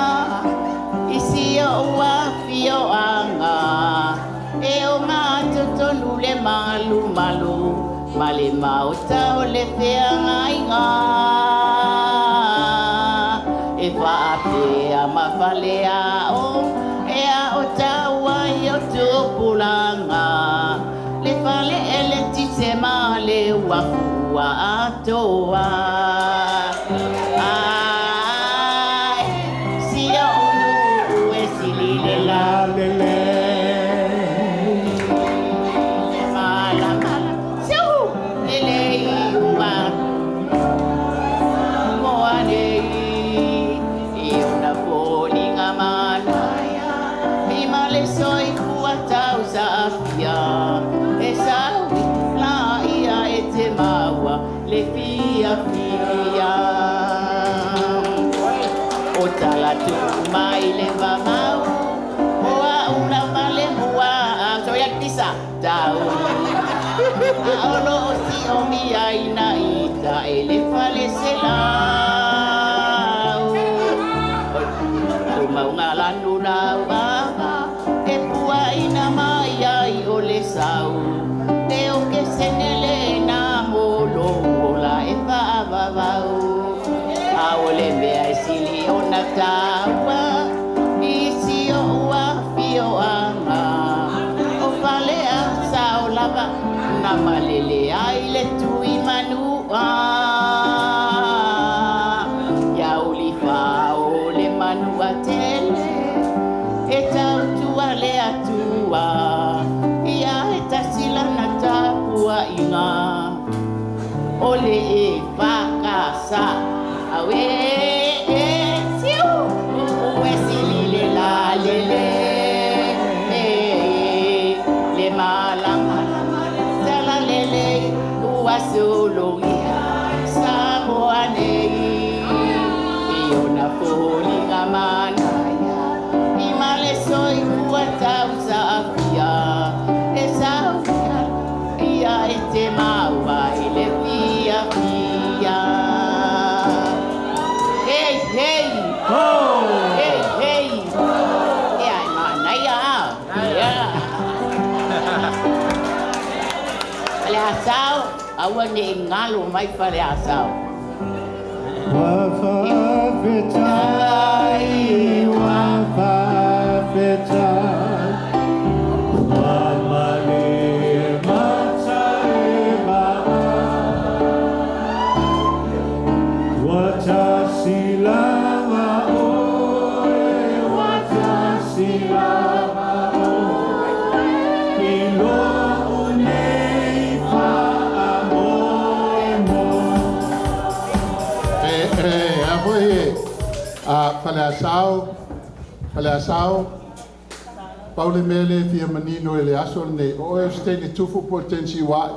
i si ou afioaga, e o matotonu le malumalu ma le maota o le feagaiga. E faapea ma faleao e ao tau ai o tupulaga, le fale e le tise ma le uafu ua atoa. Ai, si ou nuu e sili le lalelei, malamalama siu lelei ua moa nei. I ona foliga manaia, i ma le soifua tausaafia, e saui laia e te maua le fiafia. O talatuu mai le vavau, o au lava le mua, so ia pisa tau. A o loo siomia ina ita e le fale selau. O mauga lanu lau ava, e puaina mai ai o le sau. E o ke senele na molo ola e faavavau. A o le mea e sili ona taua, i si ou afioaga. O Faleasa o lava, na malele ai le tui manua. Ia ulifa o le manua tele, e tautua le Atua. Ia e tasi lana tapuaiga, o le e whakasa. Awe e siu Hei, hei. Ia, e manaia a. Ia. Faleasao, aua neʻi galo mai Faleasao. Ua faafetai, ua faafetai, ua malie mata e vaai. Ua tasi lava oe, ua tasi lava oe, i lo'u nei faamoemoe. E, e, a foi a Faleasao, Faleasao, pau le mea lea e fia manino i le aso lenei, o oe o se teine tufu po o le teine siuaʻe?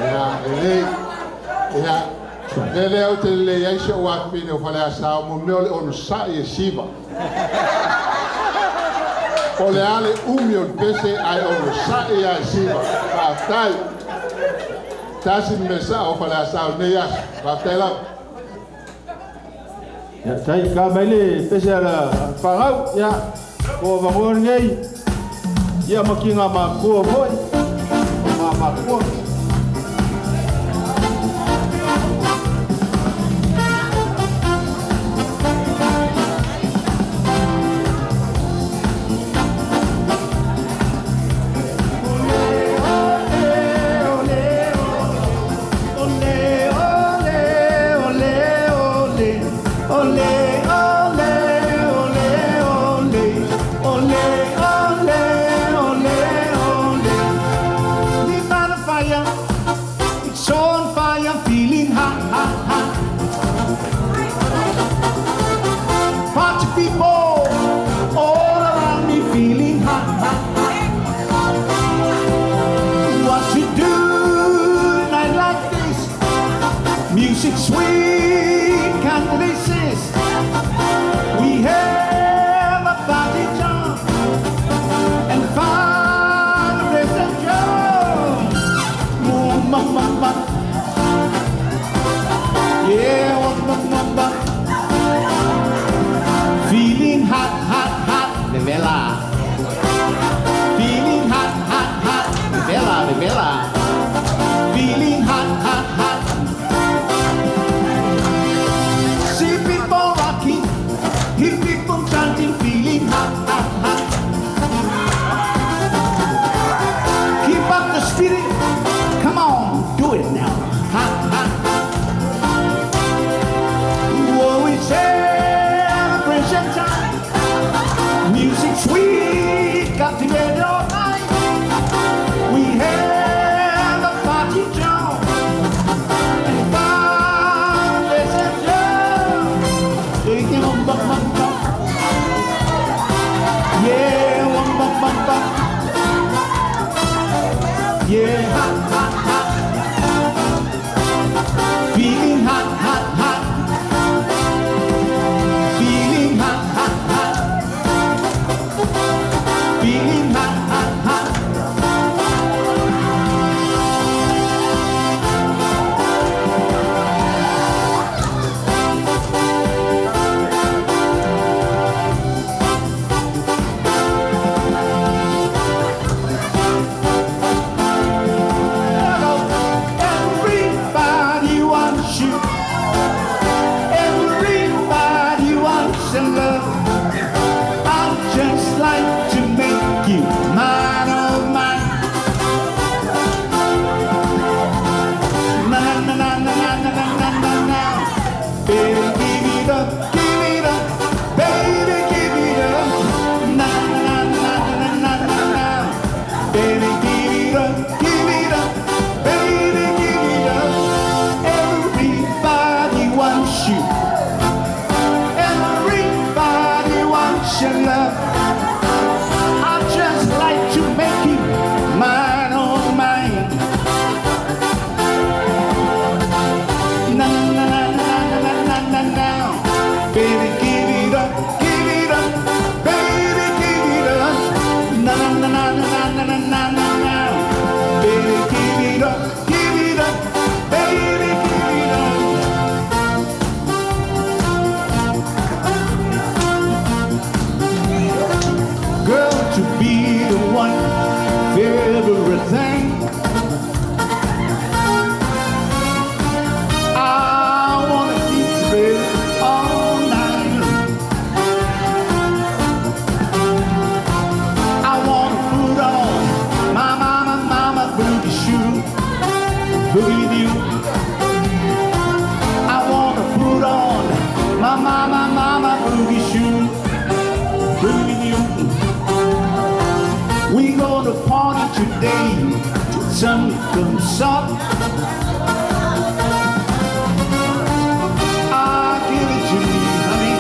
Ia, lelei. Ia, lea lea ou te lelei ai si ou afafine o Faleasao, mo mea o le onosaʻi e siva. O le a le umi o le pese ae onosaʻi lava e siva. Faafetai. Tasi le mea saʻo o Faleasao i lenei aso. Faafetai lava. Ia, tai ka mai le pese a la fanau, ia, ko avangoa lenei, ia ma ki ngā mākua foi, o ngā mākua. Ole, ole, ole, ole, ole, ole, ole, ole, ole, ole, ole, ole. The man of fire, it's on fire, feeling hot, hot, hot. Party people all around me feeling hot, hot, hot. What to do night like this? Music sweet, can't resist. We have a party jump and fun, rest and jump. Oh, ma, ma, ma. Yeah, oh, ma, ma, ma. Feeling hot, hot, hot, vela. Feeling hot, hot, hot, vela, vela. Feeling hot, hot, hot. See people rocking, hear people chanting, feeling hot, hot, hot. Keep up the spirit. Come on, do it now. Hot, hot. Oh, it's celebration time. Music sweet, got together all night. We have a party jump and fun, let's enjoy. Yeah, one, bum, bum, bum. Yeah, one, bum, bum, bum. Yeah, hot, hot, hot. Feeling hot, hot, hot. Feeling hot, hot, hot. Feeling hot, hot, hot. Everybody wants you. Everybody wants your love. I'd just like to make you mine, oh mine. Na na na na na na na na na na. Baby, give it up, give it up, baby, give it up. Na na na na na na na na. Baby, give it up, give it up, baby, give it up. Everybody wants you. Everybody wants your love. I'd just like to make you mine, oh mine. Na na na na na na na na na. Baby, give it up, give it up, baby, give it up. Na na na na na na na na na na. Baby, give it up, baby, give it up. Sun comes up. Ah, give it to me, honey,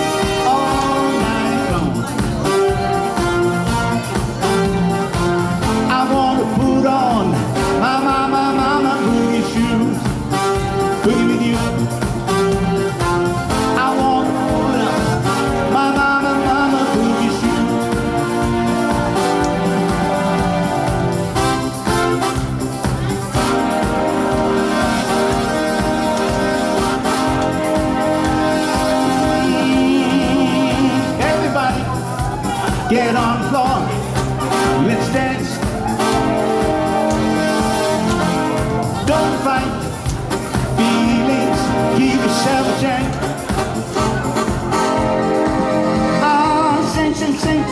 all night long. I wanna put on my, my, my, my, my boogie shoes. Boogie with you. I wanna put on my, my, my, my, my boogie shoes. Everybody, get on the floor. Let's dance. Don't fight feelings. Give yourself a chance. Ah, sing, sing, sing.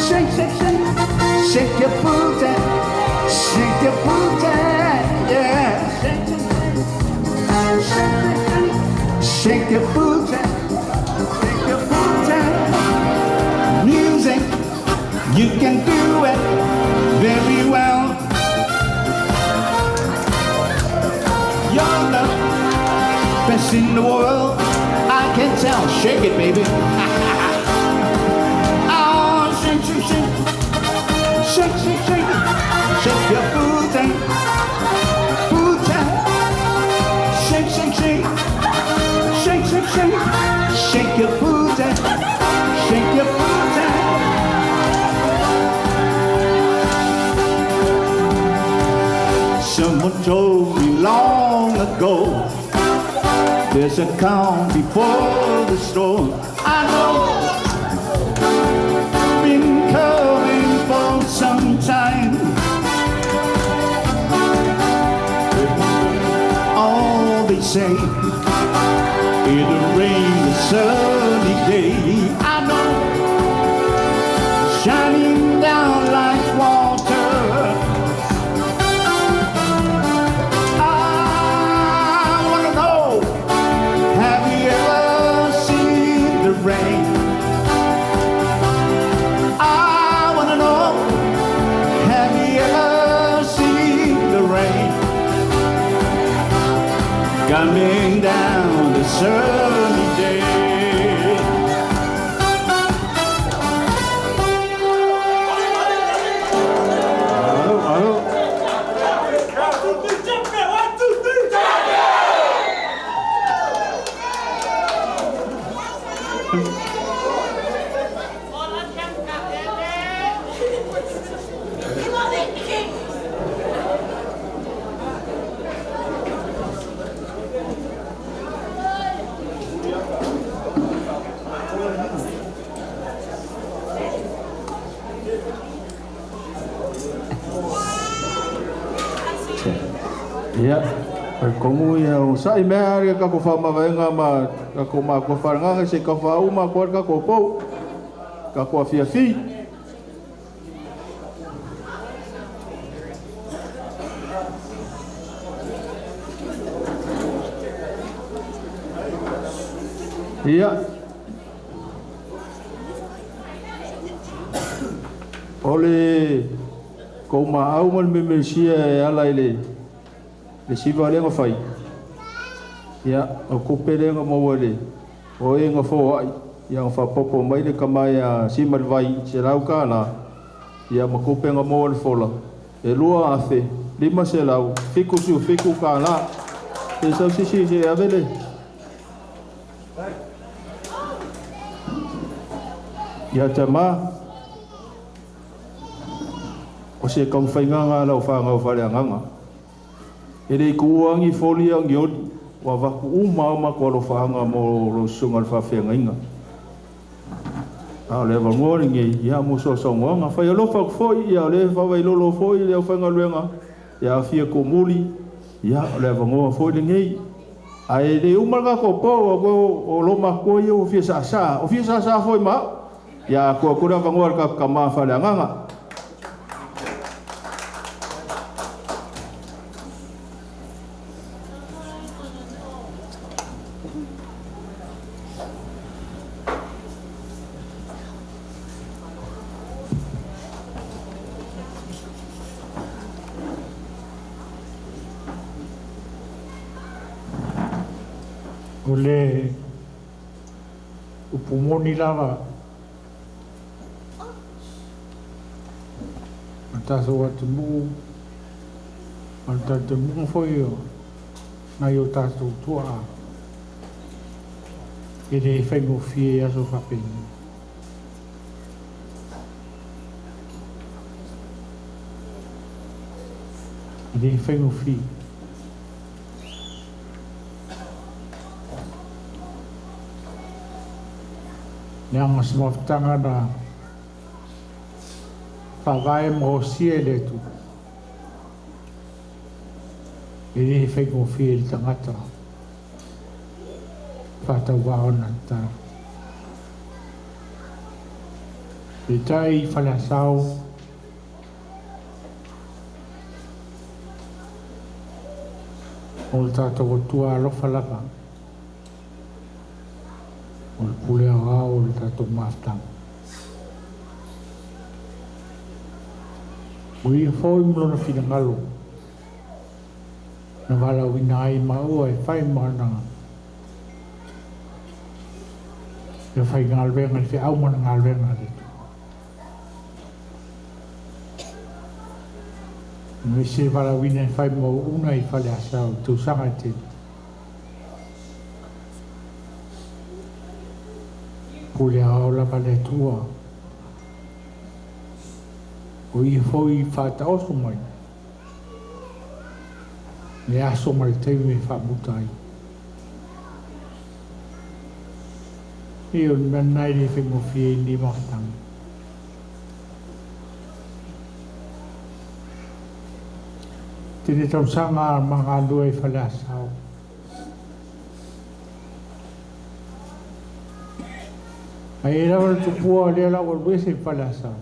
Shake, shake, shake. Shake your booty. Shake your booty. Yeah. Shake, shake, shake. Shake, shake, shake. Shake your booty. Shake your booty. Music, you can do it very well. Your love, best in the world. I can tell. Shake it, baby. Oh, shake, shake, shake. Shake, shake, shake. Shake your booty. Booty. Shake, shake, shake. Shake, shake, shake. Shake your booty. Shake your booty. Someone told me long ago there's a calm before the storm. I know been coming for some time. All they say it'll rain a sunny day. I know shining down like water. I wanna know, have you ever seen the rain? I wanna know, have you ever seen the rain coming down the sunny day? Alo, alo. Ia, e komu ia o sa'i mea ari ka ko whaamavaenga ma ka ko ma ko wharanganga se ka whaau ma ko ka ko pou ka ko afiafi. Ia. O le kou maau ma le memesia e ala i le le siva le fai. Ia, o kupe le maua le o e nga fo ai. Ia nga popo mai le kamai a sima le vai se lau kāna. Ia ma kupe nga maua le fola. E lua afe, lima se lau, fiku siu fiku kāna. E sau sisi se avele. Ia tama, o se kaumwhainganga lau whangau whare anganga. E rei kuangi foli angi oli, wa waku uma ma ko alo whaanga mo lo sunga le whawhengainga. A le vangoa ngi, ia mo so songoanga, whai alofa foi, ia le whawai lolo foi, le whainga luenga, ia fia ko muli, ia le vangoa foi le ngei. Ai le uma ka ko po, o lo ma ko ia o fia sa sa, o fia sa sa foi ma, ia ko kura vangoa ka ka ma whare anganga. O le upu moni lava o le tatou atunuu ma le talitonuga foi o nai o tatou tuaa e le faigofie i aso faapenei. E le faigofie. Leaga se mafutaga na faavae ma osia e le Atua. E le faigofie i le tagata faatauvaa ona tatalo. Peitai i Faleasao o le tatou Atua alofa lava o le pule aoao o le tatou mafutaga. O ia foi ma lona finagalo na valaauina ai maua e fai ma ana le faigaluega le feau ma le galuega a le Atua. Aemaise valaauina e fai ma auauna i Faleasao i tausaga e tele. Pule aoao lava le Atua. O ia foi i faataoto mai le aso ma le taimi e faamuta ai. E o le mea lena e le faigofie ai lenei mafutaga. Tele tausaga ma galulue ai Faleasao. Ae i ai lava le tupua o lea la ua alu ese i Faleasao.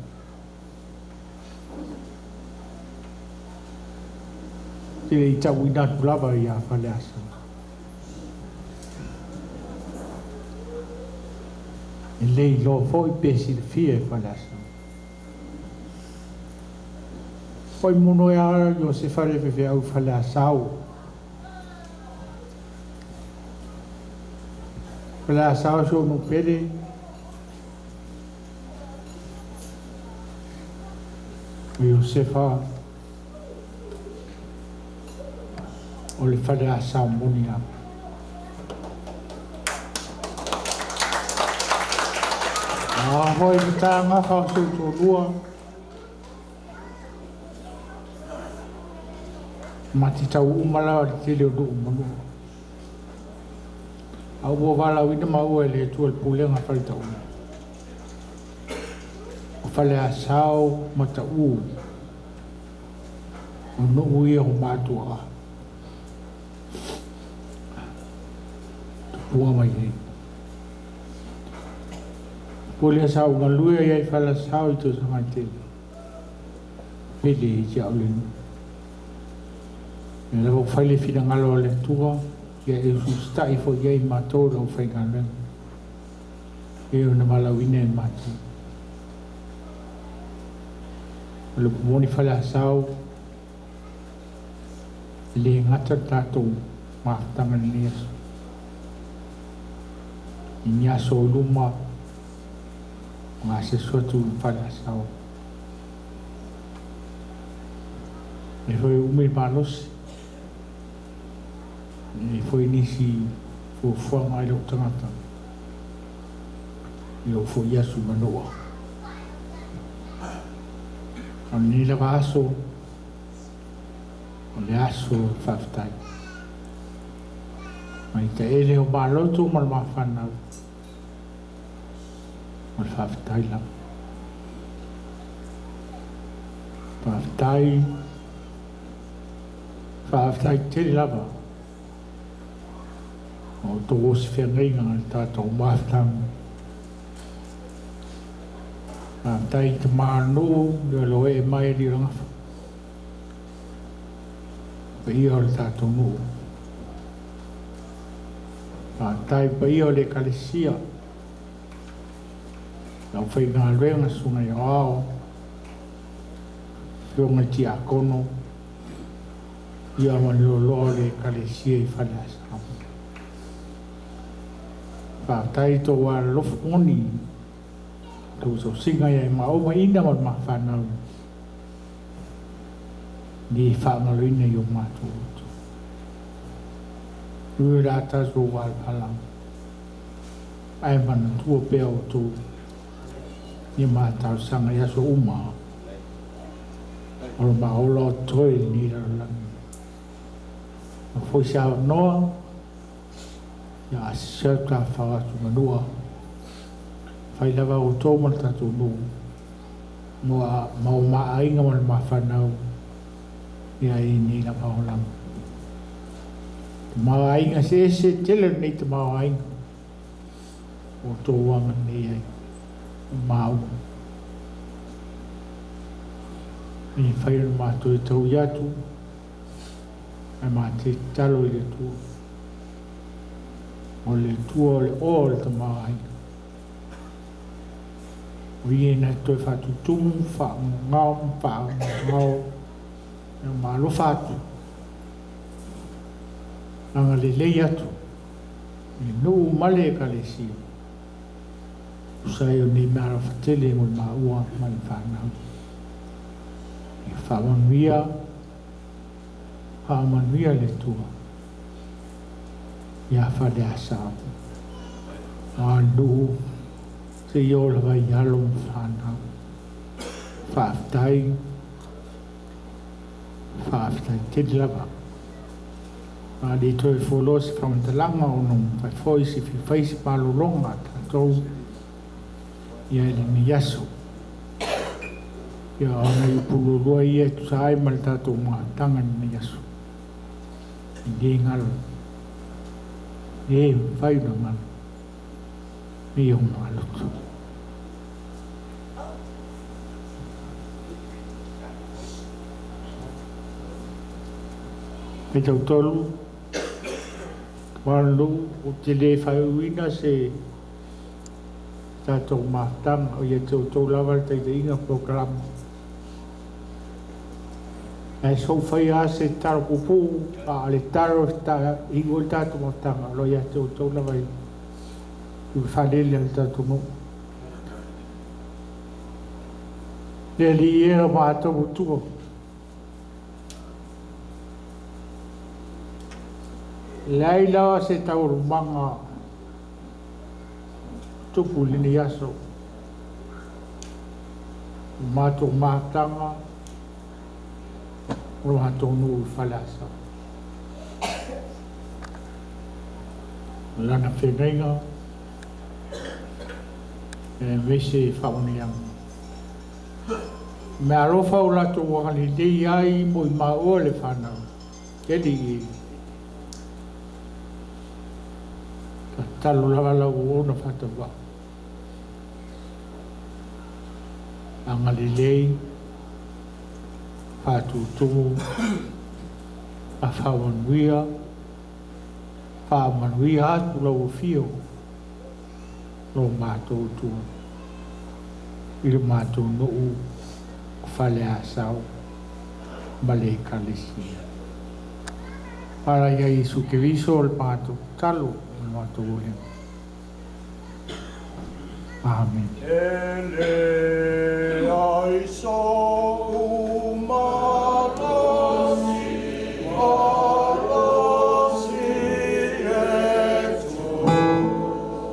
Te le i tauina atu lava ia Faleasao. E le iloa foi pe silafia e Faleasao. Foi mono e a Iosefa le faifeau i Faleasao. Faleasao si ou nuu pele. O Iosefa o le Faleasao moni lava. A foi matagafa o si ou toalua. Ma te tau uma lava le tele o nuu ma nuu. A ua valaauina maua e le Atua le pulega faletaua. O Faleasao ma Taʻu, o nuu ia o matuaga. Tupuga mai ai. Po lea sa ou galue ai ai Faleasao i tausaga e tele. Pele i te au le nuu. Ia lava ua fai le finagalo o le Atua, ia e usiusitai foi i ai matou le aufaigaluega. E ona valaauina e matou. O le upu moni Faleasao, e le gata le tatou mafutaga i lenei aso. I ni aso o luma, o gasesũ atu i Faleasao. E foi umi le malosi, e foi nisi fuafuaga i lou tagata i lou foi aso i Manoa. O lenei lava aso, o le aso o le faafetai. Mai taele o maloto ma le mafanau, o le faafetai lava. Faafetai, faafetai tele lava o outou osi feagaiga i le tatou mafutaga. Faafetai i tama o le nuu le o lo o ee mai alii o le gafa. Paia o le tatou nuu. Faafetai i paia o le Ekalesia, le aufaigaluega, susuga i aoao, afioga i tiakono, ia ma le loaloa o le Ekalesia i Faleasao. Faafetai i tou alolofa moni tou tausiga ia e maua ina ma le mafanau ni faamaloina i o matou utu. Ui la tatou valavala ae manatua pea outou ni matalosaga i aso uma o le maola o toe lenei lalolagi. Ma foi se avanoa ia asisi atu tafafao atu manua fai lava outou ma le tatou nuu ma o maaiga ma le mafanau ia i nei lava olaga. Te maoaiga se ese tele lenei te maoaiga o tou aga nei ai o maua. E fai o le mātou e tau i atu ae mā te talo i le Atua. O le Atua o le oa o le tamaoaiga. O ia na toe whatutumu, whaangao, whaangao, e malofa atu. Anga le lei atu. E nuu male e kalesia. Usai o nei mea fatele mo le maua ma le whanau. E whaamanuia, whaamanuia le Atua. Ia whale a sao. A nuu se i o lava i alo ma whanau. Whaaftai, whaaftai tele lava. A le toe folo se whamantalanga o no whaifoi se whiwhai se malolonga tātou ia e le aso. Ia ona i pululua ia e tusa ai ma le tātou mahatanga ni aso. I le ngalo. E whai una ngalo. Me o malutu. Pe tau tolu, Malu o te le whaiuina se tātou mātanga o ia te o tō lava le taita programa. Ae sou whai a se taro pupu a le taro ta i o le tātou mātanga lo ia te o tō lava i whalele le tātou no. Le li e o mātou tua. Lai lawa se taurumanga tupu lini aso. O mātou mātanga o mātou nuu i whale asa. Lana whengainga e mese whaonianga. Me alofa o latou wangani lei ai mo i maua le whanau. Keli i talo lava lau ona whatawa. Anga lelei, whātūtumu, a whaamanuia, whaamanuia atu lau o whio, lo mātou tua. I le mātou nuu, whale a sao, ma le ekalesia. Para ia Isu Keriso o le mātou talo, o le mātou ole. Amen. Ele ai so umalosi, malosi e tu,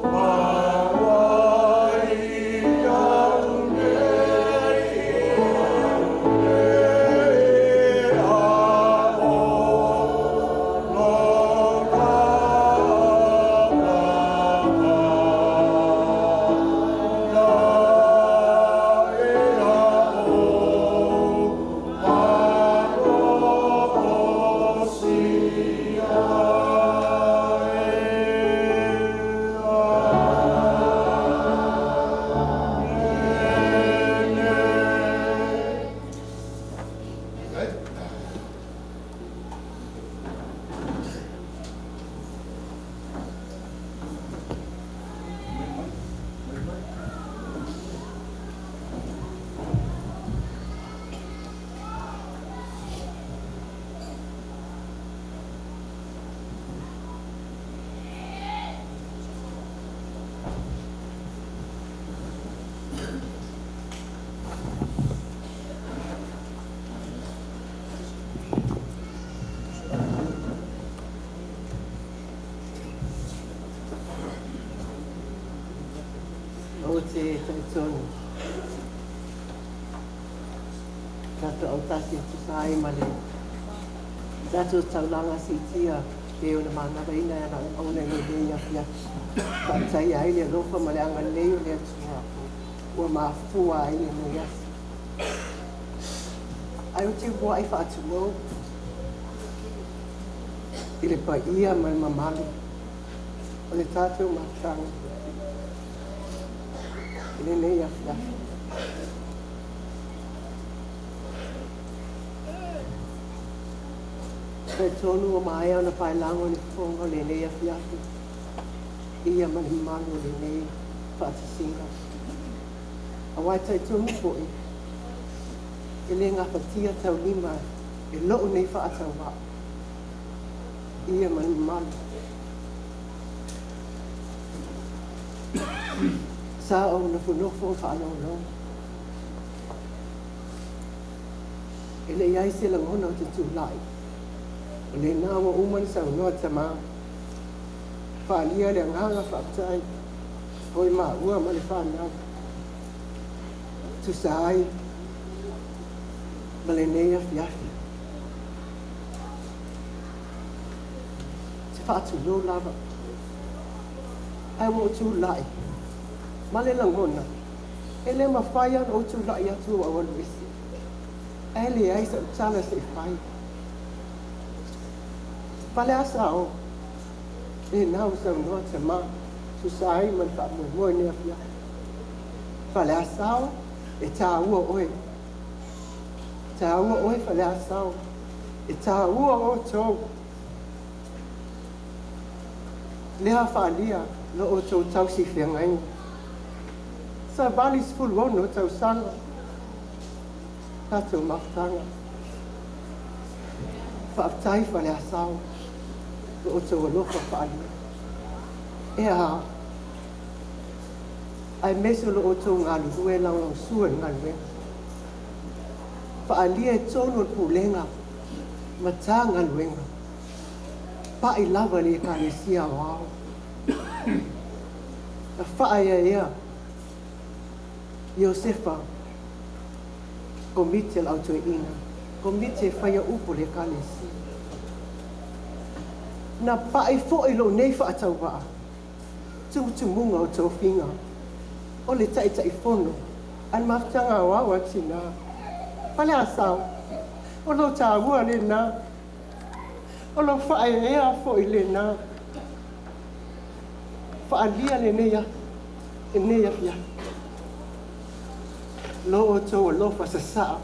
mawai au nei, nei a o, lo la la la e. Ou te talitonu tatou autasi e tusa ai ma le tatou taulaga siitia pei ona manavaina e ana auauna i lenei afiafi. Faafetaia ai le alofa ma le agalelei o le Atua ua mafua ai lenei aso. Ae ou te muai faatulou i le paia ma le mamalu o le tatou mafutaga i lenei afiafi. Talitonu ua maea ona paelago i le fofoga o lenei afiafi ia ma le mamalu o lenei faatasiga. Aua e talitonu foi e le gafatia taulima e lou nei faatauvaa ia ma le mamalu. Sa ou nofonofo faalogologo. E le i ai se lagona o te tulai. O lena ua uma ona saunoa tamā. Faaalia le agaga faafetai o i maua ma le fanau. Tusa ai ma lenei afiafi. Te faatulou lava. Ae ua ou tulai ma le lagona e le mafai lava ona ou tulai atu ou alu ese. Ae leai sau tala se i fai. Faleasa o, lena ua saunoa tamā tusa ai ma le faamoemoe i lenei afiafi. Faleasa o, e taua oe. Taua oe Faleasa o. E taua outou. Lea faaalia lo outou tausi feagaiga. Sa 86 tausaga tatou mafutaga. Faafetai Faleasa o lo outou alofa faaalia. E a, aemaise o lo outou galulue lagolagosua i le galuega. Faaalia i totonu o le pulega Matagaluega. Pai lava i le Ekalesia Aoao. Na faaeaea Iosefa Komiti a le Au Toeaina, Komiti e faia upu a le Ekalesia. Na pai foi lou nei faatauvaa tumutumuga o tofiga o le Taitaifono a le Mafutaga Aoao a Tinā. Faleasa o, o lou taua lena, o lou faaeaea foi lena. Faaalia lenei lenei afiafi lo outou alofa sasaa.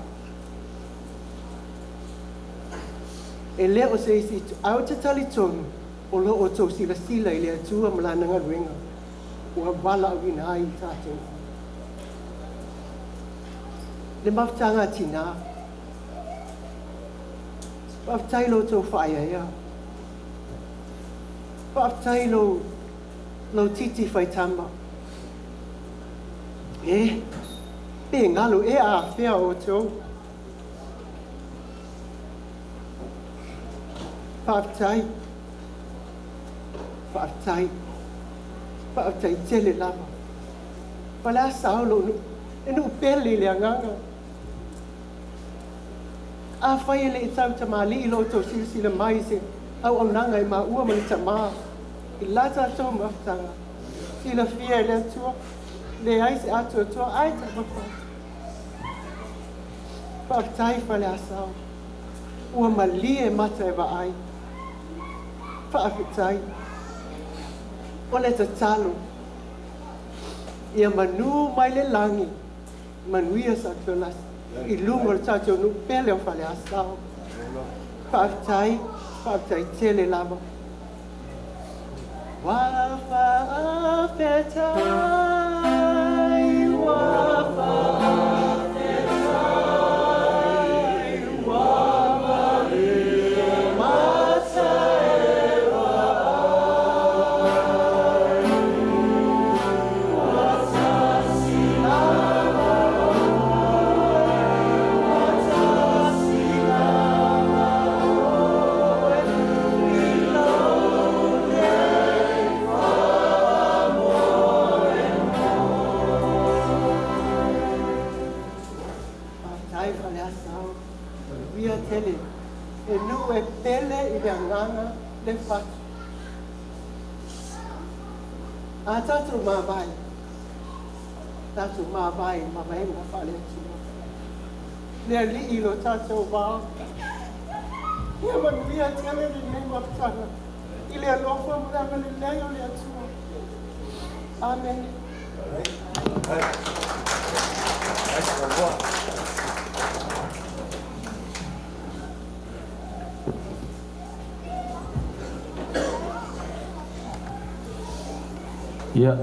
E le o se isi ae ou te talitonu o lo outou silasila i le Atua ma Lana galuega ua valaauina ai i tatou. Le mafutaga a tinā, faafetai lo outou faaeaea. Faafetai lou lou titi faitama. E, pe galo ea afea outou. Faafetai, faafetai, faafetai tele lava. Faleasa o lou nuu, e nuu pele i le agaga. Afai e le i tautamalii lo outou silasila mai i se auaunaga i maua ma le tamā i la tatou mafutaga, silafia e le Atua, leai se atoatoa ae taumafai. Faafetai Faleasa o, ua malie mata e vaai. Faafetai. O le tatalo, ia manu mai le lagi, manuia Satuimalasi i luga o le tatou nuu pele o Faleasa o. Faafetai, faafetai tele lava. Ua faafetai, ua faafetai, ua malie mata e vaai. Ua tasi lava oe, ua tasi lava oe, i lou nei faamoemoe. le agaga le fatu. A tatou mavae, tatou mavae i mavaega faale-Atua. Le Alii lo tatou va. Ia manuia tele lenei mafutaga i le alofa ma le agalelei o le Atua. Amene. Ia,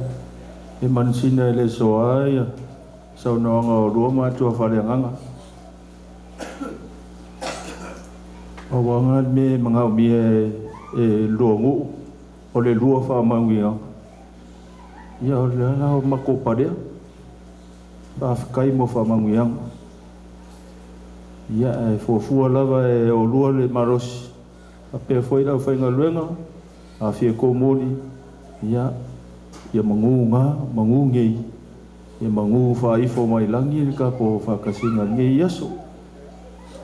e manusina e le soa ia saunoaga o lua matua faaleagaga. Auaga le mea e magaomia e lua nuu o le lua faamauiaga. Ia o le ala o matou palea. Faafetai mo faamanuiaga. Ia e fuafua lava e olua le malosi faapea foi le aufaigaluega afia komoli ia ia magū gā magū nei ia magū faaifo mai lagi le tatou faatasiga lenei aso.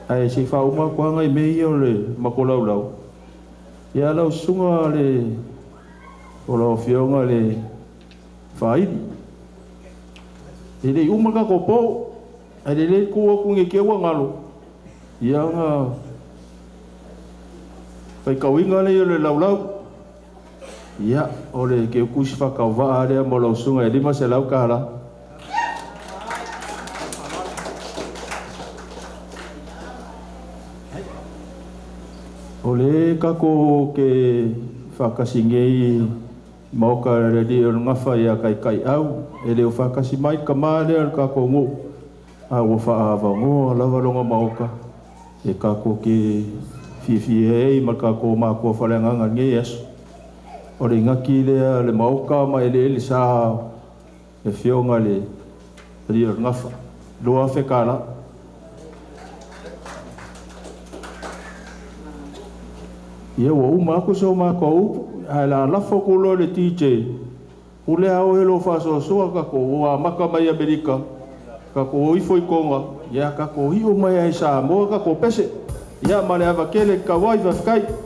Ae se i faauma atu aga i mea ia o le makolaulau ia lau susuga le o lau afioga le faaili e lei uma le tatou po ae lelei tu atu nei te ua galo ia ona faitauina lea o le laulau ia o le keukusi faatauvaa lea mo lau susuga e $500. O le tatou ke faatasi nei maoka le alii o le gafa ia kaikaiau e le o faatasi mai kamā lea o le tatou nuu a ua faaavanoa lava lona maoka e tatou ke fiafia ai ma le tatou matua faaleagaga lenei aso. O le igaki lea le maoka ma eleele sa le afioga le alii o le gafa $2,000. Ia ua uma aku so matou upu ae la lafo atu loa le DJ o lea oe lo faasoasoa tatou ua amata mai Amerika tatou ifo i Toga ia tatou iu mai ai Samoa tatou pese ia ma le ava tele tauai faafetai.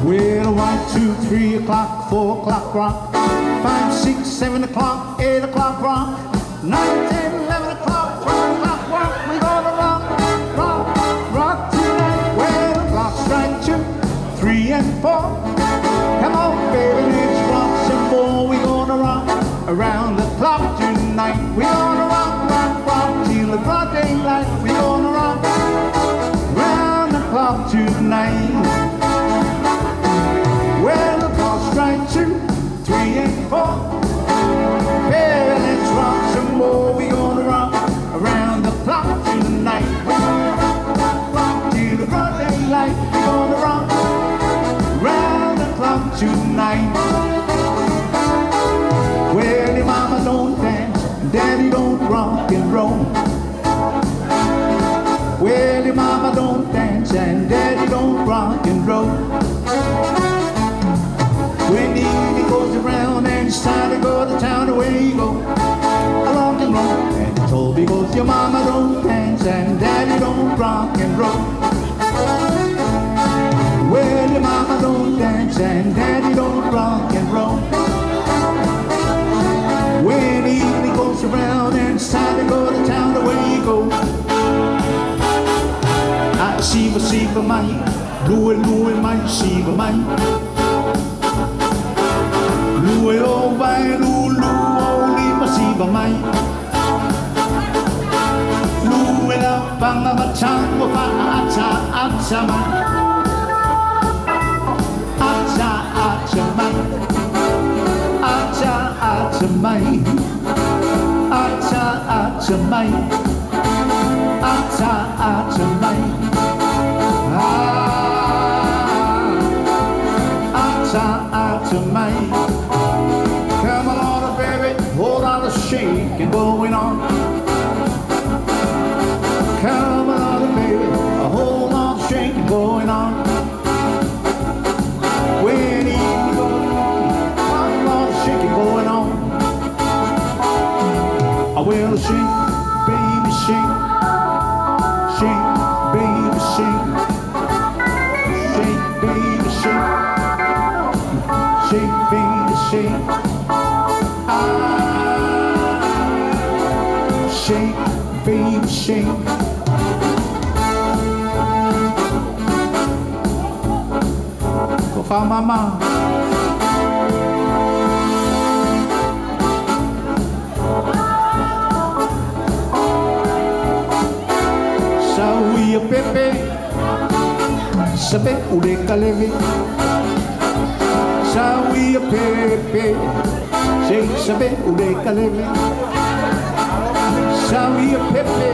Well, 1, 2, 3 o'clock, 4 o'clock rock, 5, 6, 7 o'clock, 8 o'clock rock, 9, 10, 11 o'clock, 12 o'clock rock. We gonna rock, rock, rock tonight. Well, the clock strike 2, 3, and 4. Come on, baby, let's rock some more. We gonna rock around the clock tonight. We gonna rock, rock, rock till the broad daylight. We gonna rock round the clock tonight. Well, the clock strike 2, 3, and 4. Baby, let's rock some more. We gonna rock around the clock tonight. We gonna rock, rock, rock till the broad daylight. We gonna rock round the clock tonight. Well, your mama don't dance, and daddy don't rock and roll. Well, your mama don't dance, and daddy don't rock and roll. When it's time to go to town, away you go. I siva siva mai, lue lue mai, siva mai. Lue o vai, lu lu o lima siva mai. Lue la panga ma tango fa acha acha mai. Acha acha mai. Acha acha mai. Acha acha mai. Acha acha mai. Ah, acha acha mai. Come on, baby, whole lot of shaking going on. Come on, baby, a whole lot of shaking going on. When evening goes on, a lot of shaking going on. I will shake, baby, shake, shake, baby, shake, shake, baby, shake, shake, baby, shake. Ah, shake, baby, shake. Ko mama. Saui pepe, sape ule kaleve. Saui pepe, say sape ule kaleve. Saui pepe,